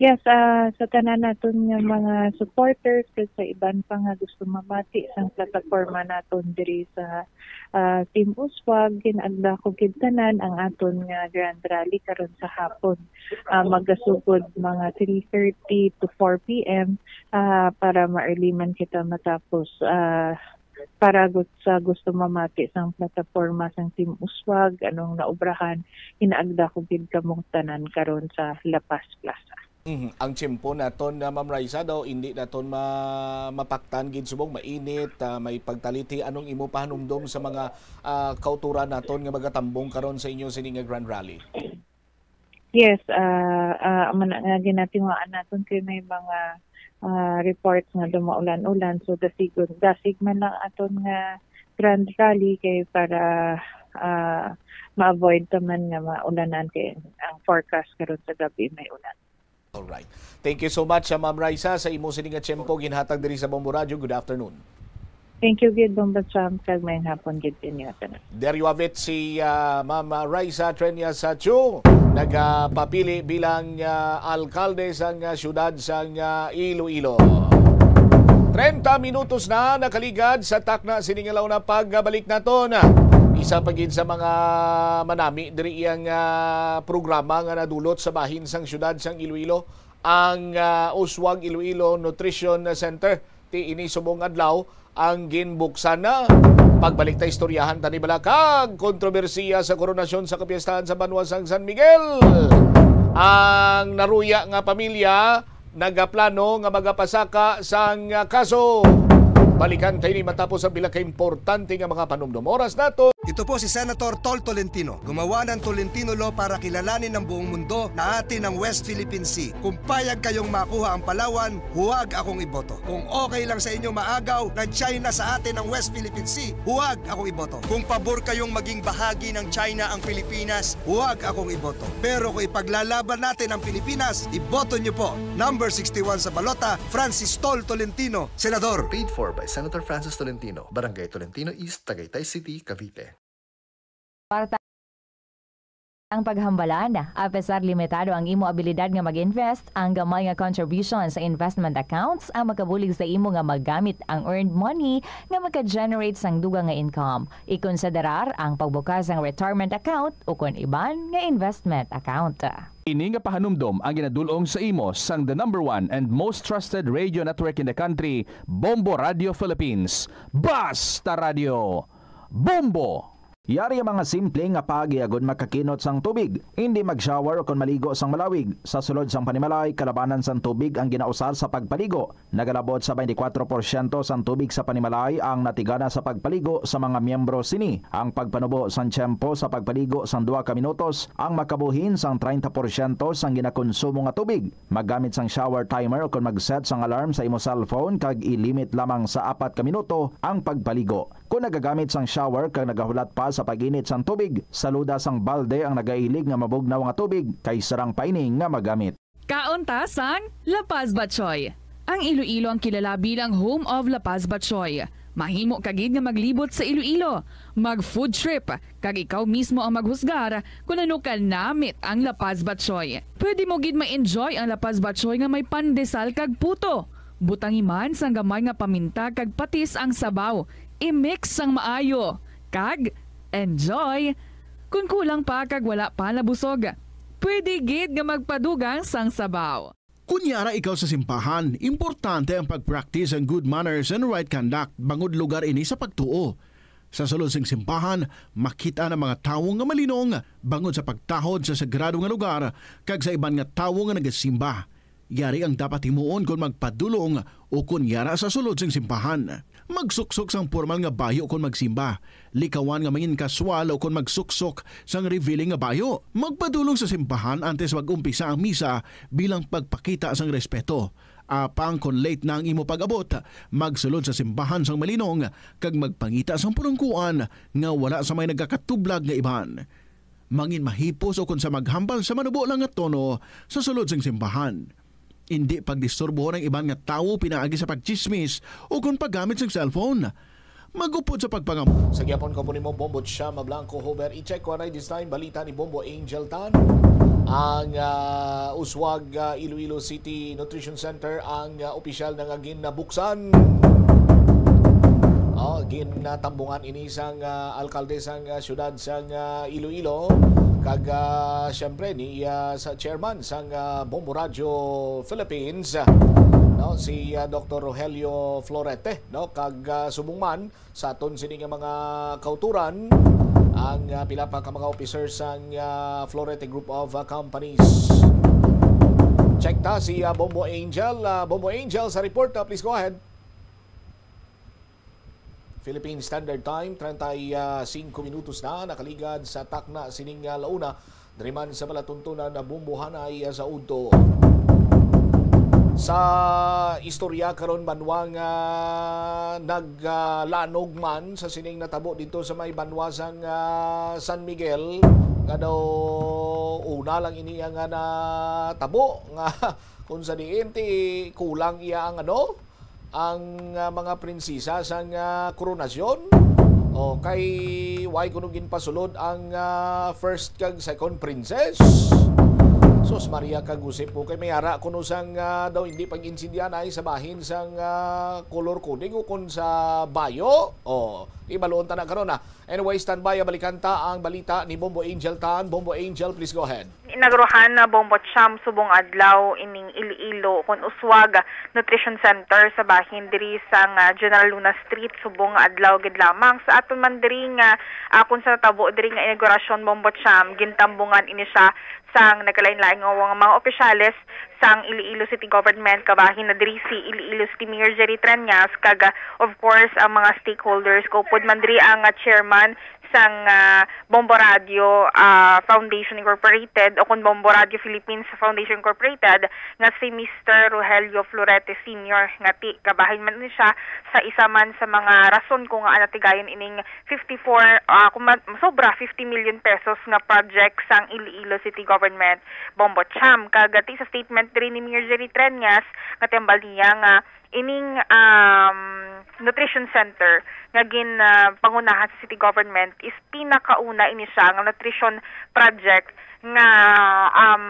Yes, ah, sa tanan naton nga mga supporters kag sa iban pa nga gusto mamati sang plataporma naton diri sa, ah, Team Uswag, ginaagda ko gid tanan ang aton nga Grand Rally karon sa hapon. Ah, magasugod mga three thirty to four P M, ah, para ma-early man kita matapos, ah, para gu-, sa gusto mamati sang plataporma sang Team Uswag, anong naobrahan, inaagda ko gid kamo tanan karon sa La Paz Plaza. Mhm. Ang tiyempo naton na, Ma'am Raisa, daw hindi naton ma-, mapaktan gid subong mainit, ah, may pagtaliti. Anong imo pahanumdom sa mga, ah, kauturan naton nga magatambong karon sa inyo sini nga Grand Rally? Yes, ah, ah, amo na nga ginatiwaan naton kay may mga, ah, reports nga dumaulan-ulan. So, dasigon, dasig man lang aton nga Grand Rally kay para, ah, ma-avoid ta man nga maulanan kay ang forecast karon sa gabi may ulan. Alright. Thank you so much, ah, Ma'am Raisa, sa imo sini nga tiyempo ginhatag diri sa Bombo Radio. Good afternoon. Thank you gid, Bombo Champ, kag maayong hapon gid sa inyo tanan. There you have it, si, ah, Ma'am Raisa Treñas Chu, nagapapili bilang, ah, alkalde sang, ah, siyudad sang, ah, Iloilo. Treinta minutos na nakaligad sa takna sini nga launa. Pagbalik naton, isa pa gid sa mga manami diri iyang, ah, programa nga nadulot sa bahin sang siyudad sang Iloilo, ang, ah, Uswag Iloilo Nutrition Center. Ti ini subong adlaw ang ginbuksan na. Pagbalik ta, istoryahan ta ni bala kag kontrobersiya sa koronasyon sa kapiestahan sa banwa sang San Miguel. Ang naruya nga pamilya nagaplano nga magapasaka sang, ah, kaso. Balikan ta ini matapos ang pila ka importante nga mga panumdom. Oras nato. Ito po si Senator Tol Tolentino. Gumawa ng Tolentino Law para kilalanin ng buong mundo na atin ang West Philippine Sea. Kung payag kayong makuha ang Palawan, huwag akong iboto. Kung okay lang sa inyo maagaw ng China sa atin ang West Philippine Sea, huwag akong iboto. Kung pabor kayong maging bahagi ng China ang Pilipinas, huwag akong iboto. Pero kung ipaglalaban natin ang Pilipinas, iboto niyo po. Number sixty-one sa balota, Francis Tol Tolentino, Senador. Paid for by Senator Francis Tolentino, Barangay Tolentino East, Tagaytay City, Cavite. Kwarta ang paghambalan. Apesar limitado ang imo abilidad nga mag-invest, ang gamay nga contribution sa investment accounts ang makabulig sa imo nga magamit ang earned money nga maka-generate sang dugang nga income. Ikonsiderar ang pagbukas sang retirement account ukon iban nga investment account. Ini nga pahanumdom ang ginadul-ong sa imo sang the number one and most trusted radio network in the country, Bombo Radio Philippines. Basta Radio, Bombo! Yari ang mga simple nga paagi agud makakinot sang tubig. Indi mag-shower ukon maligo sang malawig. Sa sulod sang panimalay, kalabanan sang tubig ang ginausar sa pagpaligo. Nagalabot sa twenty-four porsyento sang tubig sa panimalay ang natigana sa pagpaligo sa mga miyembro sini. Ang pagpanubo sang tiyempo sa pagpaligo sang duha ka minutos ang makabuhin sang treinta porsyento sang ginakonsumo nga tubig. Maggamit sang shower timer ukon mag-set sang alarm sa imo cellphone kag i-limit lamang sa apat ka minuto ang pagpaligo. Kon nagagamit sang shower kag nagahulat pa sa pag-init sang tubig, saluda sang balde ang nagailig nga mabugnaw nga tubig kay sarang pa ini nga magamit. Kaon ta sang La Paz Batchoy. Ang Iloilo ang kilala bilang home of La Paz Batchoy. Mahimo ka gid nga maglibot sa Iloilo, mag-food trip, kag ikaw mismo ang maghusgar kon ano ka namit ang La Paz Batchoy. Pwede mo gid ma-enjoy ang La Paz Batchoy nga may pandesal kag puto. Butangi man sang gamay nga paminta kag patis ang sabaw. I-mix sang maayo, kag enjoy! Kon kulang pa kag wala pa nabusog, pwede gid nga magpadugang sang sabaw. Kon yara ikaw sa simbahan, importante ang pag-practice ang good manners and right conduct, bangod lugar ini sa pagtuo. Sa sulod sing simbahan, makit-an ang mga tawo nga malinong bangod sa pagtahod sa sagrado nga lugar kag sa iban nga tawo nga nagasimba. Yari ang dapat himuon kon magpadulong ukon yara sa sulod sing simbahan. Magsuksok sang pormal nga bayo kon magsimba. Likawan nga mangin-kaswal ukon magsuksok sang revealing nga bayo. Magpadulong sa simbahan antes mag-umpisa ang misa bilang pagpakita sang respeto. Apang kon late na ang imo pag-abot, magsulod sa simbahan sang malinong kag magpangita sang pulungkuan nga wala sa may nagakatublag nga iban. Mangin mahipos ukon sa maghambal sa manubo lang nga tono sa sulod sang simbahan. Indi pagdisturbohon ang iban nga tawo pinaagi sa pagtsismis ukon paggamit sang cellphone. Mag-upod sa pagpangam- Sa gihapon ko po nimo, Bombo Cham Blanco Hover. I-check ko anay this time, balita ni Bombo Angel Tan. Ang, ah, Uswag, ah, Iloilo City Nutrition Center ang, ah, opisyal na nga ginabuksan. Oh, ginatambungan ini sang, ah, alkalde sang, ah, siyudad sang, ah, Iloilo. Kag, ah, syempre, ni, ah, sa chairman sang, ah, Bombo Radio Philippines, ah, no, si, ah, Doktor Rogelio Florete, no, kag, ah, subong man sa aton sini nga mga kauturan, ang, ah, pila pa ka mga officer sang, ah, Florete Group of, ah, Companies. Check ta si, ah, Bombo Angel. Ah, Bombo Angel sa report, ah, please go ahead. Philippine Standard Time, treinta y cinco minutos na nakaligad sa takna sining, ah, launa. Diri man sa palatuntunan na Bombohanay, ah, sa udto. Sa istorya karon, banwa nga naglanog man sa sining natabo dito sa may banwa sang, ah, San Miguel, nga daw una lang ini ang, ah, natabo nga kung sa diin ti kulang iya ang ano, ang, ah, mga prinsesa sang, ah, koronasyon. O, kay why kuno ginpasulod ang, ah, first kag second princess? Sus Maria kag Jose po, kay may ara kuno sang, ah, daw hindi pag-insindihan ay sa bahin sang, ah, color coding o kun sa bayo. O, ibaluon ta na karon, ah. Anyway, standby, ah, balikan ta ang balita ni Bombo Angel Tan. Bombo Angel, please go ahead. Inauguruhan na Bombo Cham subong adlaw ining Iloilo kun Uswag Nutrition Center sa bahin diri sang, ah, General Luna Street subong adlaw gid lamang. Sa aton man diri nga, ah, kun sa natabo diri nga inaugurasyon, Bombo Cham, gintambungan ini siya sang nagkalain-lain nga mga, mga opisyales sang Iloilo City Government, kabahin na diri si Iloilo City Mayor Jerry Treñas, kag, ah, of course, ang mga stakeholders, kaupod man diri ang, ah, chairman sang ah, Bombo Radio ah, Foundation Incorporated o kon Bombo Radio Philippines Foundation Incorporated nga si Mister Rogelio Florete Senior, nga ti kabahin man ni siya sa isa man sa mga rason kung ngaa natigayon ining fifty-four, ah, kung ma-, sobra fifty million pesos nga project sang Iloilo City Government, Bombo Cham. Kag ti sa statement diri ni Mayor Jerry Treñas, nga tiambal niya nga ining, um, nutrition center nga gin, ah, pangunahan sa city government is pinakauna ini siya nga nutrition project nga, um,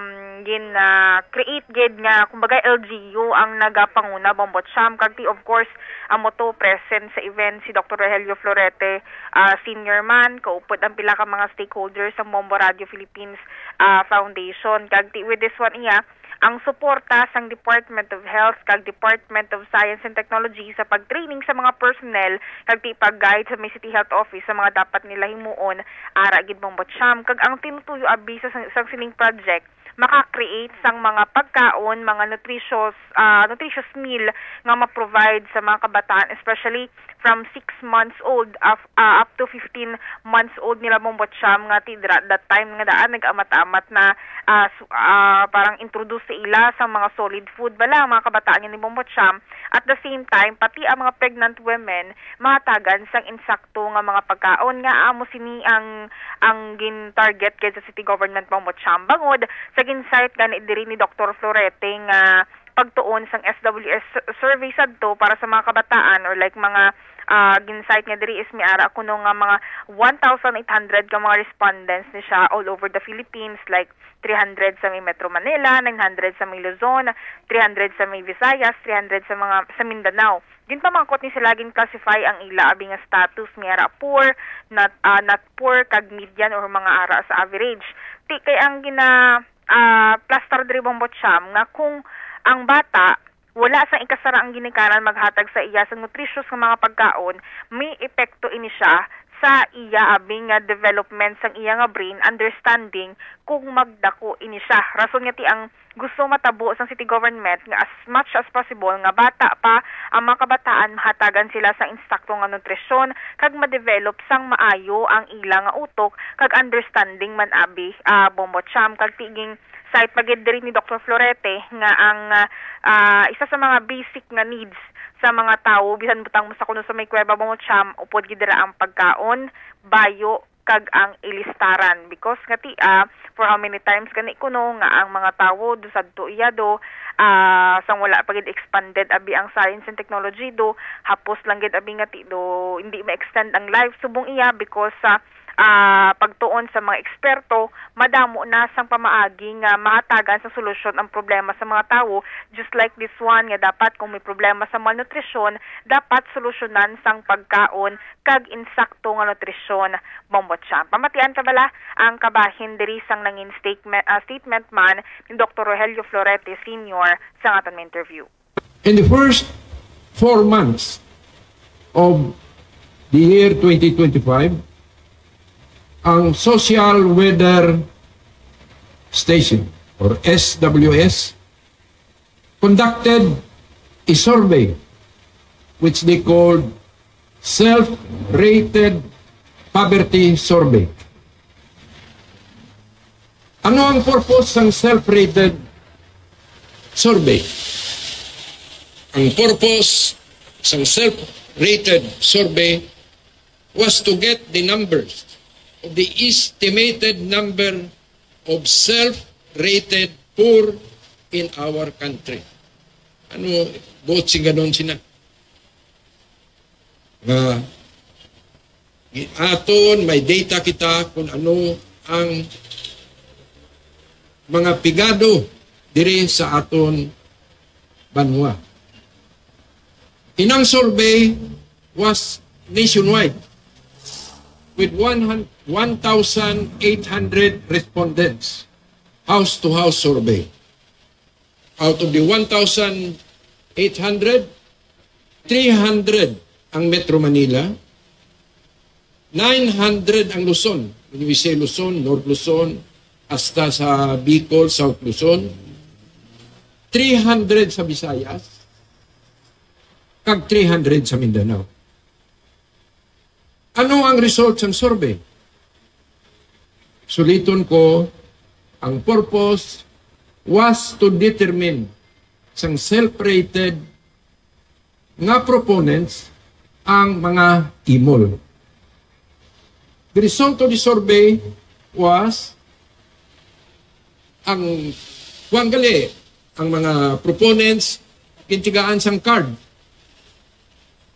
gin, ah, create gid nga, kumbaga, L G U ang nagapanguna, Bombo Cham. Kag ti, of course, amo to, present sa event si Doctor Rogelio Florete, ah, Senior man, kaupod ang pila ka mga stakeholders sa Bombo Radio Philippines, ah, Foundation. Kag ti, with this one, iya, ang suporta sang Department of Health kag Department of Science and Technology sa pag-training sa mga personnel kag ti pag-guide sa may City Health Office sa mga dapat nila himuon, ara gid, Bombo Cham. Kag ang tinutuyo abi sa sang, sang sining project maka-create sang mga pagkaon, mga nutritious, ah, nutritious meal nga ma-provide sa mga kabataan, especially from six months old af-, ah, up to fifteen months old nila, Bombo Cham, nga ti dira that time nga daan nag-amat-amat na, ah, su-, ah, parang introduce sa ila sa mga solid food bala ang mga kabataan nga ni, Bombo Cham. At the same time, pati ang mga pregnant women mahatagan sang insakto nga mga pagkaon, nga amo sini ang, ang gin-target gid sa city government, Bombo Cham. Bangod sa gin-cite gani diri ni Doctor Florete nga pagtuon sang S W S survey sadto para sa mga kabataan, or like mga, ah, gin-cite nga diri is may ara kuno nga mga one thousand eight hundred ka mga respondents ni siya all over the Philippines, like three hundred sa may Metro Manila, nine hundred sa may Luzon, three hundred sa may Visayas, three hundred sa mga, sa Mindanao. Ginpamangkot ni sila, gin-classify ang ila abi nga status, may ara poor, not, ah, not poor, kag median or mga ara sa average. Ti kay ang gina ah, plastar diri, Bombo Cham, nga kung ang bata wala sang ikasara ang ginikanan maghatag sa iya sang nutritious nga mga pagkaon, may epekto ini siya sa iya abi nga development sang iya nga brain, understanding, kung magdako ini siya. Rason nga ti ang gusto matabo sang city government nga as much as possible nga bata pa ang mga kabataan, mahatagan sila sang insakto nga nutrisyon kag ma-develop sang maayo ang ila nga utok kag understanding man abi, ah, Bombo Cham. Kag ti gin-cite pa gid diri ni Doctor Florete nga ang, ah, ah, isa sa mga basic nga needs sa mga tawo, bisan butang mo sa kuno sa may kuweba, Bombo Cham, upod gid dira ang pagkaon, bayo, kag ang ilistaran. Because nga ti, ah, for how many times gani kuno nga ang mga tawo do sadto iya do, ah, sang wala pa gid expanded abi ang science and technology do, hapos lang gid abi nga ti do hindi ma-extend ang life subong iya, because sa, ah, pagtuon sa mga eksperto, madamo na sang pamaagi nga mahatagan sa solusyon ang problema sa mga tawo, just like this one nga dapat kung may problema sa malnutrisyon, dapat solusyonan sang pagkaon kag insakto nga nutrisyon, Bombo Cham. Pamatian ta bala ang kabahin diri sang nangin statement, ah, statement man ni Doctor Rogelio Florete Senior sa aton nga interview. In the first four months of the year twenty twenty-five, ang Social Weather Station or S W S conducted a survey which they called Self-Rated Poverty Survey. Ano ang purpose sang self-rated survey? Ang purpose sang self-rated survey was to get the numbers of the estimated number of self-rated poor in our country. Ano, buot sing ganon sina? Nga, aton, may data kita kung ano ang mga pigado diri sa aton banwa. Inang survey was nationwide with one hun-, one thousand eight hundred respondents, house-to-house survey. Out of the one thousand eight hundred, three hundred ang Metro Manila, nine hundred ang Luzon. When we say Luzon, North Luzon, hasta sa Bicol, South Luzon, three hundred sa Visayas, kag three hundred sa Mindanao. Ano ang result sang survey? Suliton ko, ang purpose was to determine sang self-rated nga proponents ang mga imol. The result of the survey was ang, kuwan gali, ang mga proponents gintigaan sang card.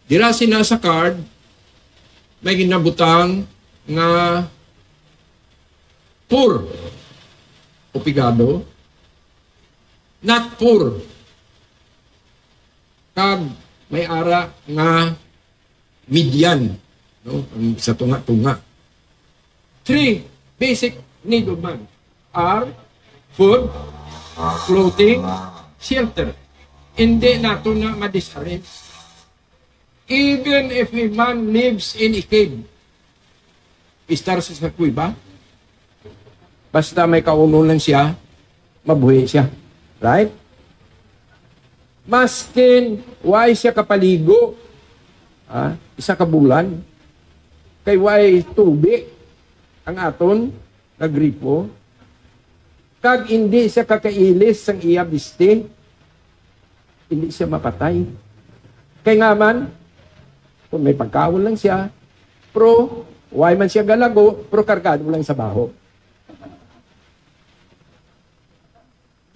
Dira sina sa card, may ginabutang nga poor o pigado, not poor, kag may ara nga median, no? Ang sa tunga-tunga. Three basic need of man are food, clothing, shelter. Hindi nato na ma-disarrange. Even if a man lives in a cave, istar sa, sa kuweba, basta may kaunon lang siya, mabuhi siya. Right? Maskin way siya kapaligo, ah, isa ka bulan, kay way tubi ang aton nga gripo, kag indi siya kakailis sang iya bisti, indi siya mapatay. Kay nga man, kung may pagkaon lang siya, pero way man siya galago, pero kargado lang sa baho.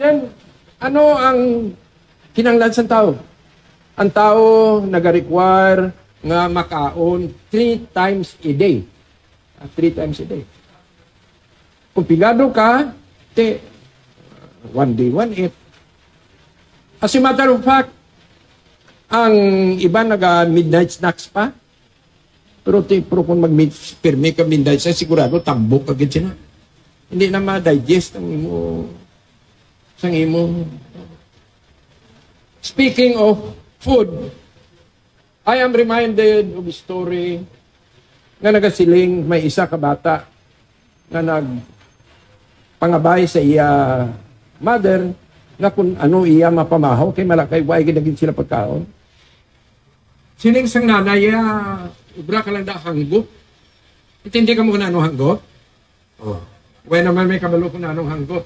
Then, ano ang kinahanglan sang tawo? Ang tawo nagarequire nga makaon three times a day. Ah, three times a day. Kung pigado ka, te, one day, one eat. As a matter of fact, ang iban naga midnight snacks pa. Pero ti, pero kung mag-, pirmi ka midnight snacks, sigurado tambok ka gid sila. Hindi na ma-digest ang imo, sang imo. Speaking of food, I am reminded of a story nga nagasiling may isa ka bata nga nagpangabay sa iya mother nga kung ano iya mapamahaw kay malakay, way gid na gid sila pagkaon. Siling sang nanay, ah, "Ubra ka lang da hanggop." Intindi ka mo kung ano hanggop? Oh. Way naman may kabalo kung anong hanggop.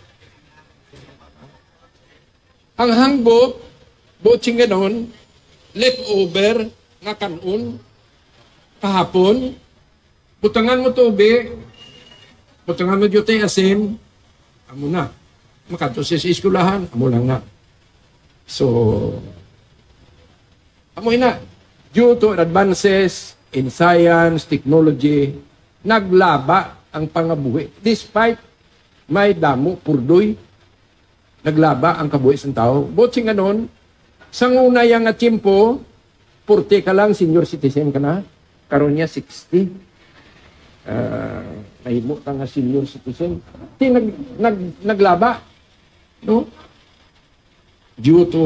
Ang hanggop, buot silingon, leftover nga kan-on kahapon, butangan mo tubi, butangan mo diutay asin, amo na. Makadto siya sa eskwelahan, amo lang na. So, amo ina, due to advances in science, technology, naglaba ang pangabuhi. Despite may damo, purdoy, naglaba ang kabuhi sang tawo. Buot silingon, sang una ya nga tiyempo, forty ka lang, senior citizen ka na. Karon niya, sixty. Ah, nahimo ka nga senior citizen. Ti nag-, nag-, naglaba, no? Due to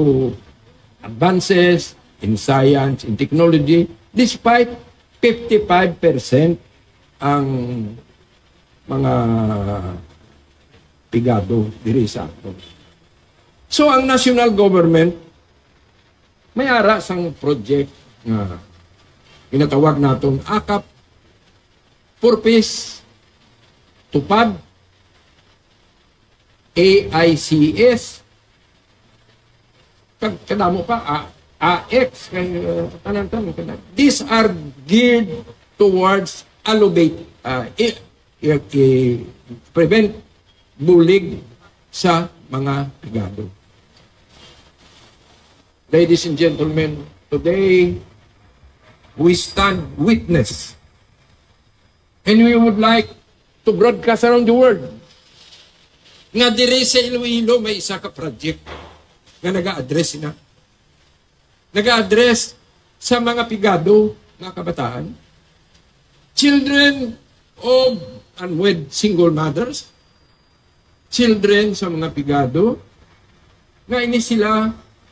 advances in science, in technology, despite fifty-five percent ang mga pigado diri sa aton. So, ang national government may ara sang project nga ginatawag naton akap, purpose, tupad, A I C S, kag kadamo pa, A-, A X, kay, uh, tanan-tanan, tanan. These are geared towards allobate, uh, i-, i-, i-, prevent bulig sa mga pigado. Ladies and gentlemen, today we stand witness and we would like to broadcast around the world nga diri sa Iloilo may isa ka project nga naga-address na. Naga-address sa mga pigado nga kabataan, children of unwed single mothers, children sa mga pigado, nga ini sila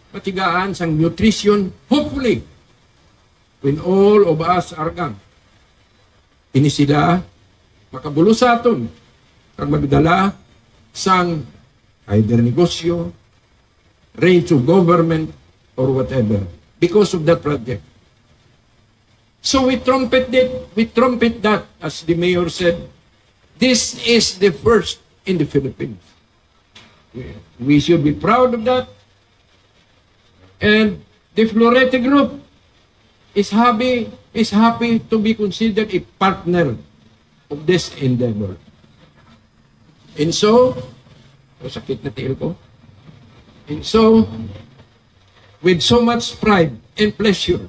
matigaan sang nutrition, hopefully, when all of us are gone. Ini sila makabulos sa aton kag magdala sang either negosyo, range of government, or whatever because of that project. So we trumpet it, we trumpet that, as the mayor said, This is the first in the Philippines. We, we should be proud of that. And the Florete Group is happy, is happy to be considered a partner of this endeavor. And so, oh, sakit na tiil ko. And so, with so much pride and pleasure,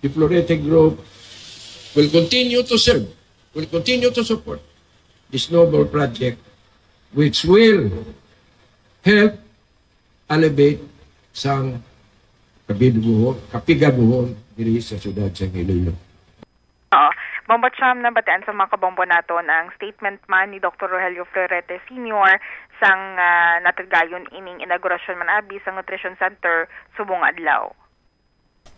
the Florete Group will continue to serve, will continue to support this noble project, which will help alleviate sang kabigaguhon, kapigaguhon diri sa siyudad sa Iloilo. Oo. Bombo Cham, nabatian sa mga kabombo naton ang statement man ni Doktor Rogelio Florete Senior sang, ah, natagayon ining inaugurasyon man abi sa Nutrition Center subong adlaw.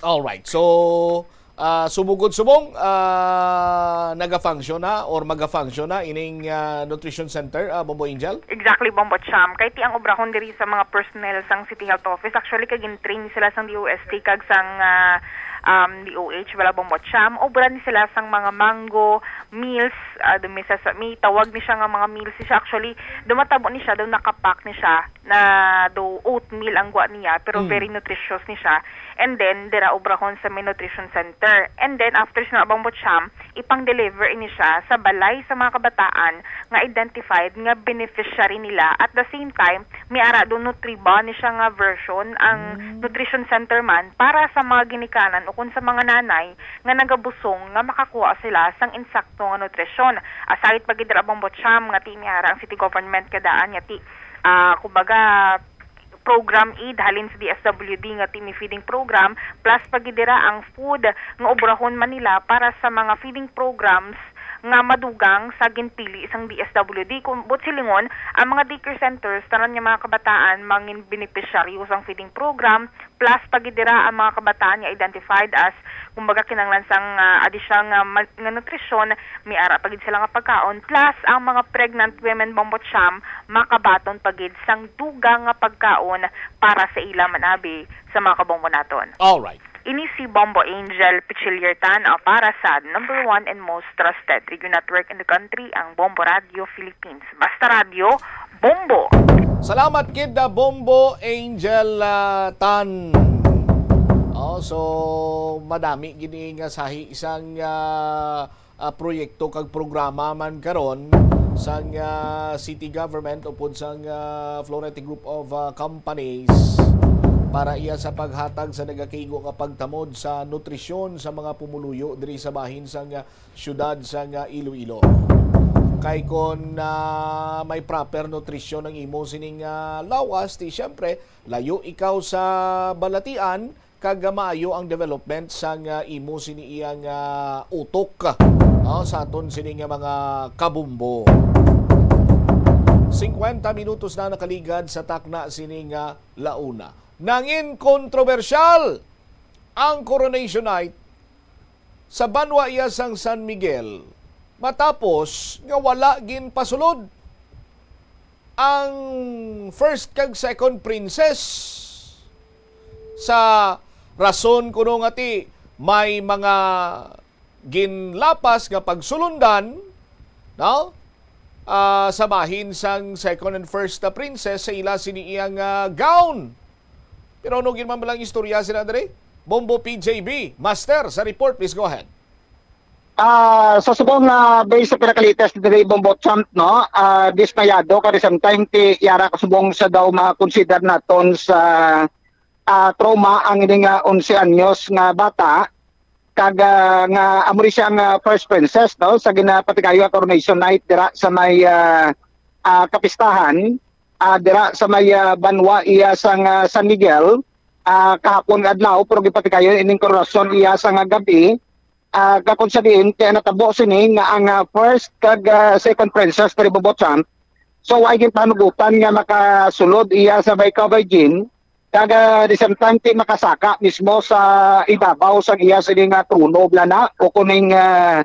Alright. So, ah, subong gud subong, ah, naga-function na or maga-function na ining, ah, nutrition center, ah, Bombo Angel? Exactly, Bombo Cham. Kay ti ang obrahon diri sa mga personnel sang City Health Office, actually, kay gin-train sila sang D O S T kag sang, ah, um, D O H, wala, Bombo Cham. Obra ni sila sang mga mango, meals, ah, dumi sa, sa, may tawag ni siya nga mga meals ni siya. Actually, dumatabo ni siya, daw nakapack ni siya na do oatmeal ang gwa niya, pero Mm. very nutritious ni siya. And then, dira obrahon sa may nutrition center. And then, after sina Bombo Cham, ipang-deliver ini siya sa balay sa mga kabataan nga identified nga beneficiary nila. At the same time, may ara do Nutriba ni siya nga version ang Mm. nutrition center man para sa mga ginikanan o kung sa mga nanay nga nagabusong nga makakuha sila sang insakto nga nutrisyon. Aside pa gid dira, Bombo Cham, nga ti may ara ang city government kadaan nga ti, ah, kumbaga, program aid halin sa D S W D nga ti may feeding program, plus pa gid dira ang food nga obrahon man nila para sa mga feeding programs nga madugang sa ginpili sang D S W D. Kung buot silingon, ang mga daycare centers, tanan nga mga kabataan mangin benepisyaryo sang feeding program, plus pa gid dira ang mga kabataan nga identified as, kumbaga, kinahanglan sang, ah, additional nga, ma- nga nutrisyon, may ara pa gid sila nga pagkaon, plus ang mga pregnant women, Bombo Cham, makabaton pa gid sang dugang nga pagkaon para sa ila man abi sa mga kabombo naton. Alright. Ini si Bombo Angel Pichiliertan, ah, para sa number one and most trusted radio network in the country, ang Bombo Radio Philippines. Basta Radyo, Bombo! Salamat gid, ah, Bombo Angel, ah, Tan. Oh, so madami gid nga sahi sang, ah, ah, proyekto kag programa man karon sang, ah, city government upod sang, ah, Florete Group of, ah, Companies para iya sa paghatag sa nagakaigo nga pagtamod sa nutrisyon sa mga pumuluyo diri sa bahin sang, ah, siyudad sang, ah, Iloilo. Kay kon, ah, may proper nutrisyon ang imo sining, ah, lawas, ti siyempre layo ikaw sa balatian kag maayo ang development sang, ah, imo sini iyang, ah, utok, ah, sa aton sini nga mga kabumbo. Singkwenta minutos na nakaligad sa takna sini nga launa. Nangin kontrobersyal ang Coronation Night sa banwa iya sang San Miguel matapos nga wala ginpasulod ang first kag second princess sa rason kuno nga ti may mga ginlapas nga pagsulundan, no? Ah, sa bahin sang second and first princess sa ila sini iyang, ah, gown. Pero ano gid man balang istorya sila diri? Bombo P J B, master sa report, please go ahead. Ah, sa subong nga based sa pinaka-latest diri, Bombo Champ, no? Ah, dismayado ka, the same time ti yara ka subong sa daw ma-consider naton sa, ah, trauma ang ini nga onse anyos nga bata, kag, ah, nga amo ni siya nga first princess, no, sa ginapatigayo nga coronation night dira sa may, ah, ah, kapistahan, ah, dira sa may, ah, banwa iya sang, ah, San Miguel, ah, kahapon nga adlaw, pero gipatigayon ining koronasyon iya sang, ah, gab-i. Ah, kakon sa diin kaya natabo sini nga ang, ah, first kag, ah, second princess diri, Bombo Champ. So, wa ginpahanugutan nga makasulod iya sa may covered gin, kag, ah, the same time ti makasaka mismo sa ibabaw sang iya sini nga trono, bala na, o kuning, ah,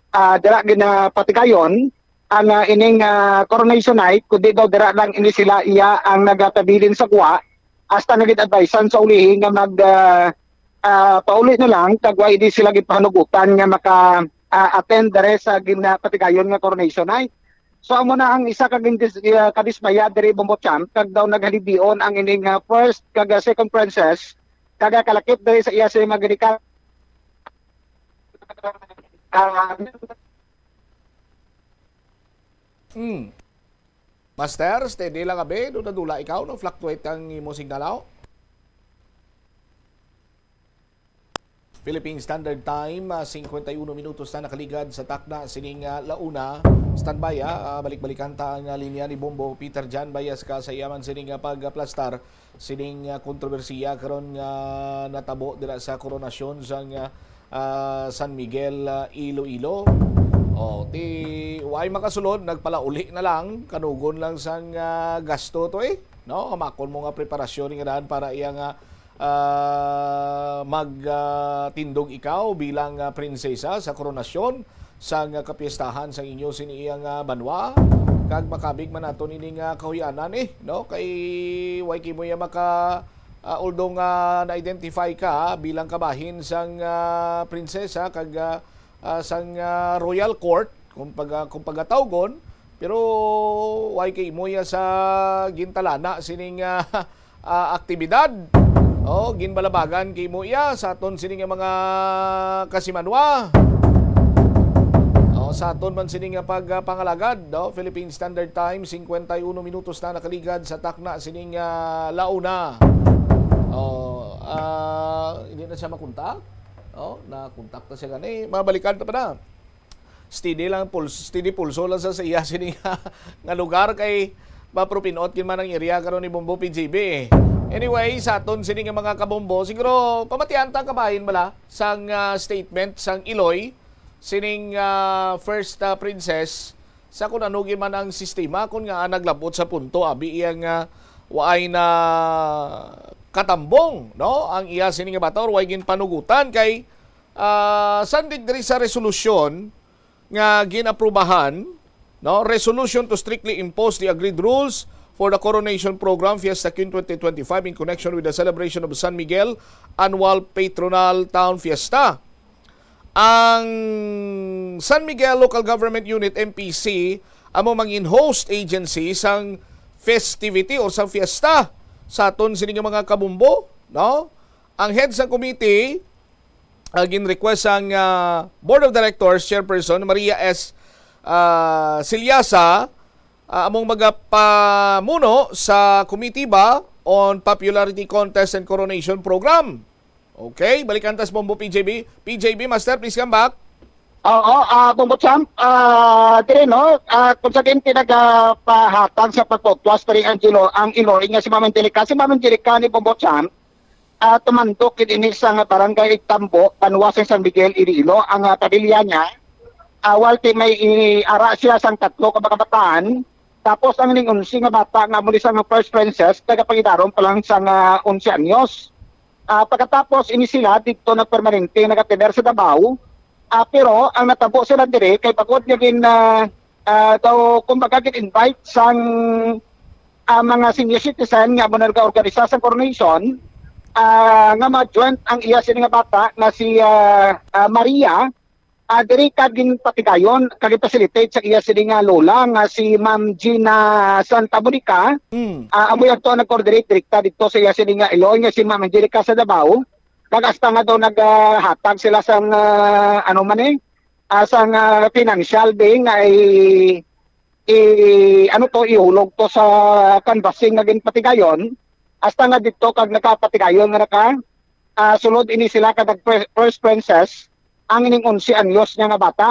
ah, dira ginapatigayon ang, ah, ining, ah, coronation night, kundi daw dira lang ini sila iya ang nagatabilin sa gwa, hasta nga gin-advisean sa ulihi nga mag, ah, ah, pauli na lang, kag wa ini sila gipahanugutan nga maka, ah, attend dere sa ginapatigayon nga coronation night. So amo na ang isa ka gindis-, ah, kadismaya diri, Bombo Champ, kag daw naghalibion ang ining, ah, first kag, ah, second princess, kag, ah, kalakip diri sa iya sa mga ginikanan. Ah, Hmm. Master, steady lang abi. Dula-dula ikaw, no? Fluctuate ang imo signal, aw? Philippine Standard Time, ah, cincuenta y uno minutos na nakaligad sa takna sining, ah, launa. Standby, ah. Ah, balik-balikan ta ang, ah, linya ni Bombo Peter Jan. Bayas ka sa iya man sining, ah, pag-aplastar sining, ah, kontrobersiya karon nga natabo dira sa koronasyon sang, ah, ah, San Miguel, ah, Iloilo. O, ti, way makasulod, nagpalauli na lang, kanugon lang sang, ah, gasto to, eh. No, hamakon mo nga preparasyon nga daan para iya nga, ah, mag, ah, tindog ikaw bilang, ah, prinsesa sa koronasyon sang, ah, kapiestahan sang inyo sini iya nga banwa, kag makabig man nato nini nga kahuyanan, eh, no? Kay way kay mo iya maka, ah, although nga na-identify ka bilang kabahin sang, ah, prinsesa kag, ah, ah, sang, ah, royal court, kung pag-, kung pagatawgon, pero way kay mo iya sa gintalana sining, ah, ah, aktibidad. O, ginbalabagan kay mo iya sa aton sini nga mga kasimanwa. O, sa aton man sini nga pagpangalagad, no? Philippine Standard Time, cincuenta y uno minutos na nakaligad sa takna sining, ah, launa. O, ah, hindi na siya makontak. O, nakontak na siya gani. Mabalikan ta pa na. Steady lang, puls-, steady pulso lang sa, sa iya sini nga, nga lugar kay mapro pinot gid man ang area karon ni Bombo P J B, eh. Anyway, sa aton sini nga mga kabombo, siguro pamatian ta kabahin bala sang, ah, statement sang Iloy sining, ah, first, ah, princess sa kung ano gid man ang sistema, kung nga naglabot sa punto abi iya nga waay na katambong, no, ang iya sini nga bata or way ginpanugutan kay, ah, sandig diri sa resolusyon nga ginaprubahan, no, resolution to strictly impose the agreed rules for the Coronation Program Fiesta Queen twenty twenty-five in connection with the celebration of San Miguel Annual Patronal Town Fiesta. Ang San Miguel Local Government Unit, M P C, amo mangin host agency sang festivity or sang fiesta sa aton sini nga mga kabumbo, no? Ang head sang committee, ah, gin-request sang, ah, Board of Directors Chairperson Maria S, ah, Silyasa, ah, among magapamuno sa Committee ba on Popularity Contest and Coronation Program. Okay, balikan tas Bombo P J B. P J B, Master, please come back. Oo, ah, Bombo Champ, ah, dire, no? Ah, kung sa din pinagapahatag sa pagputwas pa rin ang Iloy, ang Iloy nga si Ma'am Angelica, si Ma'am Angelica ni Bombo Champ, ah, tumandok gid ini sa nga barangay Igtambo, banwa sa San Miguel, Iloilo, ang, ah, pamilya niya. Ah, walti may i-, ara siya sang tatlo ka mga kabataan. Tapos ang ning onse nga bata nga amo ni sang first princess, nagapangidaron pa lang sang, ah, onse anyos. Ah, pagkatapos ini sila didto nagpermanente, nagatener sa Davao. Ah, pero ang natabo sila diri kay bangod nga gin, ah, ah, daw, kumbaga, gin-invite sang, ah, mga senior citizen nga amo na nag-organisa sa coronation, ah, nga ma-join ang iya sini nga bata nga si, ah, ah, Maria, ah, diri ka ginpatigayon kag gin-facilitate sa iya sini nga lola nga si Ma'am Gina Santa Monica. Mm. Ah, amo yadto ang nag-coordinate direkta didto sa iya sini nga Iloy nga si Ma'am Angelica sa Davao. Kag hasta nga daw naghatag sila sang, ah, ano man, eh, ah, sang, ah, financial being nga i-, i-, ano to, ihulog to sa canvassing nga ginpatigayon, hasta nga didto kag nakapatigayon nga naka, ah, sulod ini sila kag nag-, first princess ang ining onse anyos niya nga bata.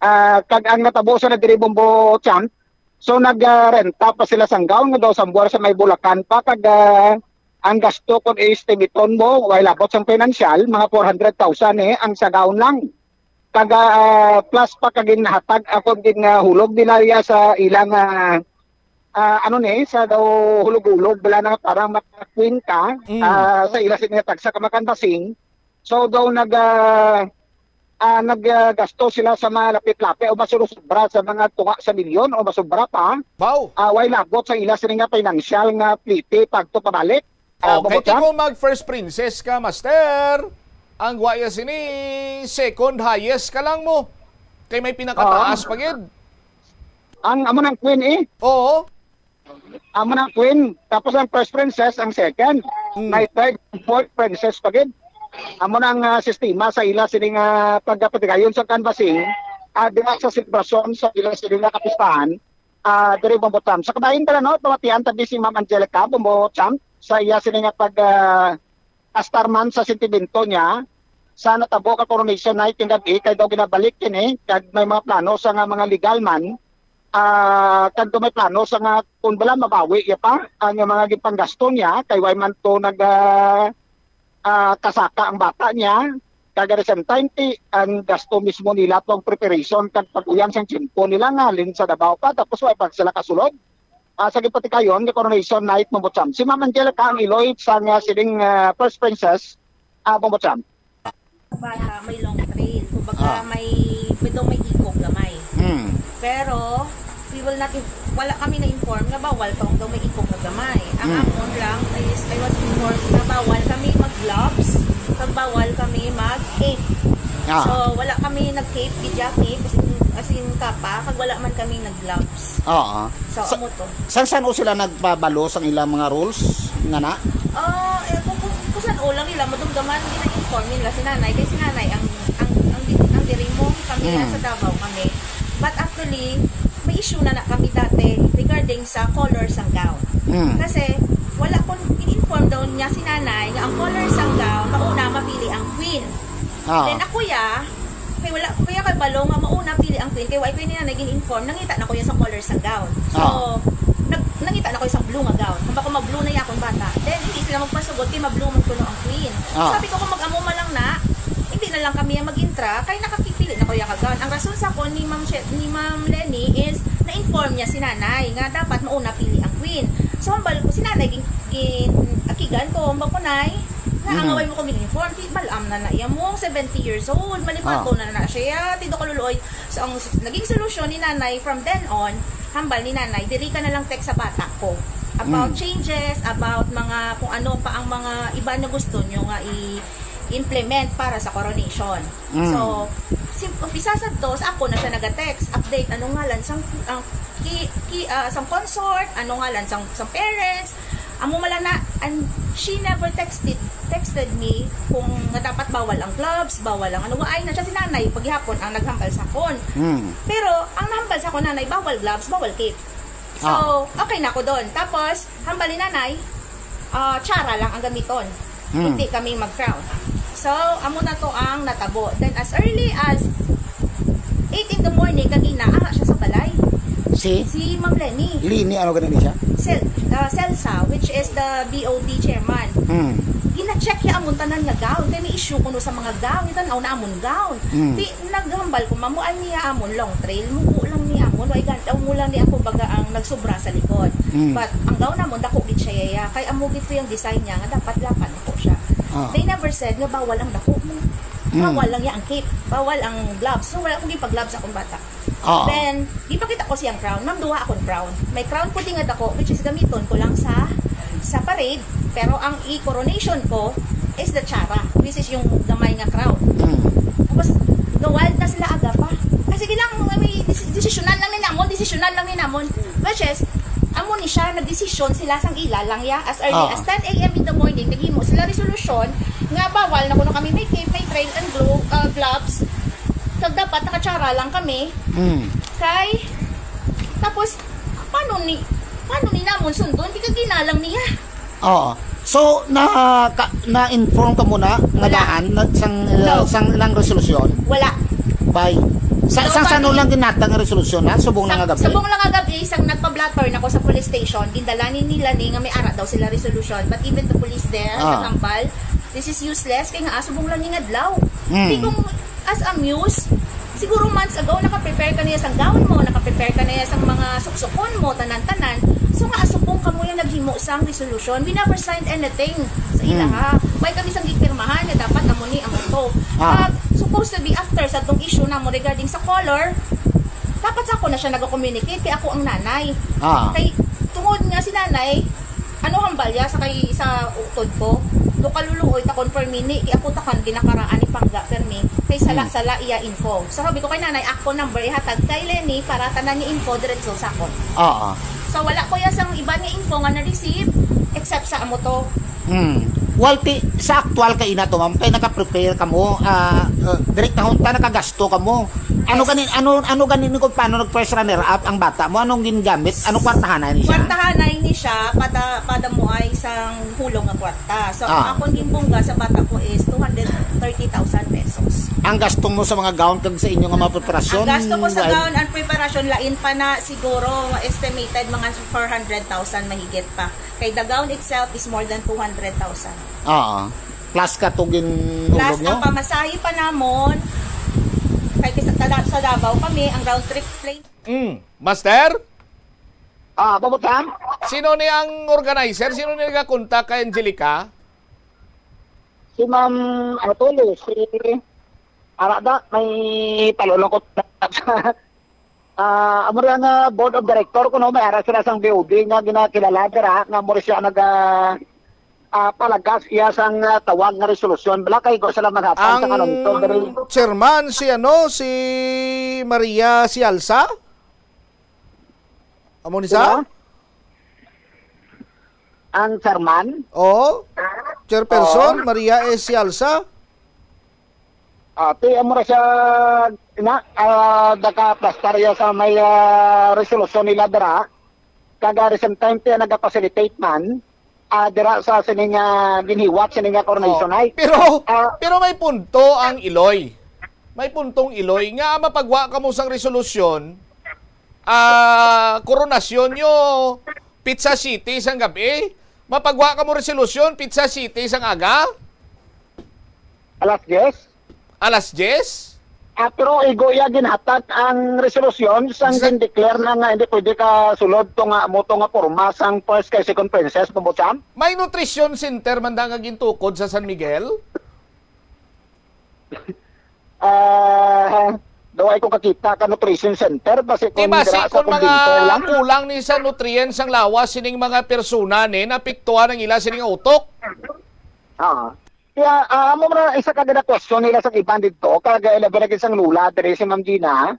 Ah, kag ang natabo sa na diri, Bombo Champ, so nagrenta pa sila sang gown nga daw sambuar sa may Bulacan pa, kag, ah, ang gasto kung i-estimaton mo, way labot sang financial, mga four hundred thousand, eh, ang sa gown lang. Kag, ah, plus pa kag ginhatag, ako, gin, ah, hulog nila ya sa ilang, ah, ah, ano ni, sa daw hulog-hulog, wala na parang maka-queen ka, Mm. ah, sa ila sa mga tagsa ka makanbasing. So daw nag, ah, ah, nag, ah, gasto sila sa mga lapit-lapit o masurusubra sa mga tunga sa milyon o masubra pa. Wow! Ah, way labot sa ila sini nga financial nga pliti pagto pabalik. Ah, Oh, kay Bombo Champ? Kung mag first princess ka, master, ang gwaya sini, second highest ka lang mo. Kay may pinakataas Oo. pa gid. Ang amo nang queen, eh. Oo. Amo nang queen, tapos ang first princess ang second. Mm. May third, fourth princess pa gid. Amo nang, ah, sistema sa ila sining, ah, pagpatigayon sa canvassing, ah, diha sa selebrasyon sa ila sining nga kapistahan, ah, diri Bombo Champ. Sa kabahin pala, no, pamatian tabi si Ma'am Angelica Bombo Champ sa iya sining nga pag, ah, astar man sa sentimento niya sa natabo ka coronation night kagab-i, kay daw ginabalik kini, kag may mga plano sa nga mga legal man, ah, kag daw may plano sa nga kung bala mabawi iya pa ang mga gipanggasto niya, kay way man to nag, ah, ah, kasaka ang bata niya, kag at the same time, ti, ang gasto mismo nila tong preparation kag pag-uyang sang tiyempo nila nga halin sa Davao pa, tapos way pa sila kasulod. Ah, sa gipatigayon nga coronation night, Bombo Champ. Si Ma'am Angelica ang iloy sang, ah, sining, ah, first princess, ah, Bombo Champ. Bata, may long trail. Kumbaga, Ah. may, may daw may ikog gamay. Hmm. Pero, we will not in-, wala kami na-inform nga bawal tong daw may ikog nga gamay. Ang Hmm. amon lang is, I was informed na bawal kami mag-gloves, kag bawal kami mag-cape. Ah. So, wala kami nag-cape, gidya cape, as in, as in kapa, kag wala man kami nag-gloves. Oo. So, Sa, amo to. Sang san-o sila nagpabalo sang ilang mga rules nga na? Ah, eh, kung, kung, kung san-o lang nila madumduman, gina-inform nila si nanay. Kay si nanay ang, ang, ang, di-, ang diri mo, kami Mm. sa Davao kami. But actually, may issue na na kami dati regarding sa color sang gown. Mm. Kasi, wala ko, in-inform daw niya si nanay nga ang color sang gown, mauna mapili ang queen. Ah. Then ako ya, kay wala ko ya kay balo nga mauna pili ang queen, kay wala ko niya naging inform, nangita na ko ya sa color sang gown. So, Ah. nag-, nangita na ko ya sa blue nga gown. Kung bako mag-blue na ya akong bata. Then, hindi sila magpasugot, kay ma-blue man kuno ang queen. Ah. Sabi ko, kung mag-amo man lang na, hindi na lang kami ang mag-intra, kay nakakipili na ko ya ka gown. Ang rason sa ako ni Ma'am Che-, ni Ma'am Lenny is, na-inform niya si nanay nga dapat mauna pili ang queen. So, hambal ko si nanay, gin-, gin-, akigan ko, hambal ko, "Nay, na ang Mm. away mo ko gin-inform, ti bal-am na na iya mo, seventy years old, malipato Ah. na na siya, ti do kaluluoy." So, ang s-, naging solusyon ni nanay from then on, hambal ni nanay, "Diri ka na lang text sa bata ko about Mm. changes, about mga kung ano pa ang mga iba na gusto nyo nga i-implement para sa coronation." Mm. So, sim-, umpisa sa to, sa ako na siya nag-text, update, anong ngalan sang, ang ki-, ki-, ah, sang consort, anong ngalan sang, sang parents, amo man lang na, and she never texted, texted me kung nga dapat bawal ang gloves, bawal ang ano, waay na siya si nanay, paghihapon ang naghambal sa akon. Mm. Pero, ang nahambal sa akon nanay, bawal gloves, bawal cape. So, Ah. okay na ako doon. Tapos, hambal ni nanay, ah, tiara lang ang gamiton. Hmm. Hindi kami mag-crown. So, amo na to ang natabo. Then, as early as eight in the morning, kagina, ara siya sa balay. Si? Si Ma'am Lenny. Lini, ano ganun siya? Sel-, ah, Celsa, which is the B O D chairman. Hmm. Gina-check niya amon tanan nga gown. Kay may issue kuno sa mga gown. Itanaw na amon gown. Hmm. Di, naghambal ko, "Ma'am, muan niya amon long trail. Mubo lang ni amon. Way gan-, amo lang ni ako baga ang nagsubra sa likod." Hmm. But ang gown namon, dako gid siya, yaya. Kay amo gid to yung design niya nga dapat lapan ako siya. Ah. They never said nga bawal ang dako mo. Hmm. Bawal lang niya ang cape. Bawal ang gloves. So, wala akong gipag-gloves akong bata. Oo. Then, gipakita ko siyang crown. Ma'am, duha akong crown. May crown ko di nga dako, which is gamiton ko lang sa, sa parade. Pero ang i-coronation ko is the tiara, which is yung gamay nga crown. Mm. Tapos, ga-wild na sila aga pa. "Ay, sige lang, may des-, desisyonan lang ni namon, desisyonan lang ni namon." Which is, amo ni siya, nagdesisyon sila sang ila lang ya. As early Ah. as ten A M in the morning, naghimo sila resolution nga bawal na kuno kami may cape, may trail and glo-, ah, gloves. Kag dapat nakatiara lang kami. Mm. Kay, tapos, paano ni, paano ni namon sundon? Di ka ginalang niya. Oo. So, na, ka, na-inform ka muna nga Wala. daan na, sang, uh, No. sang ilang resolusyon? Wala. By? Sa, No, sa, sa pati lang ginatag nga resolusyon, ha? Subong na Sa, nga gabi? subong lang nga gabi, isang nagpa-blotter na ko sa police station, gindala ni nila ni nga may ara daw sila resolusyon. But even the police there, Ah. nagambal, "This is useless." Kay nga, ah, subong lang ni nga adlaw. Hmm. Di kung as a muse, siguro months ago, naka-prepare ka niya sang gown mo, naka-prepare ka niya sang mga suksukon mo, tanan-tanan. So nga, asubong kamo yung naghimo sang resolution. We never signed anything sa Hmm. ilaha. May kami sang gipirmahan nga dapat amo ni ang ato. Ah. Kag supposed to be after sa tong issue namo regarding sa color, dapat sa ako na siya nag-communicate, kay ako ang nanay. Ah. Kay tungod nga si nanay, ano hambal ya sa kay, sa utod ko? Duka luluoy ta kon permi ni, kay ako ta kan ginakaraan ni Pangga permi, kay sala-sala iya info. So sabi ko kay nanay, ako number ihatag kay Lenny para tanan niya info diretso sa akon. Oo. So wala ko iya sang iban nga info nga na-receive except sa amo to. Hmm. Well, ti, sa aktual kay ina to, ma'am, kay naka-prepare kamo, ah, uh, direktahon ta nakagasto kamo. Ano gani, ano ano gani ni kung paano nag first runner up ang bata mo? Anong gingamit? Anong kwartahanay ni siya? Kwartahanay ni siya pada pada mo ay isang hulong nga kwarta. So, Ah. ang akon gimbungga sa bata ko is two hundred thirty thousand pesos. Ang gasto mo sa mga gown kag sa inyo nga mga preparasyon? Ang gasto ko sa gown and preparasyon, lain pa na siguro estimated mga four hundred thousand mahigit pa. Kay the gown itself is more than two hundred thousand. Oo. Plus ka to ginulog Plus nyo? ang pamasahe pa namon. Kay sa, sa Davao kami, ang round trip plane. Mm. Master? Ah, Bobo Sam? Sino ni ang organizer? Sino ni nagakontak kay Angelica? Si Ma'am, ano to, eh, si Arada, may talulong ko. Ah, amo ra nga board of director ko, no, may ara sila sang B O D nga ginakilala dira, nga mo siya naga ah, palagas iya sang ah, tawag nga resolusyon. Bala kay go sila maghatag sa Ang kanunto diri. chairman si ano, si Maria Sialsa? Amo ni sa? Sino? Ang chairman? Oo. Chairperson, Oo. Maria S. Sialsa? Ah, ti amo ra siya na ah, nakaplastar iya sa may ah, resolusyon nila dira. Kag ah, recent time ti nagapacilitate man ah, dira sa sining ah, ginhiwat sining ah, coronation Oh, night. Pero Ah, pero may punto ang Iloy. May puntong Iloy nga mapagwa kamo sang resolusyon, ah, koronasyon nyo Pizza City sang gabi. Mapagwa kamo resolusyon Pizza City sang aga. Alas diyes? Alas diyes? Ah, pero igo iya ginhatag ang resolusyon sang Sa- gin-declare na nga hindi pwede ka sulod to nga mo to nga porma sang first kay second princess, Bobo Sam? May nutrition center man da nga gintukod sa San Miguel? Ah, daw ay ko kakita ka nutrition center basi Di kung basi dira sa kung mga kumbento lang. kulang ni sa nutrients ang lawas sining mga persona ni napiktuhan ang ila sining utok. Ah. Kaya ah, amo man isa ka gid ang question nila sa iban didto kag ilabi na gid sang lula diri si Ma'am Gina.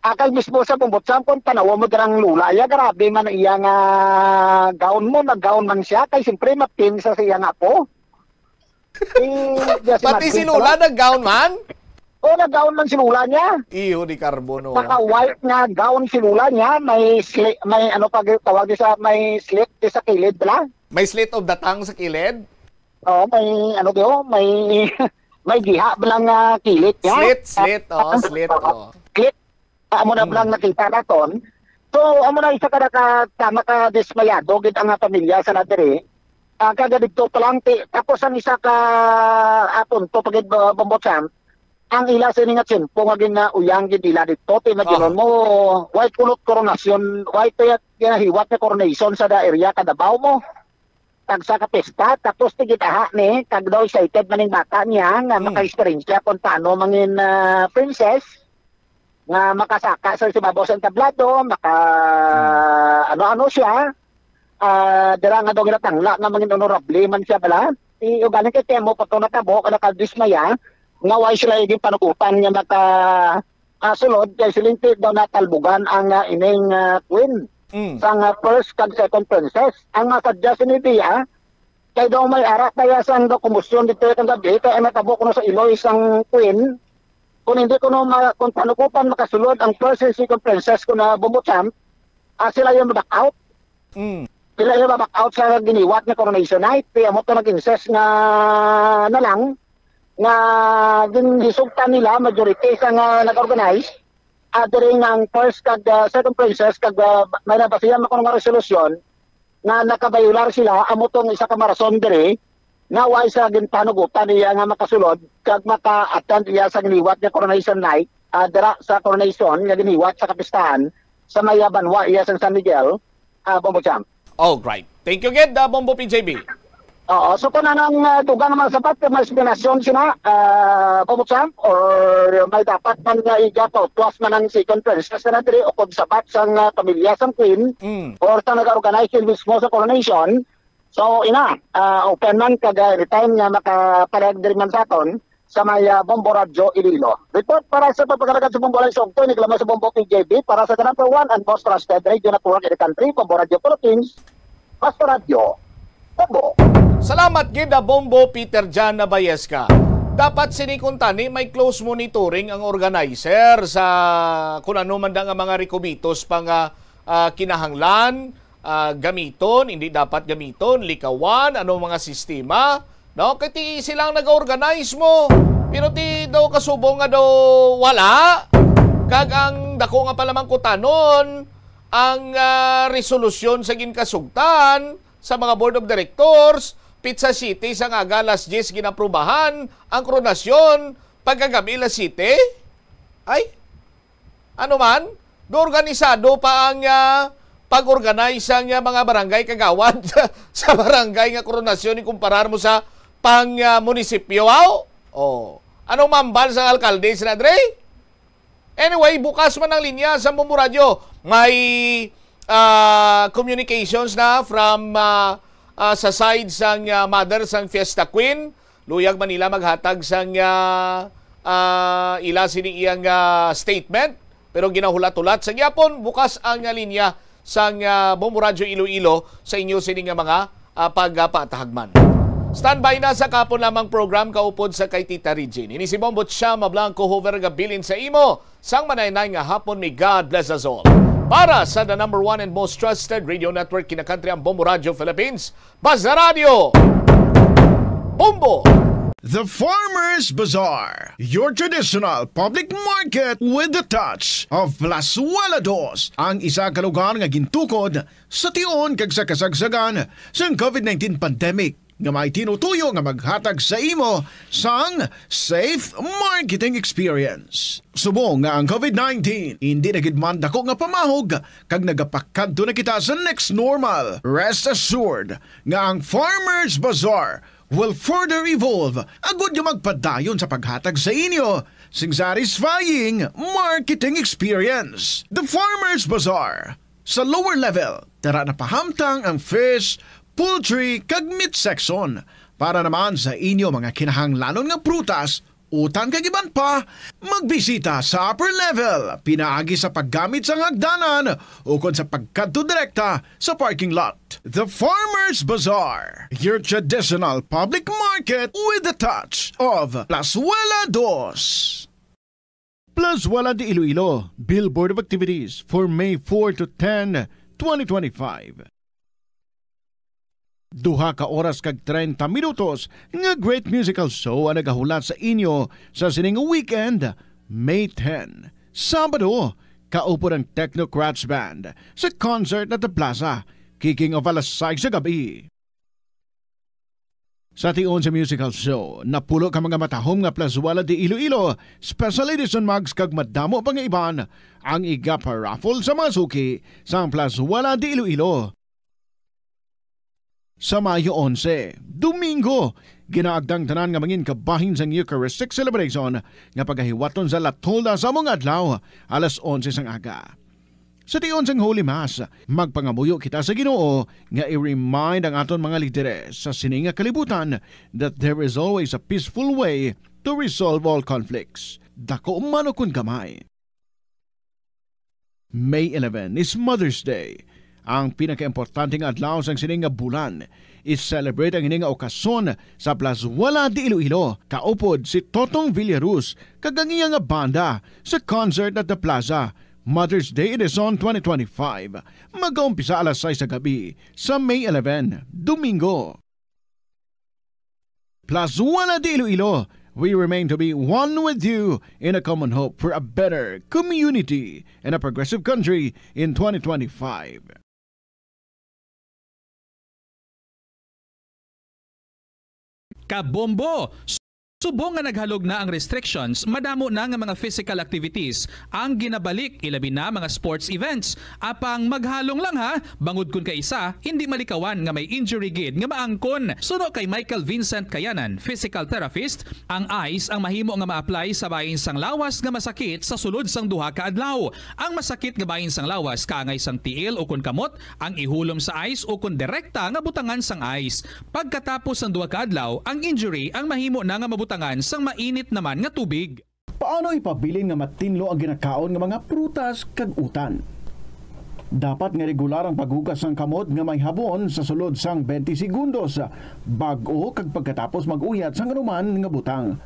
Ah, kag mismo sa Bumbotsam kung tanawa mo dirang lula, ya grabe man iya nga gown mo, nag-gown man siya kay siyempre mapin sa siya nga po. Eh, di si Pati si Martin Lula pala. nag-gown man? Oh, nag-gown man si Lula niya. Iyo di Carbon, oh. Naka-white nga gown si Lula niya, may sli, may ano pa tawag sa may slit sa kilid bala. May slit of the tongue sa kilid? Oh, may ano daw, may may giha bala nga kilid niya. Slit, slit, oh, slit, oh. Slit. Amo na lang nakita naton. So, amo na isa ka naka, tama ka dismayado gid ang pamilya sa nadiri. Ah, kaga didto pa lang ti, tapos ang isa ka ah, punto pa gid, ah, Bombo Champ, ang ila sini nga tiyempo nga ginauyang gid nila didto, ti imagine mo, why kulot koronasyon, why kaya ginahiwat nga coronation sa da area ka Davao mo? Tagsa ka pista, tapos ti gitaha ni, kag daw excited man ning bata niya nga Hmm. maka-experience kon paano mangin ah, princess. nga makasaka sa sibabaw sa entablado, maka ano-ano siya. Ah, dira nga daw ginatangla nga mangin honorable man siya bala. Ti ugaling kay kemo pa to natabo ka nakadismaya nga way sila igin panugutan nga maka ah, sulod kay silinti daw natalbugan ang ah, ining ah, queen Mm. sang ah, first kag second princess. Ang masadya sini diya, kay daw may ara kaya sang daw kumusyon dito kang gabi kay ang natabo kuno sa iloy sang queen. Kung hindi kuno ma, kung panukupan makasulod ang first and second princess ko na bumuchamp, ah, sila yung back out. Mm. Sila yung back out sa giniwat na coronation night. Kaya mo to nag-incest nga na lang nga ginhisugtan nila majority sa nga nag-organize. Ah, diri nga ang first kag ah, second princess kag ah, may nabasihan mo kuno nga resolusyon nga nakabayular sila, amo tong isa ka marason diri nga way sa ginpanugutan niya nga makasulod kag maka-attend iya sa giniwat nga coronation night, ah, dira sa coronation nga giniwat sa kapistahan sa may banwa iya sang San Miguel, ah, Bombo Champ. All right. Thank you gid, ah, Bombo P J B. Oo, so kung anong uh, dugang mga sapat, may explanation sila, uh, Bombo Champ, or may dapat man nga iga pa, tuwas man ang second princess na diri, o kung sapat sang uh, pamilya sang queen, Mm. or sa nag-organize yun mismo sa coronation, So, ina, ah, open man kag, ah, anytime nga makapalag diri man sa aton sa may, ah, Bombo Radyo Iloilo. Report para sa pagpakalagad sa Bombo Alas Siyete, ni Glama sa Bombo P J B para sa the number one and most trusted radio network in the country, Bombo Radyo Philippines. Basta Radyo, Bombo. Salamat gid, ah, Bombo Peter Jan Nabayesca. Dapat sini kuntani may close monitoring ang organizer sa kung ano man da nga mga rekubitos pa nga, ah, kinahanglan ah, gamiton, hindi dapat gamiton, likawan, ano mga sistema, no? Kay ti sila ang nag-organize mo, pero ti daw kasubong nga daw wala, kag ang dako nga palamangkutanon, ang, ah, resolusyon sa ginkasugtan sa mga board of directors, pitsa siyete sang aga, alas diyes ginaprubahan ang koronasyon, pagkagabi alas siyete? Ay, ano man, organisado pa ang, ah, pag-organize sang, ah, mga barangay kagawad sa barangay nga koronasyon ikumparar mo sa pang, ah, munisipyo, aw? Oh. Anong mambal sang alkalde sina dre? Anyway, bukas man ang linya sa Bombo Radyo. May, ah, communications na from, ah, ah, sa side sang, ah, mother sang Fiesta Queen. Luyag man nila maghatag sang, ah, ah, ila sini iyang, ah, statement, pero ginahulat-hulat sa gyapon. Bukas ang, ah, linya sang, ah, Bombo Radyo Iloilo sa inyo sini nga mga, ah, pagpatahagman. Standby na sa kahapon lamang program kaupod sa kay Tita Regine. Ini si Bombo Chama Blanco, hover nga bilin sa imo sang manaynay nga hapon. May God bless us all. Para sa the number one and most trusted radio network kinakantri ang Bombo Radyo Philippines, Basta Radyo, Bombo! The Farmers Bazaar, your traditional public market with the touch of Plazuela Dos, ang isa ka lugar nga gintukod sa tion kag sa kasagsagan sang covid nineteen pandemic, nga may tinutuyo nga maghatag sa imo sang safe marketing experience. Subong nga ang covid nineteen indi na gid man dako nga pamahog kag nagapakadto na kita sa next normal, rest assured nga ang Farmers Bazaar will further evolve agud nga magpadayon sa paghatag sa inyo sing satisfying marketing experience. The Farmers Bazaar, sa lower level, tara na pahamtang ang fish, poultry, kag meat section. Para naman sa inyo mga kinahanglanon nga prutas, utan kag iban pa, magbisita sa upper level pinaagi sa paggamit sang hagdanan ukon sa pagkadto direkta sa parking lot. The Farmers Bazaar, your traditional public market with the touch of Plazuela Dos. Plazuela de Iloilo, Billboard of Activities for May four to ten, twenty twenty-five. Duha ka oras kag treinta minutos nga great musical show ang nagahulat sa inyo sa sining weekend, May ten, Sabado, kaupod ang Technocrats Band sa concert at the Plaza, kicking off alas sais sa gabi. Sa tion sa musical show, napulo ka mga matahom nga Plazuela de Iloilo Special Edition mugs kag madamo pa nga iban ang igapa-raffle sa mga suki sang Plazuela de Iloilo. Sa Mayo onse, Domingo, ginaagda ang tanan nga mangin kabahin sang Eucharistic Celebration nga pagahiwaton sa La Tolda sa among adlaw, alas onse sang aga. Sa tion sang Holy Mass, magpangamuyo kita sa Ginoo nga i-remind ang aton mga lideres sa sini nga kalibutan that there is always a peaceful way to resolve all conflicts, dako man ukon gamay. May eleven is Mother's Day. Ang pinakaimportante nga adlaw sang sini nga bulan, i-celebrate ang ini nga okasyon sa Plazuela de Iloilo, kaupod si Totong Villaruz kag ang iya nga banda sa concert at the Plaza, Mother's Day Edition twenty twenty-five. Magaumpisa alas sais sa gabi sa May eleven, Domingo. Plazuela de Iloilo, we remain to be one with you in a common hope for a better community and a progressive country in twenty twenty-five. Kabombo! Subong nga naghalog na ang restrictions, madamo na nga mga physical activities ang ginabalik, ilabi na mga sports events. Apang maghalong lang ha, bangod kun kaisa, hindi malikawan nga may injury gid nga maangkon. Suno kay Michael Vincent Kayanan, physical therapist, ang ice ang mahimo nga ma-apply sa bahin sang lawas nga masakit sa sulod sang duha ka adlaw. Ang masakit nga bahin sang lawas kaangay sang tiil ukon kamot ang ihulom sa ice ukon direkta nga butangan sang ice. Pagkatapos sang duha ka adlaw, ang injury ang mahimo na nga mabutangan sang mainit naman nga tubig. Paano ipabilin nga matinlo ang ginakaon nga mga prutas kag utan? Dapat nga regular ang paghugas sang kamot nga may habon sa sulod sang twenty segundos, bag-o kag pagkatapos mag-uyat sang anuman nga butang.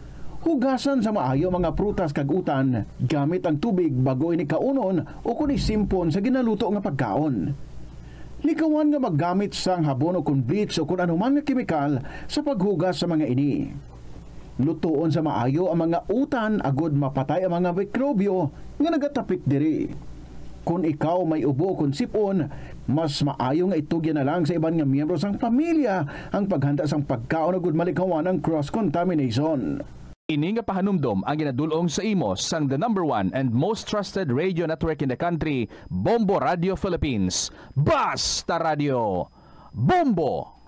Hugasan sa maayo ang mga prutas kag utan gamit ang tubig bag-o ini kaunon ukon isimpon sa ginaluto nga pagkaon. Likawan nga maggamit sang habon ukon bleach ukon anuman nga kemikal sa paghugas sa mga ini. Lutoon sa maayo ang mga utan agod mapatay ang mga mikrobyo nga nagatapik diri. Kon ikaw may ubo kon sip-on, mas maayo nga itugyan na lang sa iban nga miyembro sang pamilya ang paghanda sang pagkaon agud malikawan ang cross contamination. Ini nga pahanumdom ang ginadul-ong sa imo sang the number one and most trusted radio network in the country, Bombo Radio Philippines. Basta Radio! Bombo!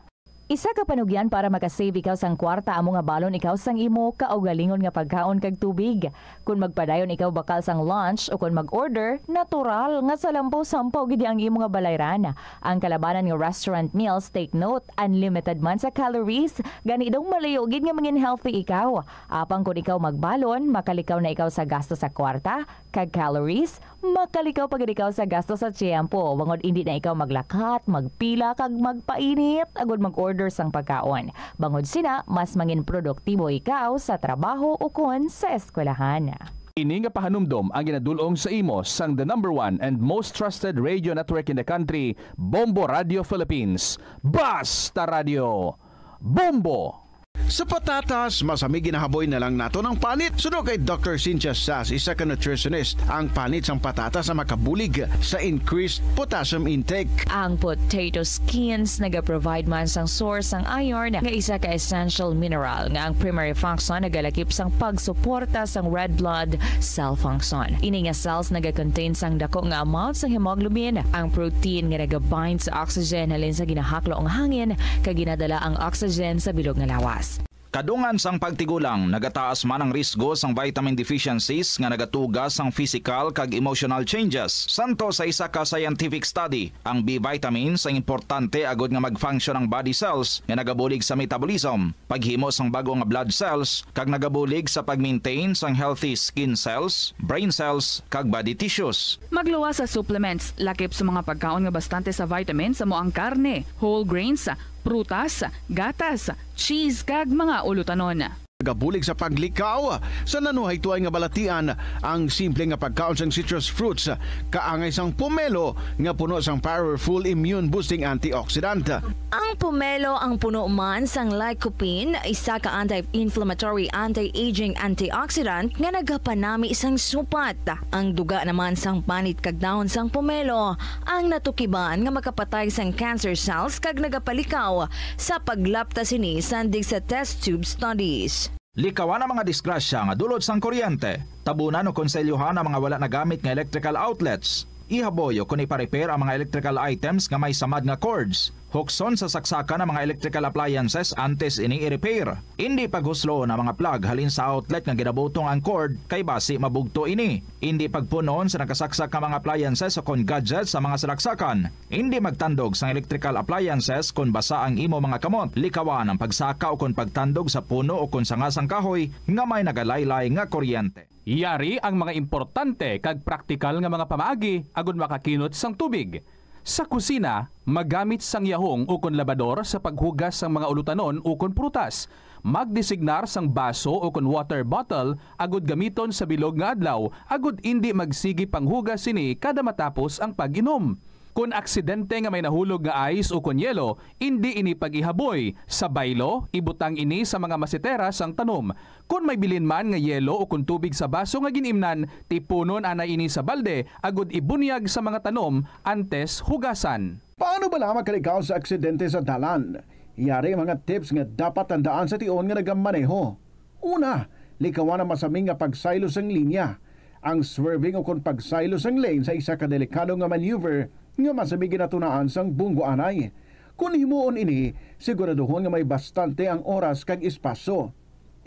Isa ka panugyan para makasave ikaw sang kwarta amo nga balon ikaw sang imo kaugalingon nga pagkaon kag tubig. Kon magpadayon ikaw bakal sang lunch o kon mag-order, natural nga salampaw-sampaw gid ang imo nga balayran. Ang kalabanan nga restaurant meals, take note, unlimited man sa calories, gani daw malayo gid nga mangin healthy ikaw. Apang kon ikaw magbalon, makalikaw na ikaw sa gasto sa kwarta, kag calories, makalikaw pa gid ikaw sa gasto sa tiyempo, bangod indi na ikaw maglakat, magpila, kag magpainit agud mag-order sang pagkaon. Bangod sina, mas mangin produktibo ikaw sa trabaho ukon sa eskwelahan. Ini nga pahanumdom ang ginadul-ong sa imo sang the number one and most trusted radio network in the country, Bombo Radio Philippines. Basta Radio! Bombo! Sa patatas, mas hami ginahaboy na lang naton ang panit. Suno kay Doctor Cynthia Sass, isa ka nutritionist, ang panit sang patatas ang makabulig sa increased potassium intake. Ang potato skins nagaprovide man sang source sang iron, nga isa ka essential mineral nga ang primary function nagalakip sang pagsuporta sang red blood cell function. Ini nga cells nagakontain sang dako nga amount sang hemoglobin, ang protein nga nagabind sa oxygen halin sa ginahaklo nga hangin, kag ginadala ang oxygen sa bilog nga lawas. Kadungan sang pagtigulang, nagataas man ang risgo sang vitamin deficiencies nga nagatuga sang physical kag emotional changes. Santo sa isa ka scientific study, ang B vitamins ang importante agud nga mag-function ang body cells nga nagabulig sa metabolism, paghimo sang bag-o nga blood cells, kag nagabulig sa pag-maintain sang healthy skin cells, brain cells, kag body tissues. Magluwas sa supplements, lakip sa mga pagkaon nga bastante sa vitamins amo ang karne, whole grains, prutas, gatas, cheese, kag mga ulutanon. Nagabulig sa paglikaw sa nanuhaytoy nga balatian ang simple nga pagkaon sang citrus fruits, kaangay sang pomelo nga puno sang powerful immune-boosting antioxidant. Ang pomelo ang puno man sang lycopene, isa ka anti-inflammatory, anti-aging antioxidant nga nagapanami sang supat. Ang duga naman sang panit kag dahon sang pomelo ang natukiban nga makapatay sang cancer cells kag nagapalikaw sa paglapta sini sandig sa test tube studies. Likawan ang mga disgrasya nga dulot sang kuryente. Tabunan o konselyohan ang mga wala nagamit nga electrical outlets. Ihaboy o kon ipa-repair ang mga electrical items nga may samad nga cords. Hukson sa saksakan ang mga electrical appliances antes ini i-repair. Indi paghusloon ang mga plug halin sa outlet nga ginabutong ang cord, kay basi mabugto ini. Indi pagpun-on sa nakasaksak nga mga appliances o kon gadgets sa mga salaksakan. Indi magtandog sang electrical appliances kon basa ang imo mga kamot. Likawan ang pagsaka o kon pagtandog sa puno o kon sanga sang kahoy nga may nagalaylay nga kuryente. Yari ang mga importante kag praktikal nga mga pamaagi agud makakinot sang tubig. Sa kusina, magamit sang yahong ukon labador sa paghugas sang mga ulutanon ukon prutas. Magdesignar sang baso ukon water bottle agud gamiton sa bilog nga adlaw agud indi magsigi panghugas sini kada matapos ang pag-inom. Kon aksidente nga may nahulog nga ice ukon yelo, indi ini pag-ihaboy. Sa baylo, ibutang ini sa mga masetera sang tanom. Kon may bilin man nga yelo ukon tubig sa baso nga gin-imnan, tipunon anay ini sa balde agud ibunyag sa mga tanom antes hugasan. Paano bala makalikaw sa aksidente sa dalan? Yari mga tips nga dapat tandaan sa tion nga nagamaneho. Una, likawan ang masami nga pagsaylo sang linya. Ang swerving ukon pagsaylo sang lane sa isa ka delikado nga maneuver nga masami ginatunaan sang bunggo anay. Kon himuon ini, siguraduhon nga may bastante ang oras kag espasyo.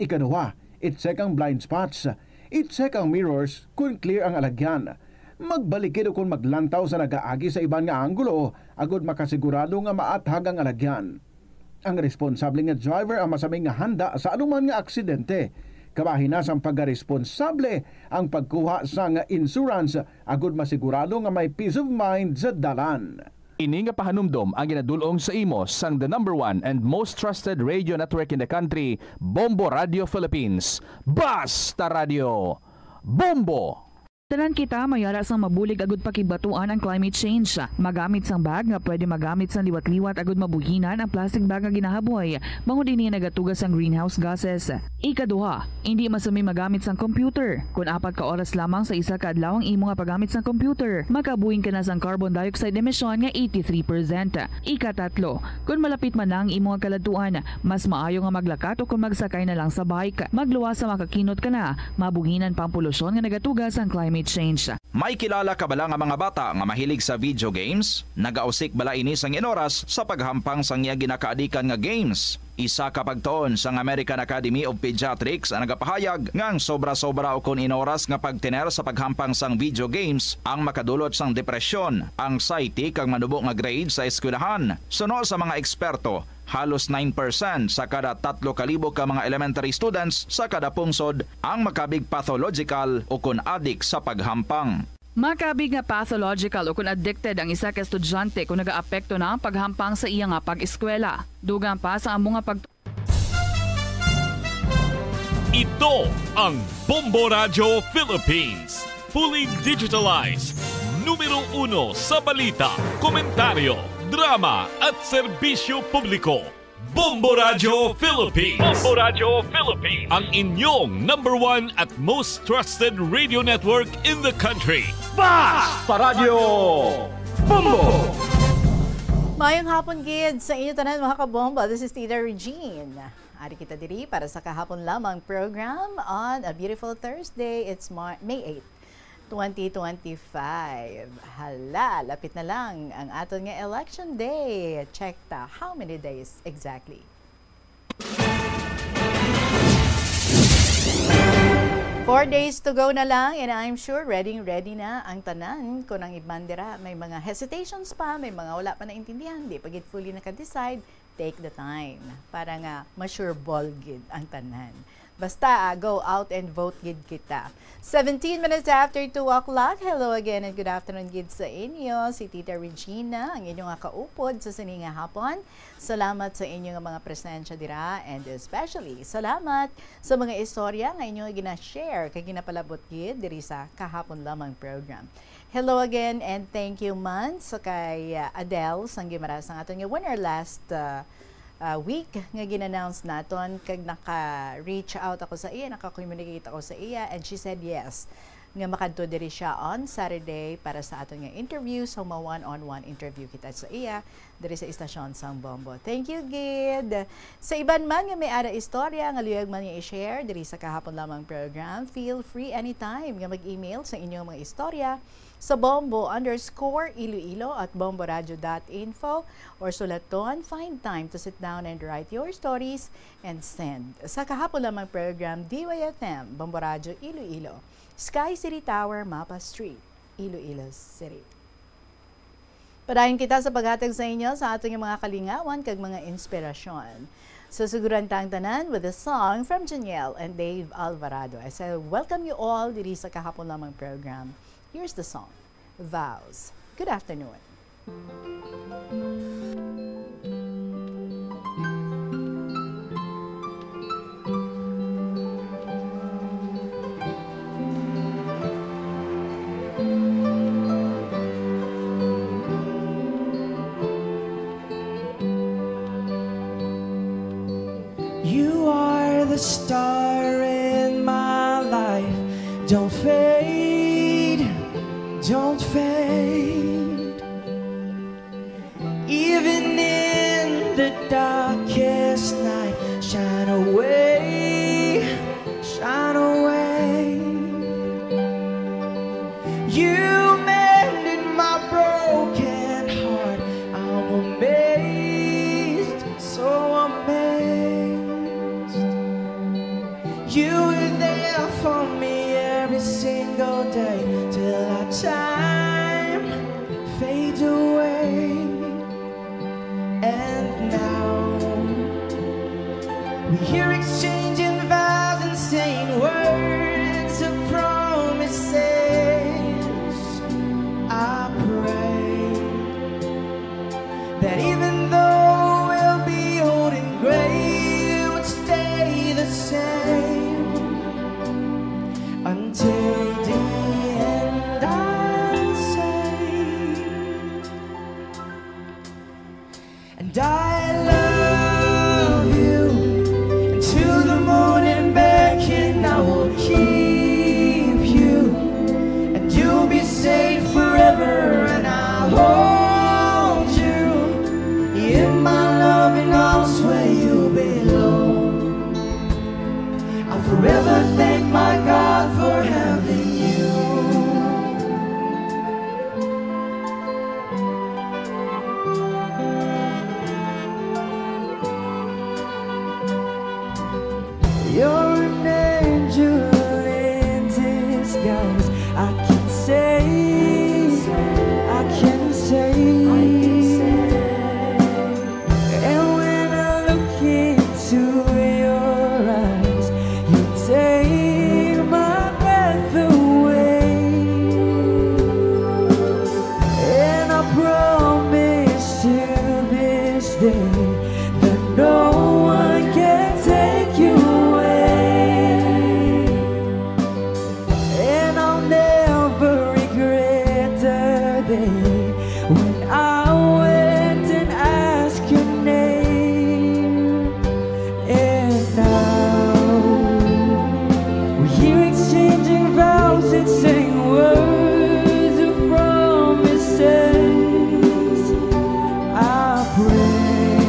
Ikaduha, i-check ang blind spots. I-check ang mirrors kon clear ang alagyan. Magbalikid ukon maglantaw sa nagaagi sa iban nga anggulo agod makasigurado nga maathag ang alagyan. Ang responsable nga driver ang masami nga handa sa anuman nga aksidente. Kabahin na sang pagkaresponsable ang pagkuha sang insurance agod masigurado nga may peace of mind sa dalan. Ini nga pahanumdom ang ginadul-ong sa imo sang the number one and most trusted radio network in the country, Bombo Radio Philippines. Basta Radio, Bombo! Tanan kita may ara sang mabulig agud pakigbatuan ang climate change. Magamit sang bag nga pwede magamit sang liwat-liwat agud mabuhinan ang plastic bag nga ginahaboy, bangod ini nagatuga sang greenhouse gases. Ikaduha, indi masumi magamit sang computer. Kon apat ka oras lamang sa isa ka adlaw ang imo nga paggamit sang computer, makabuhin ka na sang carbon dioxide emission nga eighty-three percent. Ikatatlo, kon malapit man na ang imo nga kaladtuan, mas maayo nga maglakat o kon magsakay na lang sa bike. Magluwas sa makakinot ka na, mabuhinan pa ang polusyon nga nagatuga sang climate change. May kilala ka bala nga mga bata nga mahilig sa video games? Nagausik bala ini sang inoras sa paghampang sang iya ginakaadikan nga games? Isa ka pagtuon sang American Academy of Pediatrics ang nagapahayag nga ang sobra-sobra ukon inoras nga pagtener sa paghampang sang video games ang makadulot sang depresyon, anxiety, kag manubo nga grade sa eskwelahan. Suno sa mga eksperto, halos nine percent sa kada tatlo ka libo ka mga elementary students sa kada pungsod ang makabig pathological ukon adik sa paghampang. Makabig nga pathological ukon addicted ang isa ka estudyante kon nagaapekto na ang paghampang sa iya nga pag-eskwela. Dugang pa sa amo nga pag- Ito ang Bombo Radyo Philippines. Fully digitalized. Numero uno sa balita, komentaryo, drama, at serbisyo publiko. Bombo Radyo Philippines. Bombo Radyo Philippines. Ang inyong number one at most trusted radio network in the country. Basta Radyo Bombo! Mayong hapon gid sa inyo tanan, mga kabomba. This is Tita Regine. Ari kita diri para sa kahapon lamang program on a beautiful Thursday. It's Mar-, May eight, twenty twenty-five. Hala, lapit na lang ang aton nga election day. Check ta, how many days exactly? Four days to go na lang, and I'm sure ready, ready na ang tanan. Kung ang iban dira may mga hesitations pa, may mga wala pa naintindihan, di pa gid fully naka-decide, take the time para nga ma-sure ball gid ang tanan. Basta, ah, go out and vote gid kita. Seventeen minutes after two o'clock. Hello again and good afternoon gid sa inyo. Si Tita Regina, ang inyo nga kaupod sa sini nga hapon. Salamat sa inyo nga mga presensya dira, and especially salamat sa mga istorya nga inyo gina-share kag ginapalabot gid diri sa kahapon lamang program. Hello again and thank you man sa kay, uh, Adele sang Guimaras, ang aton nga winner last, uh, uh, week nga gin-announce naton, kag naka-reach out ako sa iya, naka-communicate ako sa iya, and she said yes nga makadto diri siya on Saturday para sa aton nga interview. So, ma-one-on-one interview kita sa iya diri sa istasyon sang Bombo. Thank you gid. Sa iban man nga may ara istorya nga luyag man nga i-share diri sa kahapon lamang program, feel free anytime nga mag-email sa inyong mga istorya sa bombo underscore iloilo at bomboradio dot info, or sulaton, find time to sit down and write your stories and send. Sa kahapon lamang program, D Y F M, Bombo Radio Iloilo, Sky City Tower, Mapa Street, Iloilo City. Padayon kita sa paghatag sa inyo sa aton nga mga kalingawan kag mga inspirasyon. Susuguran ta ang tanan with a song from Janiel and Dave Alvarado. As I welcome you all diri sa kahapon lamang program. Here's the song, Vows. Good afternoon. You are the star in my life. Don't fade, don't fade. Even in the darkest night, shine away. Here exchanging vows and saying words of promises. I pray that even though we'll be old and gray, we'll stay the same until the end. I'll say, and I love you to the moon and back, and I will keep you, and you'll be safe forever, and I'll hold you in my loving arms where you belong. I'll forever thank my God for having you. You're an angel in disguise. I can say, I can say, and when I look into your eyes, you take my breath away. And I promise till this day that no one can take you away. And I'll never regret the day when I went and asked your name. And now we're here exchanging vows and saying words of promises. I pray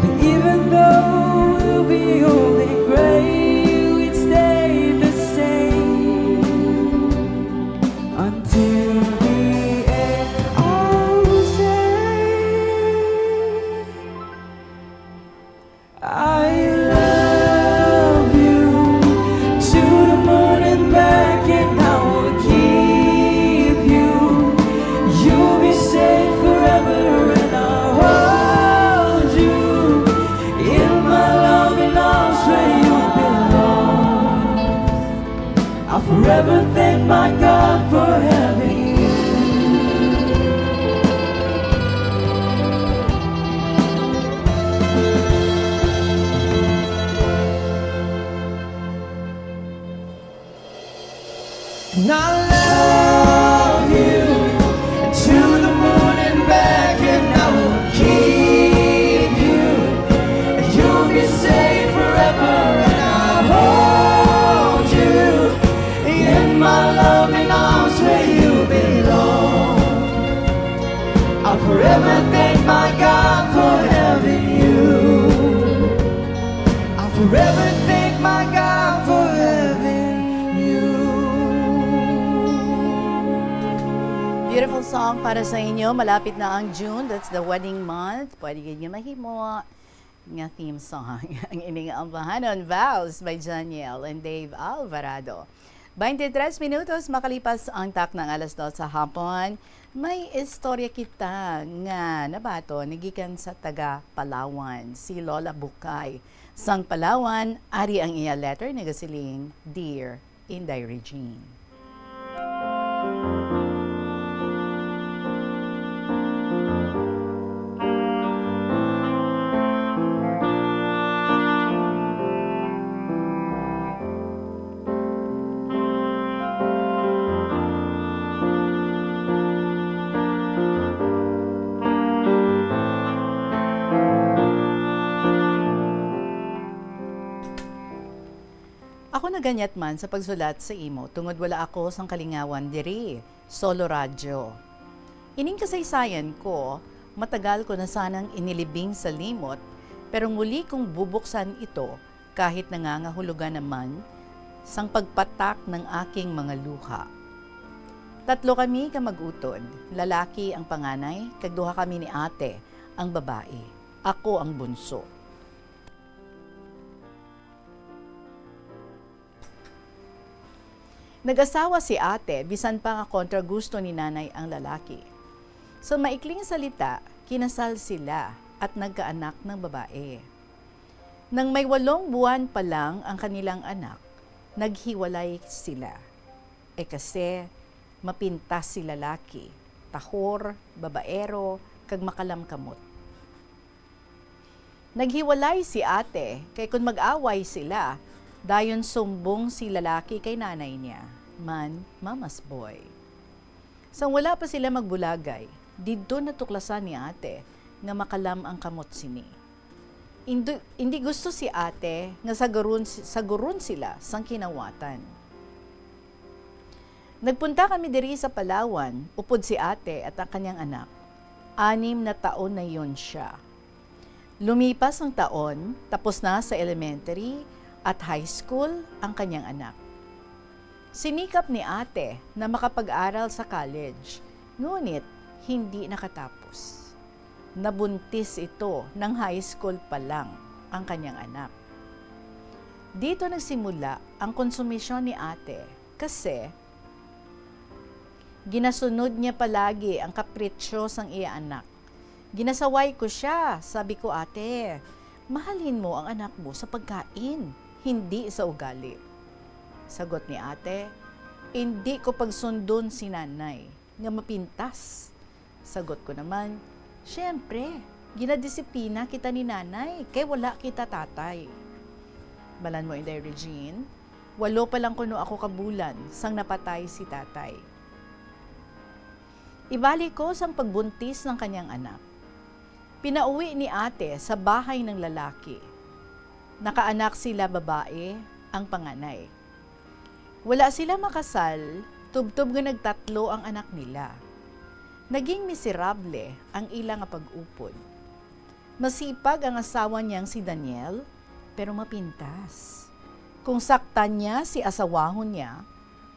that even though we'll be old and gray, we'd stay the same until the end. I'll say, I love you to the moon and back, and I will keep you. You'll be safe forever, and I'll hold you in my loving arms where you belong. I'll forever thank my God for having you. And I love you to the moon and back, and I will keep you. You'll be safe forever, and I'll hold you in my loving arms where you belong. I'll forever thank my God for having you. I'll forever thank my God for having you. Beautiful song para sa inyo. Malapit na ang June. That's the wedding month. Pwede gid nga mahimo nga theme song ang ining ambahanon, Vows by Janiel and Dave Alvarado. Twenty-three minutos makalipas ang taknang alas dos sa hapon. May istorya kita nga nabaton nga gikan sa taga Palawan, si Lola Bukay. Sang Palawan, ari ang iya letter, nagasiling, Dear Inday Regine. Ako naganyat man sa pagsulat sa imo, tungod wala ako sang kalingawan diri, solo radyo. Ining kasaysayan ko, matagal ko na sanang inilibing sa limot, pero muli kong bubuksan ito kahit nangangahulugan naman sang pagpatak ng aking mga luha. Tatlo kami ka mag-utod, lalaki ang panganay, kag duha kami ni ate, ang babae. Ako ang bunso. Nag-asawa si ate, bisan pa nga kontra gusto ni nanay ang lalaki. Sa maikling salita, kinasal sila at nagkaanak ng babae. Nang may walong buwan pa lang ang kanilang anak, naghiwalay sila. E kasi mapintas si lalaki, tahor, babaero, kag makalamkamot. Naghiwalay si ate kay kon mag-away sila, dayon sumbong si lalaki kay nanay niya, man mama's boy. Sang wala pa sila magbulagay, didto natuklasan ni ate nga makalam ang kamot sini. Indi, indi gusto si ate nga saguron, saguron sila sang kinawatan. Nagpunta kami diri sa Palawan upod si ate at ang kanyang anak. Anim na taon na yon siya. Lumipas ang taon, tapos na sa elementary at high school ang kanyang anak. Sinikap ni ate na makapag-aral sa college, ngunit hindi nakatapos. Nabuntis ito nang high school pa lang ang kanyang anak. Dito nagsimula ang konsumisyon ni ate kasi ginasunod niya palagi ang kapritsyo sang iya anak. "Ginasaway ko siya," sabi ko, "Ate, mahalin mo ang anak mo sa pagkain, hindi sa ugali." Sagot ni ate, "Indi ko pagsundon si nanay nga mapintas." Sagot ko naman, "Siyempre, ginadisiplina kita ni nanay kay wala kita tatay." Balan mo, Inday Regine, walo pa lang kuno ako ka bulan sang napatay si tatay. Ibalik ko sang pagbuntis ng kanyang anak. Pinauwi ni ate sa bahay ng lalaki. Nakaanak sila babae, ang panganay. Wala sila makasal, tubtob nga nagtatlo ang anak nila. Naging miserable ang ila nga pag-upod. Masipag ang asawa niyang si Daniel, pero mapintas. Kung saktan niya si asawahon niya,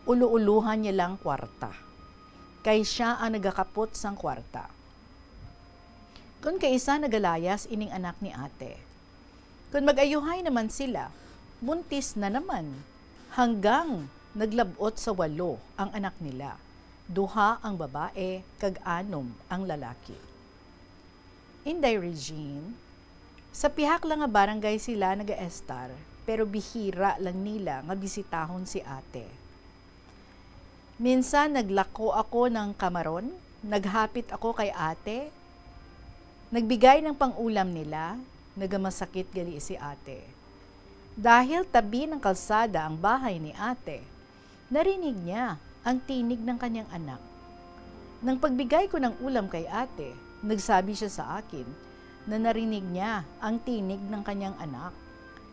ulo-ulohan niya lang kwarta. Kay siya ang nagakapot sang kwarta. Kon kaisa nagalayas ining anak ni ate. Kon mag-ayuhay naman sila, buntis na naman. Hanggang naglab-ot sa walo ang anak nila. Duha ang babae kag anom ang lalaki. Inday Regine, sa pihak lang nga barangay sila nagaestar, pero bihira lang nila nga bisitahon si ate. Minsan naglako ako ng kamaron, naghapit ako kay ate, nagbigay ng pang-ulam nila, nagamasakit gali si ate. Dahil tabi ng kalsada ang bahay ni ate, narinig niya ang tinig ng kanyang anak. Nang pagbigay ko ng ulam kay ate, nagsabi siya sa akin na narinig niya ang tinig ng kanyang anak,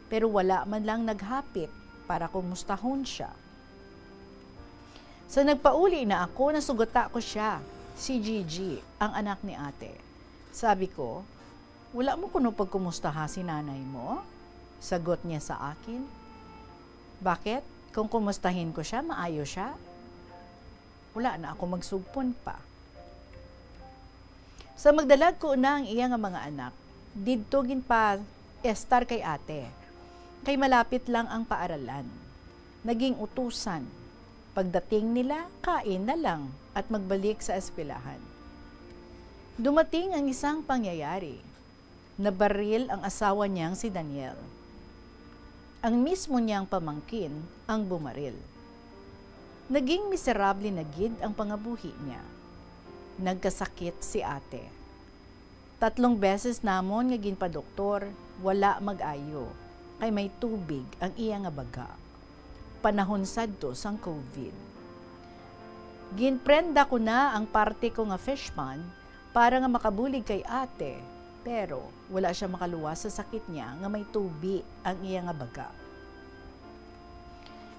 pero wala man lang naghapit para kumustahon siya. Sa nagpauli na ako, nasugata ko siya, si Gigi, ang anak ni ate. Sabi ko, "Wala mo kuno pagkumustaha si nanay mo?" Sagot niya sa akin, "Bakit? Kung kumustahin ko siya, maayo siya?" Wala na ako magsugpon pa. Sa magdalagko na ang iya nga mga anak, didto ginpa-estar kay ate, kay malapit lang ang paaralan. Naging utusan. Pagdating nila, kain na lang at magbalik sa eskwelahan. Dumating ang isang pangyayari. Nabaril ang asawa niyang si Daniel. Ang mismo niyang pamangkin ang bumaril. Naging miserable na gid ang pangabuhi niya. Nagkasakit si ate. Tatlong beses namon nga ginpadoktor, wala mag-ayo, kay may tubig ang iya nga baga. Panahon sadto sang covid. Ginprenda ko na ang parte ko nga fish pond para nga makabulig kay ate, pero wala siya makaluwas sa sakit niya nga may tubi ang iya nga baga.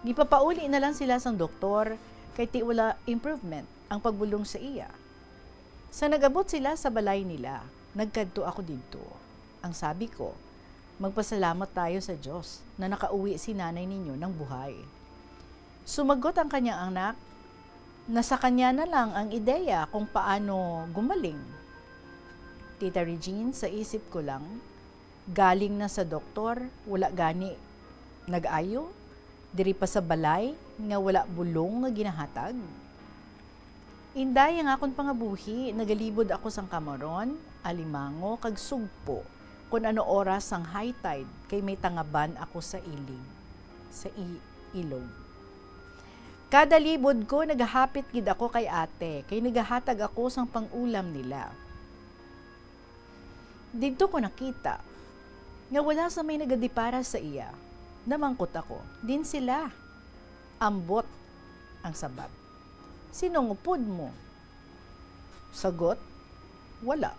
Gipapauli na lang sila sang doktor kay ti wala improvement ang pagbulong sa iya. Sa nag-abot sila sa balay nila, nagkadto ako didto. Ang sabi ko, "Magpasalamat tayo sa Diyos na nakauwi si nanay ninyo ng buhay." Sumagot ang kanyang anak na sa kanya na lang ang ideya kung paano gumaling. "Tita Regine, sa isip ko lang, galing na sa doktor, wala gani nag-ayo, diri pa sa balay nga wala bulong nga ginahatag." Inday ang akon pangabuhi, nagalibod ako sang kamaron, alimango, kag sugpo, kon ano oras sang high tide, kay may tangaban ako sa iling, sa i-, ilog. Kada libod ko, nagahapit gid ako kay ate, kay nagahatag ako sang pang-ulam nila. Didto ko nakita nga wala sa may nagadipara sa iya. Namangkot ako, "Diin sila?" Ambot ang sabat, "Sinong upod mo?" Sagot, "Wala."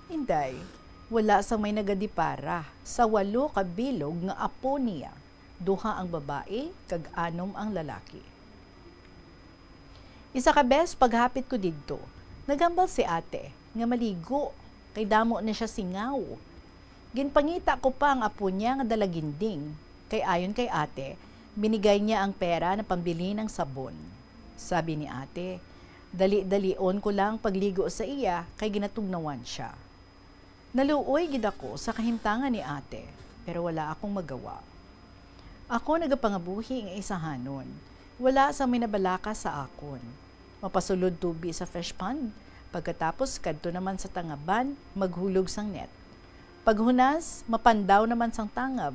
Inday, wala sa may nagadipara sa walo ka bilog nga apo niya, duha ang babayi kag anom ang lalaki. Isa ka bes paghapit ko didto, naghambal si ate nga maligo kay damo na siya singaw. Ginpangita ko pa ang apo niya nga dalaginding, kay ayon kay ate, binigay niya ang pera na pambili ng sabon. Sabi ni ate, dali-dalion ko lang pagligo sa iya kay ginatugnawan siya. Naluoy gid ako sa kahimtangan ni ate, pero wala akong magawa. Ako nagapangabuhi nga isahanon, wala sa may nabalaka sa akon. Mapasulod tubi sa fish pond, pagkatapos kadto naman sa tangaban, maghulog sang net. Paghunas, mapandaw naman sang tangab,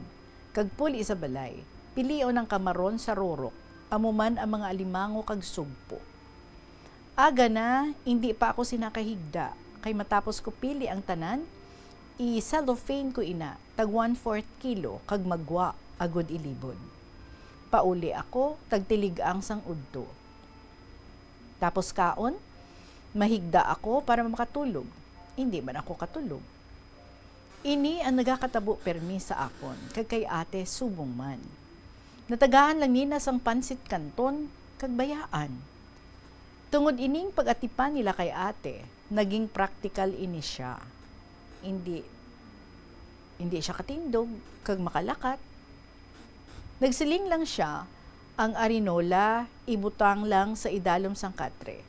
kag puli sa balay, pilion ang kamaron sa rurok, amo man ang mga alimango kag sugpo. Aga na, indi pa ako sina kahigda, kay matapos ko pili ang tanan, i-cellophane ko ina, tag one-fourth kilo, kag maggwa, agod ilibod. Pauli ako, tagtilig-ang sang udto. Tapos kaon, mahigda ako para makatulog. Indi man ako katulog. Ini ang nagakatabo permi sa akon, kag kay ate subong man. Natagaan lang nina sang pansit kanton kag bayaan. Tungod ining pag-atipan nila kay ate, naging praktikal ini sia. Indi, indi sia katindog kag makalakat. Nagsiling lang sia, "Ang arinola, ibutang lang sa idalom sang katre."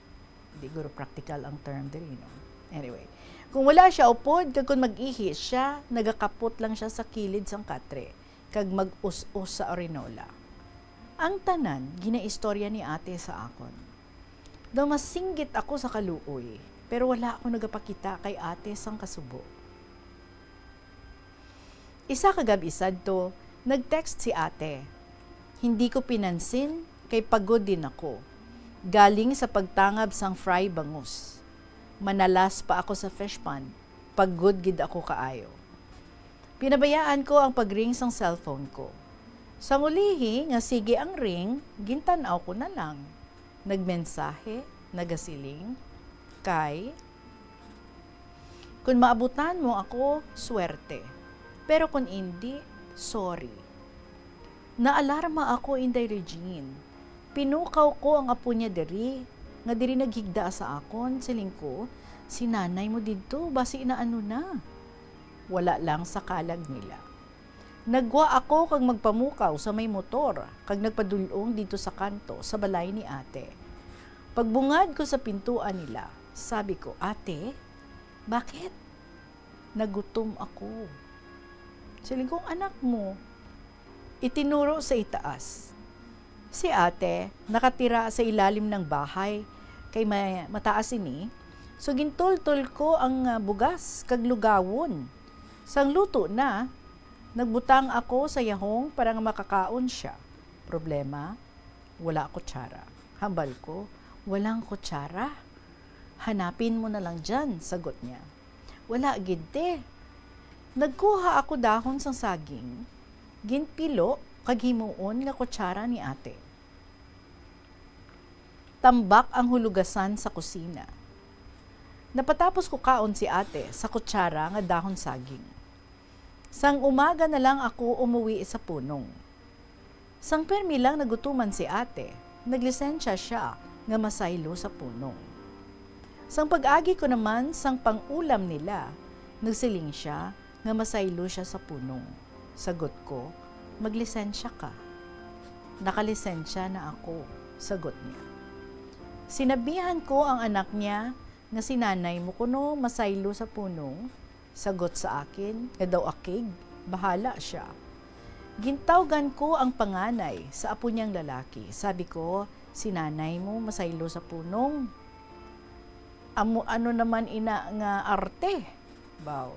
Di guro praktikal ang term diri, no? Anyway, kung wala sia upod, kag kung mag-ihi sia, nagakapot lang sia sa kilid sang katre, kag mag-us-os sa arinola. Ang tanan ginaistorya ni ate sa akon. Daw masinggit ako sa kaluoy, pero wala ako nagapakita kay ate sang kasubo. Isa ka gab-i sadto, nag-text si ate. Hindi ko pinansin, kay pagod din ako. Galing sa pagtangab sang fry bangus. Manalas pa ako sa fish pond, pagod gid ako kaayo. Pinabayaan ko ang pag-ring sang cellphone ko. Sang ulihi nga sige ang ring, gintan-aw ko na lang. Nagmensahe, nagasiling, kay, "Kon maabutan mo ako, swerte. Pero kon indi, sorry." Naalarma ako, Inday Regine. Pinukaw ko ang apo niya diri, nga diri naghigda sa akon. Siling ko, "Si nanay mo didto, basi naano na." Wala lang sa kalag nila. Naggwa ako kag magpamukaw sa may motor, kag nagpadul-ong didto sa kanto, sa balay ni ate. Pagbungad ko sa pintuan nila, sabi ko, "Ate, bakit?" "Nagutom ako." Siling ko, "Anak mo." Itinuro sa itaas. Si ate nakatira sa ilalim ng bahay, kay may mataas ini. So, gintultol ko ang, ah, bugas kag lugawon. Sang luto na, nagbutang ako sa yahong para nga makakaon siya. Problema, wala kutsara. Hambal ko, "Walang kutsara? Hanapin mo na lang dyan," sagot niya. "Wala gid, te." Nagkuha ako dahon sang saging, ginpilo kag himuon nga kutsara ni ate. Tambak ang hulugasan sa kusina. Napatapos ko kaon si ate sa kutsara nga dahon saging. Sang umaga na lang ako umuwi sa punong. Sang permi lang nagutuman si ate, naglisensya siya nga masaylo sa punong. Sang pag-agi ko naman sang pang-ulam nila, nagsiling siya nga masaylo siya sa punong. Sagot ko, "Maglisensya ka." "Nakalisensya na ako," sagot niya. Sinabihan ko ang anak niya nga si nanay mo kuno masaylo sa punong. Sagot sa akin nga daw akig, bahala siya. Gintawgan ko ang panganay sa apo niyang lalaki. Sabi ko, "Si nanay mo masaylo sa punong." "Amo ano naman ina nga arte?" Baw.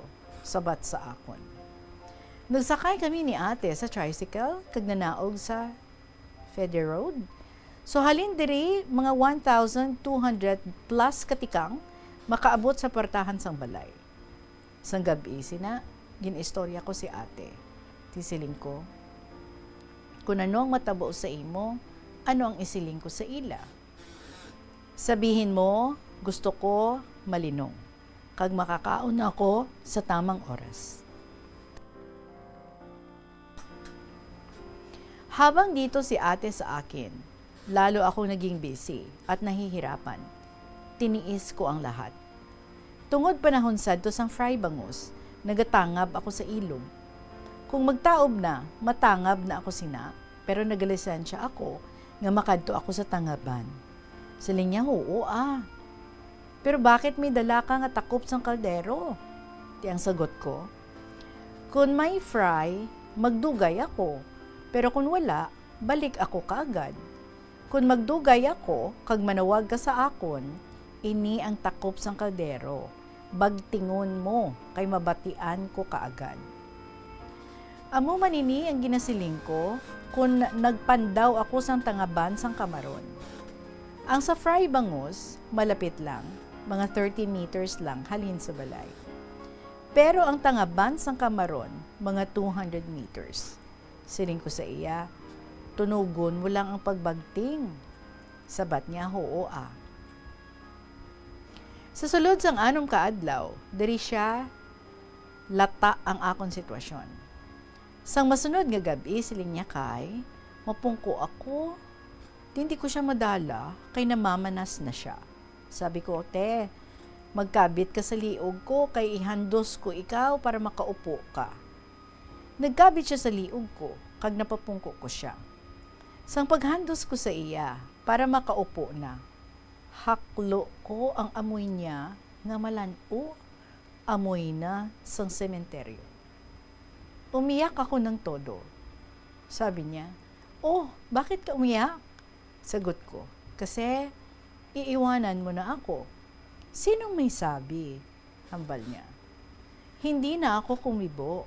sabat sa akon. Nagsakay kami ni ate sa tricycle kag nanaog sa Feder Road. So, halin diri, mga one thousand two hundred plus ka tikang makaabot sa puwertahan sang balay. Sang gab-i sina, gin-istorya ko si ate. Ti siling ko, "Kung ano ang matabo sa imo, ano ang isiling ko sa ila? Sabihin mo, gusto ko malinong, kag makakaon ako sa tamang oras." Habang dito si ate sa akin, lalo akong naging busy at nahihirapan. Tiniis ko ang lahat. Tungod panahon sadto sang fry bangus, nagatangab ako sa ilog. Kung magtaob na, matangab na ako sina, pero nagalisensya ako nga makadto ako sa tangaban. Siling niya, "Huo, ah." "Pero bakit may dala ka nga takop sang kaldero?" Ti ang sagot ko, "Kon may fry, magdugay ako, pero kon wala, balik ako kaagad. Kon magdugay ako kag manawag ka sa akon, ini ang takop sang kaldero. Bagtingon mo, kay mabatian ko kaagad." Amo man ini ang ginasiling ko kon nagpandaw ako sang tangaban sang kamaron. Ang sa fry bangus, malapit lang, mga thirty meters lang halin sa balay. Pero ang tangaban sang kamaron, mga two hundred meters. Siling ko sa iya, "Tunugon mo lang ang pagbagting." Sabat niya, "Huo, ah." Sa sulod sang anom ka adlaw, diri siya lata ang akon sitwasyon. Sang masunod nga gab-i, siling niya, "Kay mapungko ako. Di, hindi ko siya madala, kay namamanas na siya." Sabi ko, "Te, magkabit ka sa liog ko, kay ihandos ko ikaw para makaupo ka." Nagkabit siya sa liog ko, kag napapungko ko siya. Sang paghandos ko sa iya para makaupo na, haklo ko ang amoy niya nga malan-o, amoy na sang sementeryo. Umiyak ako ng todo. Sabi niya, "Oh, bakit ka umiyak?" Sagot ko, "Kasi iiwanan mo na ako." "Sinong may sabi?" hambal niya. Hindi na ako kumibo.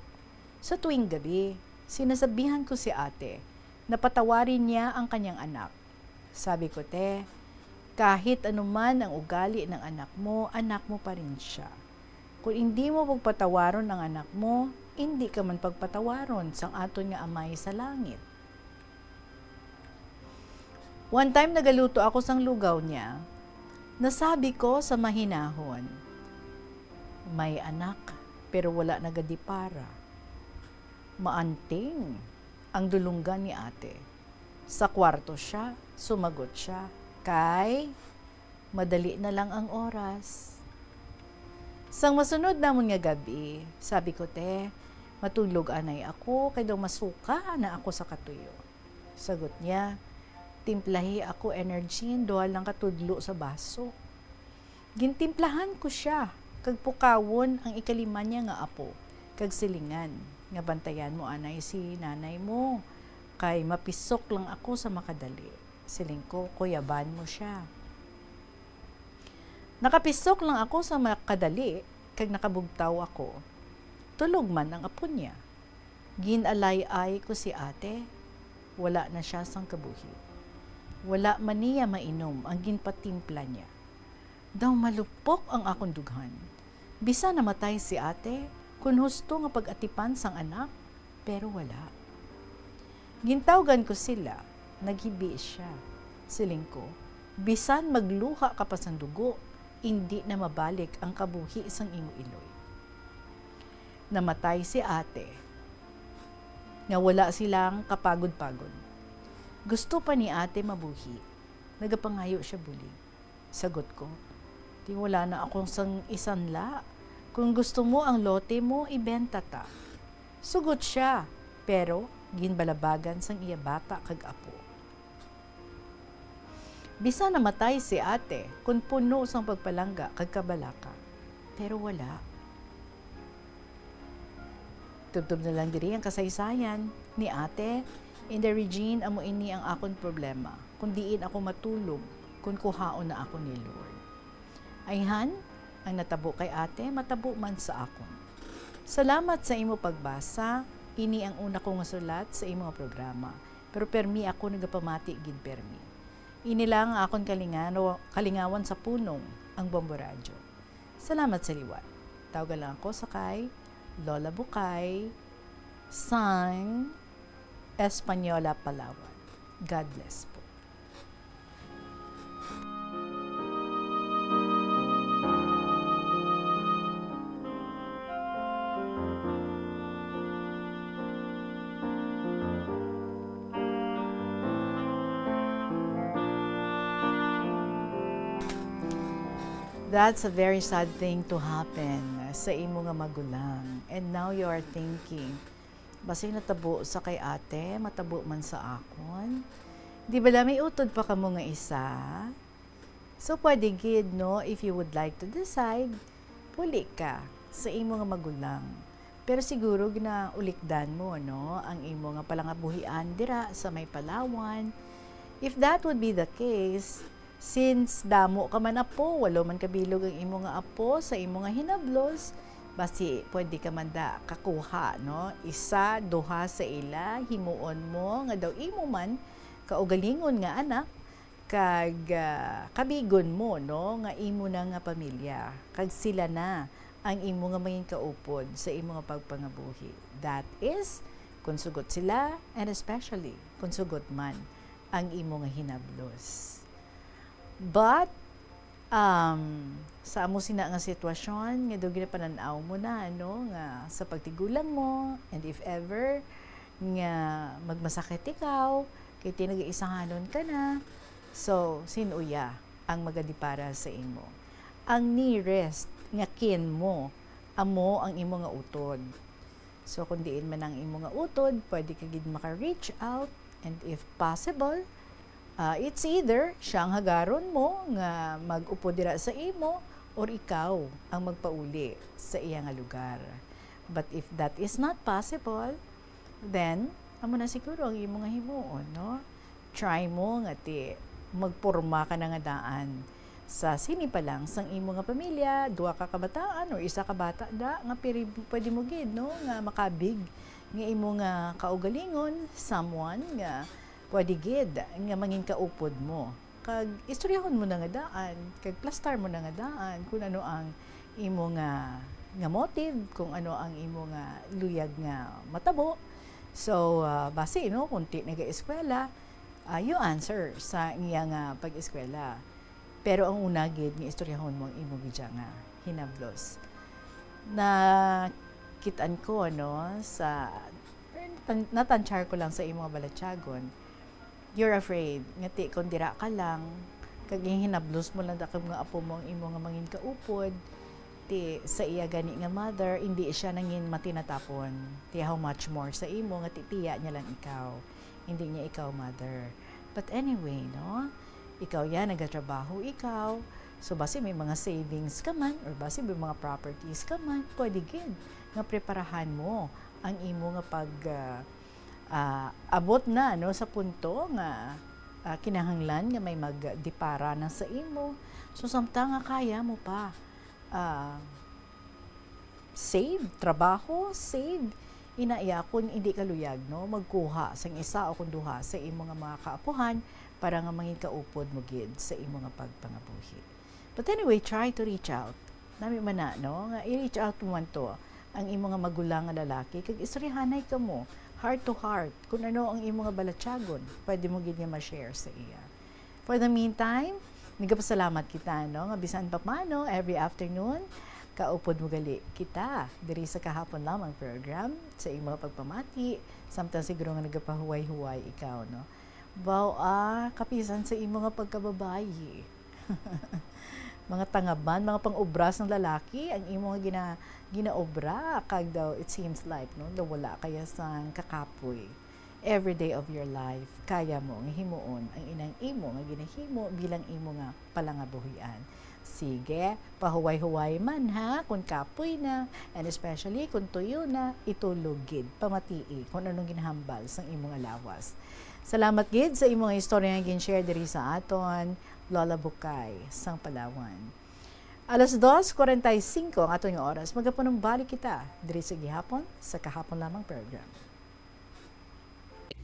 Sa tuwing gabi, sinasabihan ko si ate na patawarin niya ang kanyang anak. Sabi ko, "Te, kahit anuman ang ugali ng anak mo, anak mo pa rin siya. Kung hindi mo pagpatawaron ang anak mo, hindi ka man pagpatawaron sang aton nga Amay sa langit." One time, nagaluto ako sang lugaw niya. Nasabi ko sa mahinahon, "May anak, pero wala nagadipara." Maanting ang dulunggan ni ate. Sa kwarto siya, sumagot siya, kay madali na lang ang oras. Sang masunod namon nga gab-i, sabi ko, "Te, matulog anay ako, kay daw masuka na ako sa katuyo." Sagot niya, "Timplahi ako, Energin, duha lang ka tudlo sa baso." Gintimplahan ko siya, kag pukawon ang ikalima niya nga apo, kag silingan nga, "Bantayan mo anay si nanay mo, kay mapisok lang ako sa makadali." Siling ko, "Kuyaban mo siya." Nakapisok lang ako sa makadali, kag nakabugtaw ako. Tulog man ang apo niya. Ginalay-ay ko si ate. Wala na siya sang kabuhi. Wala man niya mainom ang ginpatimpla niya. Daw malupok ang akon dughan. Bisan namatay si ate, kun husto nga pag-atipan sang anak, pero wala. Gintawgan ko sila, naghibi siya. Siling ko, "Bisan magluha ka pa sang dugo, indi na mabalik ang kabuhi sang imo iloy." Namatay si ate, nga wala silang kapagod-pagod. Gusto pa ni ate mabuhi. Nagapangayo siya bulig. Sagot ko, "Ti wala na akong sang isanla. Kung gusto mo ang lote mo, ibenta ta." Sugot siya, pero ginbalabagan sang iya bata kag apo. Bisan namatay si ate, kun puno sang pagpalangga kag kabalaka, pero wala. Tubtob na lang diri ang kasaysayan ni ate. Inday Regine, amo ini ang akon problema, kung diin ako matulog, kung kuhaon na ako ni Lord. Ayhan, ang natabo kay ate, matabo man sa akon. Salamat sa imo pagbasa. Ini ang una ko nga sulat sa imo nga programa, pero permi ako nagapamati gid permi. Ini lang ang akon kalingano-, kalingawan sa punong ang Bombo Radyo. Salamat sa liwat. Tawga lang ako sa kay Lola Bukay, sang Española, Palawan. God bless po. That's a very sad thing to happen sa imo nga magulang. And now you are thinking, "Basi natabo sa kay ate, matabo man sa akon." Di bala may utod pa kamo nga isa? So, pwede gid, no, if you would like to decide, puli ka sa imo nga magulang. Pero siguro ginaulikdan mo, no, ang imo nga palangabuhian dira sa may Palawan. If that would be the case, since damo ka man apo, walo man kabilog ang imo nga apo sa imo nga hinablos, basi pwede ka man da kakuha, no, isa, duha sa ila, himuon mo nga daw imo man kaugalingon nga anak, kag, ah, kabigon mo, no, nga imo na nga pamilya, kag sila na ang imo nga mangin kaupod sa imo nga pagpangabuhi. That is, kung sugot sila, and especially kung sugot man ang imo nga hinablos. But, um, sa amo sina nga sitwasyon, nga daw ginapanan-aw mo na, ano, nga sa pagtigulang mo, and if ever nga magmasakit ikaw, kay ti nagaisahanon ka na, so, sin-o ya ang magadipara sa imo? Ang nearest nga kin mo, amo ang imo nga utod. So, kung diin man ang imo nga utod, pwede ka gid maka-reach out. And if possible, ah, it's either siya ang hagaron mo nga mag-upod dira sa imo or ikaw ang magpauli sa iya nga lugar. But if that is not possible, then, amo na siguro ang imo nga himuon, no? Try mo nga ti magporma ka na nga daan sa sini pa lang sang imo nga pamilya, duha ka kabataan or isa ka bata da nga piri-, pwede mo gid, no, nga makabig nga imo nga kaugalingon, someone nga pwede gid nga mangin kaupod mo. Kag istoryahon mo na nga daan, kag plastar mo na nga daan kung ano ang imo nga, nga motive, kung ano ang imo nga luyag nga matabo. So, ah, basi, no, kung ti nagaeskwela, ah, you answer sa iya nga pag-eskwela. Pero ang una gid nga istoryahon mo ang imo gid siya nga hinablos. Nakit-an ko, ano, sa, natan-, natansyar ko lang sa imo nga balatyagon. You're afraid nga ti kung dira ka lang, kag hinablos mo lang dakog nga apo mo ang imo nga mangin kaupod, ti sa iya gani nga mother, hindi siya nangin matinatapon. Ti how much more sa imo nga ti tiya niya lang ikaw, hindi niya ikaw mother. But anyway, no? Ikaw yan, nagatrabaho ikaw. So, basi may mga savings ka man, or basi may mga properties ka man, pwede gid nga preparahan mo ang imo nga pag, ah, ah, abot na, no, sa punto nga, ah, kinahanglan nga may magdipara na sa imo. So, samtang nga kaya mo pa, ah, save, trabaho, save. Ina iya, kung hindi ka luyag, no, magkuha sang isa o kung duha sa imo nga mga kaapuhan para nga mangin kaupod mo gid sa imo nga pagpangabuhi. But anyway, try to reach out. Nami man na, no, nga i-reach out mo man to ang imo nga magulang nga lalaki, kag istoryahanay kamo, heart to heart, kung ano ang imo nga balatyagon, pwede mo gid nga ma-share sa iya. For the meantime, nagapasalamat kita, no, nga bisan pa paano, every afternoon, kaupod mo gali kita diri sa Kahapon Lamang program, sa imo nga pagpamati, samtang siguro nga nagapahuway-huway ikaw, no. Baw, ah, kapisan sa imo nga pagkababayi. Mga tangaban, mga pang-obra sang lalaki ang imo nga gina-, ginaobra, kag daw, it seems like, no, daw wala kaya sang kakapoy. Every day of your life, kaya mo nga himuon ang inang imo nga ginahimo bilang imo nga palangabuhian. Sige, pahuway-huway man, ha, kung kapoy na, and especially kung tuyo na, itulog gid, pamatii kung anong ginahambal sang imo nga lawas. Salamat gid sa imo nga istorya nga gin-share diri sa aton, Lola Bukay, sang Palawan. Alas dos cuarenta y cinco ang aton nga oras. Magapunumbalik kita diri sa gihapon sa Kahapon Lamang program.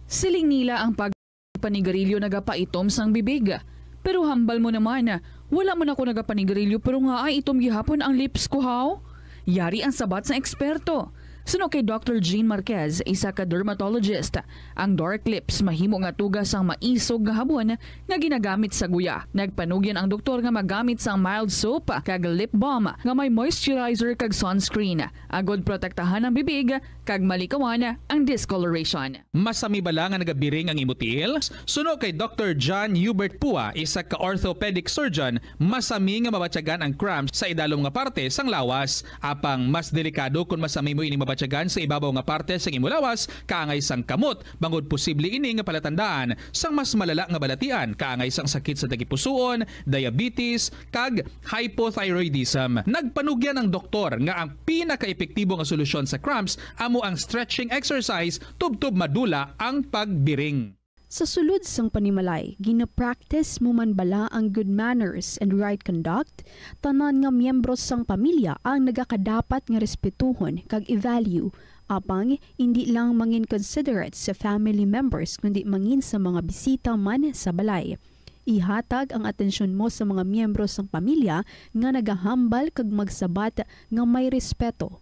Siling nila ang pagpanigarilyo nagapaitom sang bibig. Pero hambal mo naman, wala man ako nagapanigarilyo pero nga ay itom gihapon ang lips ko, haw? Yari ang sabat sang eksperto. Suno kay Doctor Jean Marquez, isa ka dermatologist, ang dark lips mahimo nga tuga sang maisog nga habon nga ginagamit sa guya. Nagpanugyan ang doktor nga magamit sang mild soap kag lip balm nga may moisturizer kag sunscreen, agod protektahan ang bibig kag malikawan ang discoloration. Masami bala nga nagabiring ang imo tiil? Suno kay Doctor John Hubert Pua, isa ka orthopedic surgeon, masami nga mabatyagan ang cramps sa idalom nga parte sang lawas. Apang mas delikado kon masami mo ini mabatyagan sa ibabaw nga parte sang imo lawas, kaangay sang kamot, bangod posible ini nga palatandaan sang mas malala nga balatian, kaangay sang sakit sa tagipusoon, diabetes, kag hypothyroidism. Nagpanugyan ang doktor nga ang pinakaepektibo nga solusyon sa cramps amo ang stretching exercise tubtob madula ang pagbiring. Sa sulod sang panimalay, gina-practice mo man bala ang good manners and right conduct? Tanan nga miyembro sang pamilya ang nagakadapat nga respetuhon kag i-value, apang indi lang mangin considerate sa family members kundi mangin sa mga bisita man sa balay. Ihatag ang atensyon mo sa mga miyembro sang pamilya nga nagahambal kag magsabat nga may respeto.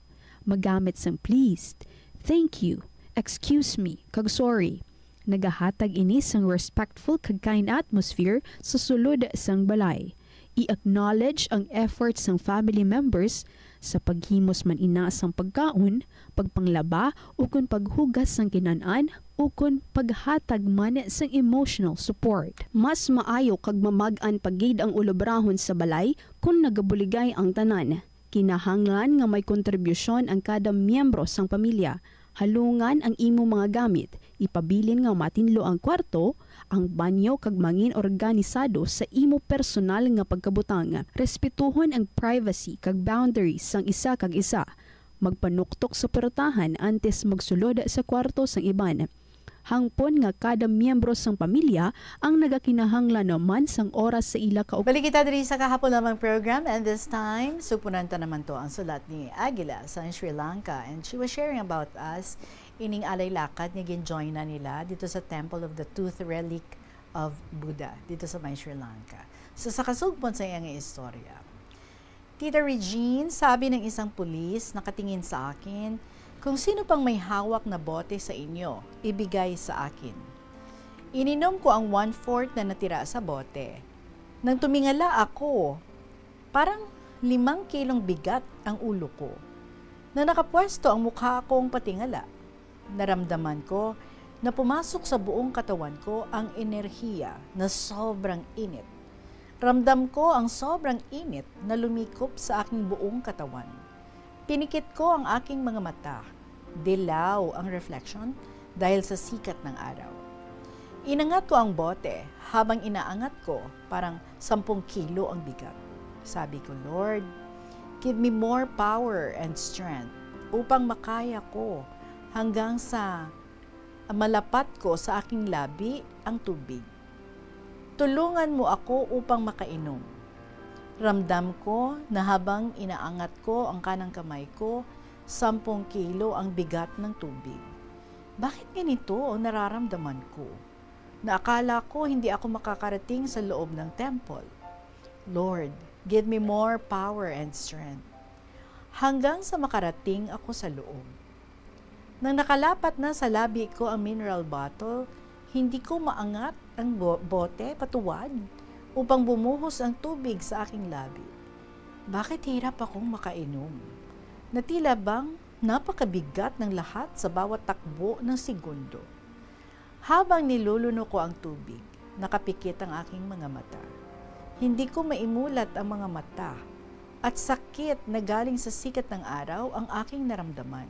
Magamit sang please, thank you, excuse me, kag sorry. Nagahatag ini sang respectful kag kind atmosphere sa sulod sang balay. I-acknowledge ang effort sang family members sa paghimos man ina sang pagkaon, pagpanglaba, ukon paghugas sang kinan-an, ukon paghatag man sang emotional support. Mas maayo kag mamag-an pa gid ang ulobrahon sa balay kon nagabuligay ang tanan. Kinahanglan nga may kontribusyon ang kada miyembro sang pamilya. Halungan ang imo mga gamit, ipabilin nga matinlo ang kwarto, ang banyo, kag mangin organisado sa imo personal nga pagkabutang. Respetuhon ang privacy kag boundaries sang isa kag isa. Magpanuktok sa purtahan antes magsulod sa kwarto sang iban. Hangpon nga kada miyembro sang pamilya ang nagakinahanglan naman sang oras sa ila kaug- Balik kita diri sa Kahapon Lamang program, and this time, supunan ta naman to ang sulat ni Aguila sa Sri Lanka, and she was sharing about us ining alay lakad nga gin-join na nila dito sa Temple of the Tooth Relic of Buddha dito sa may Sri Lanka. So, sa kasugpon sa iyang istorya, Tita Regine, sabi ng isang pulis nakatingin sa akin, "Kung sino pang may hawak na bote sa inyo, ibigay sa akin." Ininom ko ang one-fourth na natira sa bote. Nang tumingala ako, parang limang kilong bigat ang ulo ko. Nang nakapwesto ang mukha akong patingala, naramdaman ko na pumasok sa buong katawan ko ang enerhiya na sobrang init. Ramdam ko ang sobrang init na lumikop sa aking buong katawan. Pinikit ko ang aking mga mata. Dilaw ang reflection dahil sa sikat ng araw. Inangat ko ang bote. Habang inaangat ko, parang sampung kilo ang bigat. Sabi ko, "Lord, give me more power and strength upang makaya ko hanggang sa malapat ko sa aking labi ang tubig. Tulungan mo ako upang makainom." Ramdam ko na habang inaangat ko ang kanang kamay ko, sampung kilo ang bigat ng tubig. Bakit ganito ang nararamdaman ko? Naakala ko hindi ako makakarating sa loob ng temple. "Lord, give me more power and strength." Hanggang sa makarating ako sa loob. Nang nakalapat na sa labi ko ang mineral bottle, hindi ko maangat ang bo-, bote patuwad upang bumuhos ang tubig sa aking labi. Bakit hirap akong makainom? Na tila bang napakabigat ng lahat sa bawat takbo ng segundo. Habang niluluno ko ang tubig, nakapikit ang aking mga mata. Hindi ko maimulat ang mga mata at sakit na galing sa sikat ng araw ang aking naramdaman.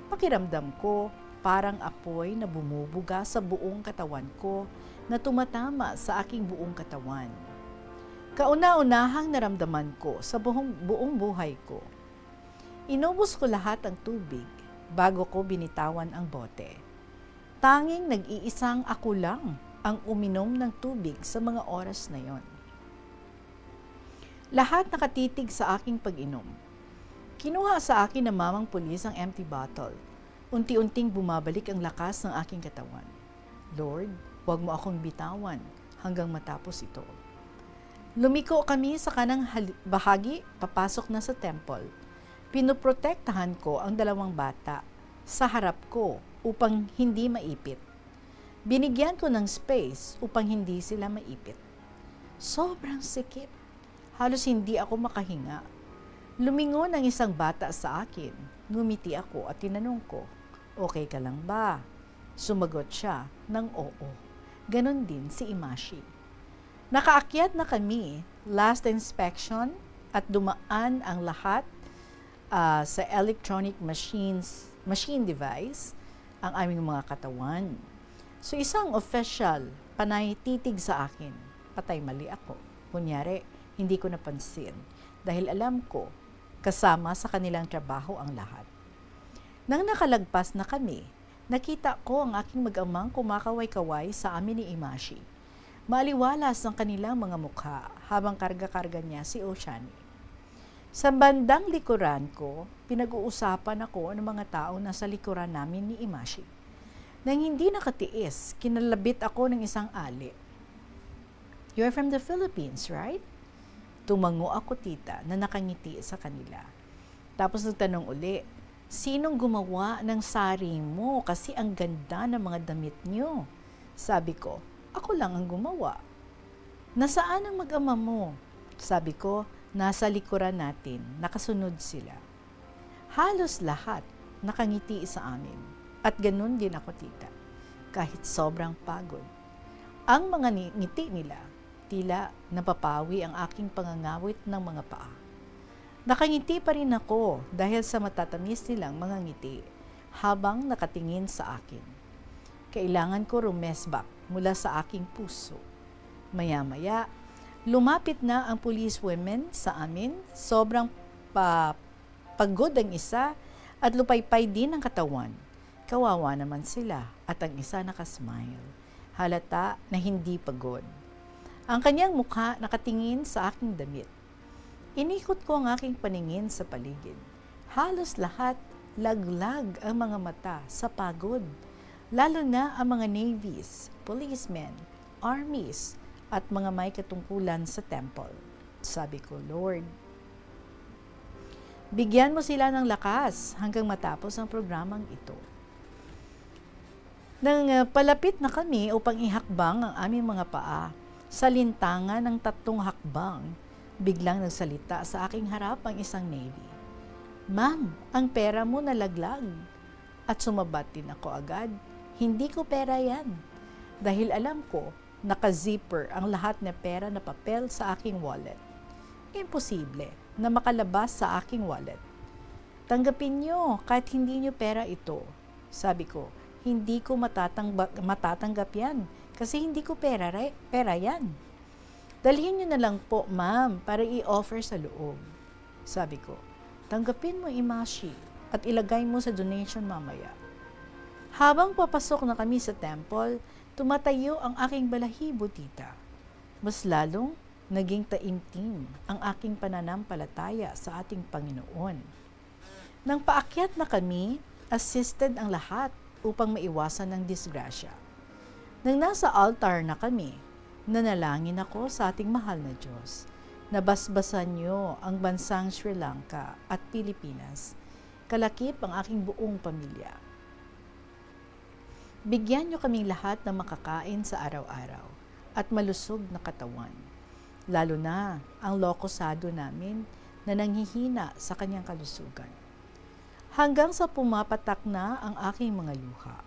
Pakiramdam ko, parang apoy na bumubuga sa buong katawan ko na tumatama sa aking buong katawan. Kauna-unahang naramdaman ko sa buong, buong buhay ko. Inubos ko lahat ang tubig bago ko binitawan ang bote. Tanging nag-iisang ako lang ang uminom ng tubig sa mga oras na yon. Lahat nakatitig sa aking pag-inom. Kinuha sa akin ng mamang pulis ang empty bottle. Unti-unting bumabalik ang lakas ng aking katawan. Lord, huwag mo akong bitawan hanggang matapos ito. Lumiko kami sa kanang hali-, bahagi papasok na sa temple. Pinoprotektahan ko ang dalawang bata sa harap ko upang hindi maipit. Binigyan ko ng space upang hindi sila maipit. Sobrang sikip. Halos hindi ako makahinga. Lumingon ang isang bata sa akin. Ngumiti ako at tinanong ko, "Okay ka lang ba?" Sumagot siya ng oo. Ganon din si Imashi. Nakaakyat na kami, last inspection, at dumaan ang lahat, ah, sa electronic machines, machine device, ang aming mga katawan. So, isang official, panay titig sa akin. Patay mali ako. Kunyari, hindi ko napansin. Dahil alam ko, kasama sa kanilang trabaho ang lahat. Nang nakalagpas na kami, nakita ko ang aking mag-amang kumakaway-kaway sa amin ni Imashi. Maaliwalas ang kanilang mga mukha habang karga-karga niya si Oshani. Sa bandang likuran ko, pinag-uusapan ako ng mga taong nasa likuran namin ni Imashi. Nang hindi nakatiis, kinalabit ako ng isang ali. "You're from the Philippines, right?" Tumango ako, tita, na nakangiti sa kanila. Tapos nagtanong uli, "Sinong gumawa ng sari mo? Kasi ang ganda ng mga damit niyo." Sabi ko, "Ako lang ang gumawa." "Nasaan ang mag-ama mo?" Sabi ko, "Nasa likuran natin, nakasunod sila." Halos lahat nakangiti sa amin, at ganun din ako, tita, kahit sobrang pagod. Ang mga ni-, ngiti nila, tila napapawi ang aking pangangawit ng mga paa. Nakangiti pa rin ako dahil sa matatamis nilang mga ngiti habang nakatingin sa akin. Kailangan ko rumesbak mula sa aking puso. Maya-maya, lumapit na ang police women sa amin. Sobrang pa-, pagod ang isa at lupaypay din ang katawan. Kawawa naman sila at ang isa nakasmile. Halata na hindi pagod. Ang kanyang mukha nakatingin sa aking damit. Inikot ko ang aking paningin sa paligid. Halos lahat laglag ang mga mata sa pagod, lalo na ang mga navies, policemen, armies, at mga may katungkulan sa temple. Sabi ko, "Lord, bigyan mo sila ng lakas hanggang matapos ang programang ito." Nang, ah, palapit na kami upang ihakbang ang aming mga paa, sa lintangan ng tatlong hakbang, biglang nagsalita sa aking harap ang isang navy. "Ma'am, ang pera mo nalaglag." At sumabat din ako agad, "Hindi ko pera yan." Dahil alam ko, naka-zipper ang lahat ng pera na papel sa aking wallet. Imposible na makalabas sa aking wallet. "Tanggapin niyo kahit hindi niyo pera ito." Sabi ko, "Hindi ko matatangba-, matatanggap yan kasi hindi ko pera, re-, pera yan." "Dalhin niyo na lang po, ma'am, para i-offer sa loob." Sabi ko, "Tanggapin mo, Imashi, at ilagay mo sa donation mamaya." Habang papasok na kami sa temple, tumatayo ang aking balahibo, tita. Mas lalong naging taimtim ang aking pananampalataya sa ating Panginoon. Nang paakyat na kami, assisted ang lahat upang maiwasan ang disgrasya. Nang nasa altar na kami, nanalangin ako sa ating mahal na Diyos. "Nabasbasan niyo ang bansang Sri Lanka at Pilipinas, kalakip ang aking buong pamilya. Bigyan niyo kaming lahat ng makakain sa araw-araw at malusog na katawan, lalo na ang lokosado namin na nanghihina sa kanyang kalusugan." Hanggang sa pumapatak na ang aking mga luha,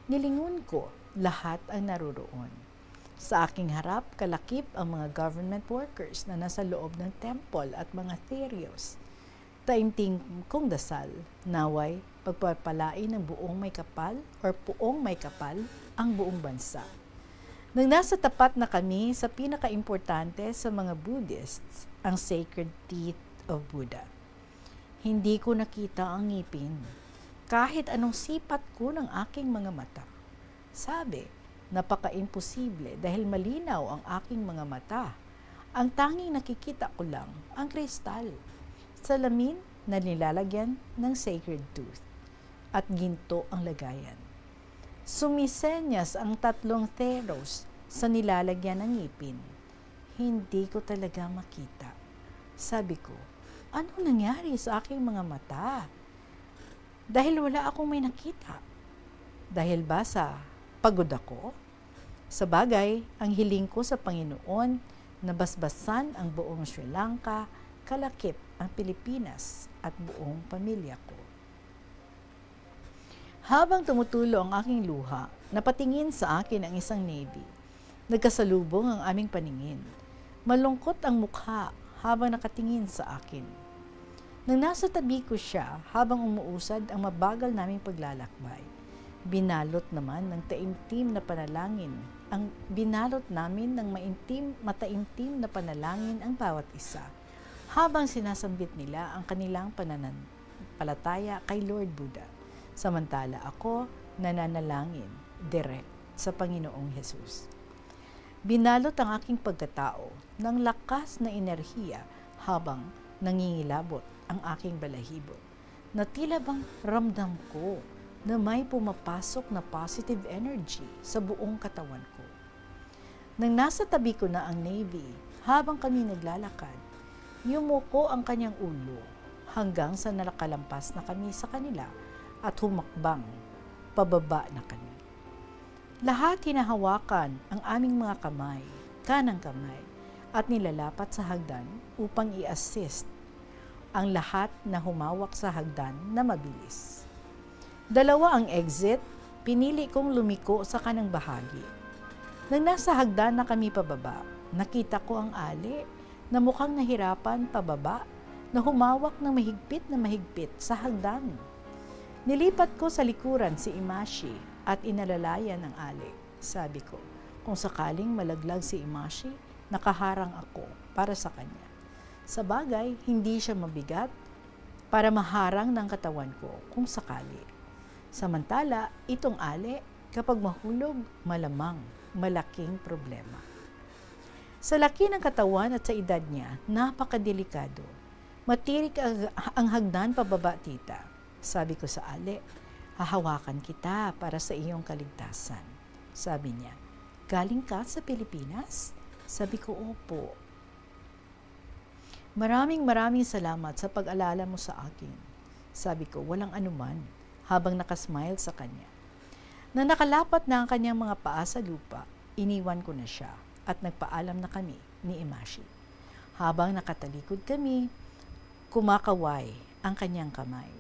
nilingon ko lahat ang naroroon. Sa aking harap, kalakip ang mga government workers na nasa loob ng temple at mga therios. Taimtim kong dasal, naway pagpapalain ng buong may kapal or puong may kapal ang buong bansa. Nang nasa tapat na kami sa pinakaimportante sa mga Buddhists, ang Sacred Teeth of Buddha, hindi ko nakita ang ngipin, kahit anong sipat ko ng aking mga mata. Sabi, napaka-imposible dahil malinaw ang aking mga mata. Ang tanging nakikita ko lang ang kristal. Salamin na nilalagyan ng sacred tooth at ginto ang lagayan. Sumisenyas ang tatlong teros sa nilalagyan ng ngipin. Hindi ko talaga makita. Sabi ko, "Ano nangyari sa aking mga mata? Dahil wala akong may nakita. Dahil ba sa pagod ako?" Sa bagay, ang hiling ko sa Panginoon, nabasbasan ang buong Sri Lanka, kalakip ang Pilipinas, at buong pamilya ko. Habang tumutulo ang aking luha, napatingin sa akin ang isang Navy. Nagkasalubong ang aming paningin. Malungkot ang mukha habang nakatingin sa akin. Nang nasa tabi ko siya habang umuusad ang mabagal naming paglalakbay, binalot naman ng taimtim na panalangin ang binalot namin ng maintim, mataimtim na panalangin ang bawat isa, habang sinasambit nila ang kanilang pananampalataya kay Lord Buddha, samantala ako nananalangin direct sa Panginoong Jesus. Binalot ang aking pagkatao ng lakas na enerhiya habang nangingilabot ang aking balahibo, na tila bang ramdam ko na may pumapasok na positive energy sa buong katawan ko. Nang nasa tabi ko na ang Navy, habang kami naglalakad, yumuko ang kanyang ulo hanggang sa nakalampas na kami sa kanila at humakbang pababa na kami. Lahat hinahawakan ang aming mga kamay, kanang kamay, at nilalapat sa hagdan upang i-assist ang lahat na humawak sa hagdan na mabilis. Dalawa ang exit, pinili kong lumiko sa kanang bahagi. Nang nasa hagdan na kami pababa, nakita ko ang ali na mukhang nahirapan pababa na humawak ng mahigpit na mahigpit sa hagdan. Nilipat ko sa likuran si Imashi at inalalayan ang ali. Sabi ko, "Kung sakaling malaglag si Imashi, nakaharang ako para sa kanya." Sa bagay, hindi siya mabigat para maharang ng katawan ko kung sakali. Samantala, itong ali, kapag mahulog, malamang malaking problema. Sa laki ng katawan at sa edad niya, napakadelikado. "Matirik ang, ang hagdan pababa, tita." Sabi ko sa ali, "Hahawakan kita para sa iyong kaligtasan." Sabi niya, "Galing ka sa Pilipinas?" Sabi ko, "Opo." "Maraming maraming salamat sa pag-alala mo sa akin," sabi ko, "Walang anuman," habang nakasmile sa kanya. Nang nakalapat na ang kanyang mga paa sa lupa, iniwan ko na siya at nagpaalam na kami ni Imashi. Habang nakatalikod kami, kumakaway ang kanyang kamay.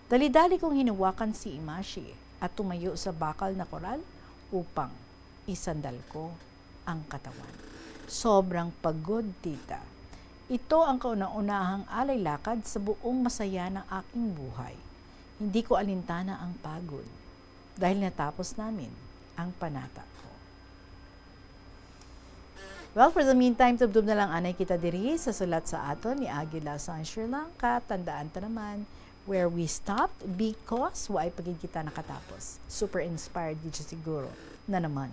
Dali-dali kong hinawakan si Imashi at tumayo sa bakal na koral upang isandal ko ang katawan. "Sobrang pagod, tita. Ito ang kauna-unahang alay lakad sa buong masaya na aking buhay. Hindi ko alintana ang pagod dahil natapos namin ang panata ko." Well, for the meantime, tubtob na lang anay kita diri sa sulat sa aton ni Aguila sang Sri Lanka. Tandaan ta naman, where we stopped because wa ay pa gid kita nakatapos. Super inspired gid siya siguro na naman.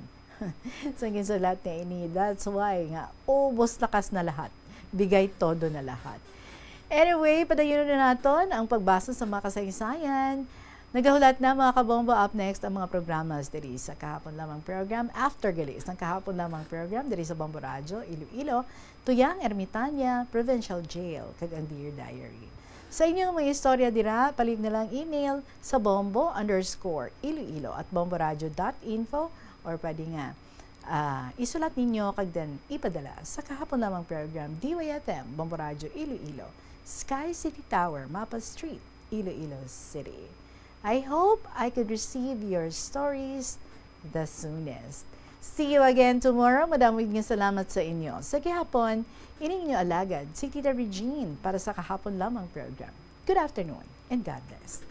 Sa ginsulat niya ini, that's why nga ubos lakas na lahat. Bigay todo na lahat. Anyway, padayunon na naton ang pagbasa sa mga kasaysayan. Nagahulat na, mga kabombo, up next ang mga programas diri sa Kahapon Lamang Program. After gali sang Kahapon Lamang Program diri sa Bombo Radyo Iloilo, Tuyang Ermitaña, Provincial Jail, kag ang Dear Diary. Sa inyong mga istorya dira, palihog na lang email sa bombo underscore iloilo at bomboradio dot info, or pwede nga, ah, isulat ninyo kag then ipadala sa Kahapon Lamang Program, D Y F M, Bombo Radyo Iloilo, Sky City Tower, Mapa Street, Iloilo City. I hope I could receive your stories the soonest. See you again tomorrow. Madamo gid nga salamat sa inyo. Sa gihapon, ini inyo alagad, si Tita Regine, para sa Kahapon Lamang Program. Good afternoon and God bless.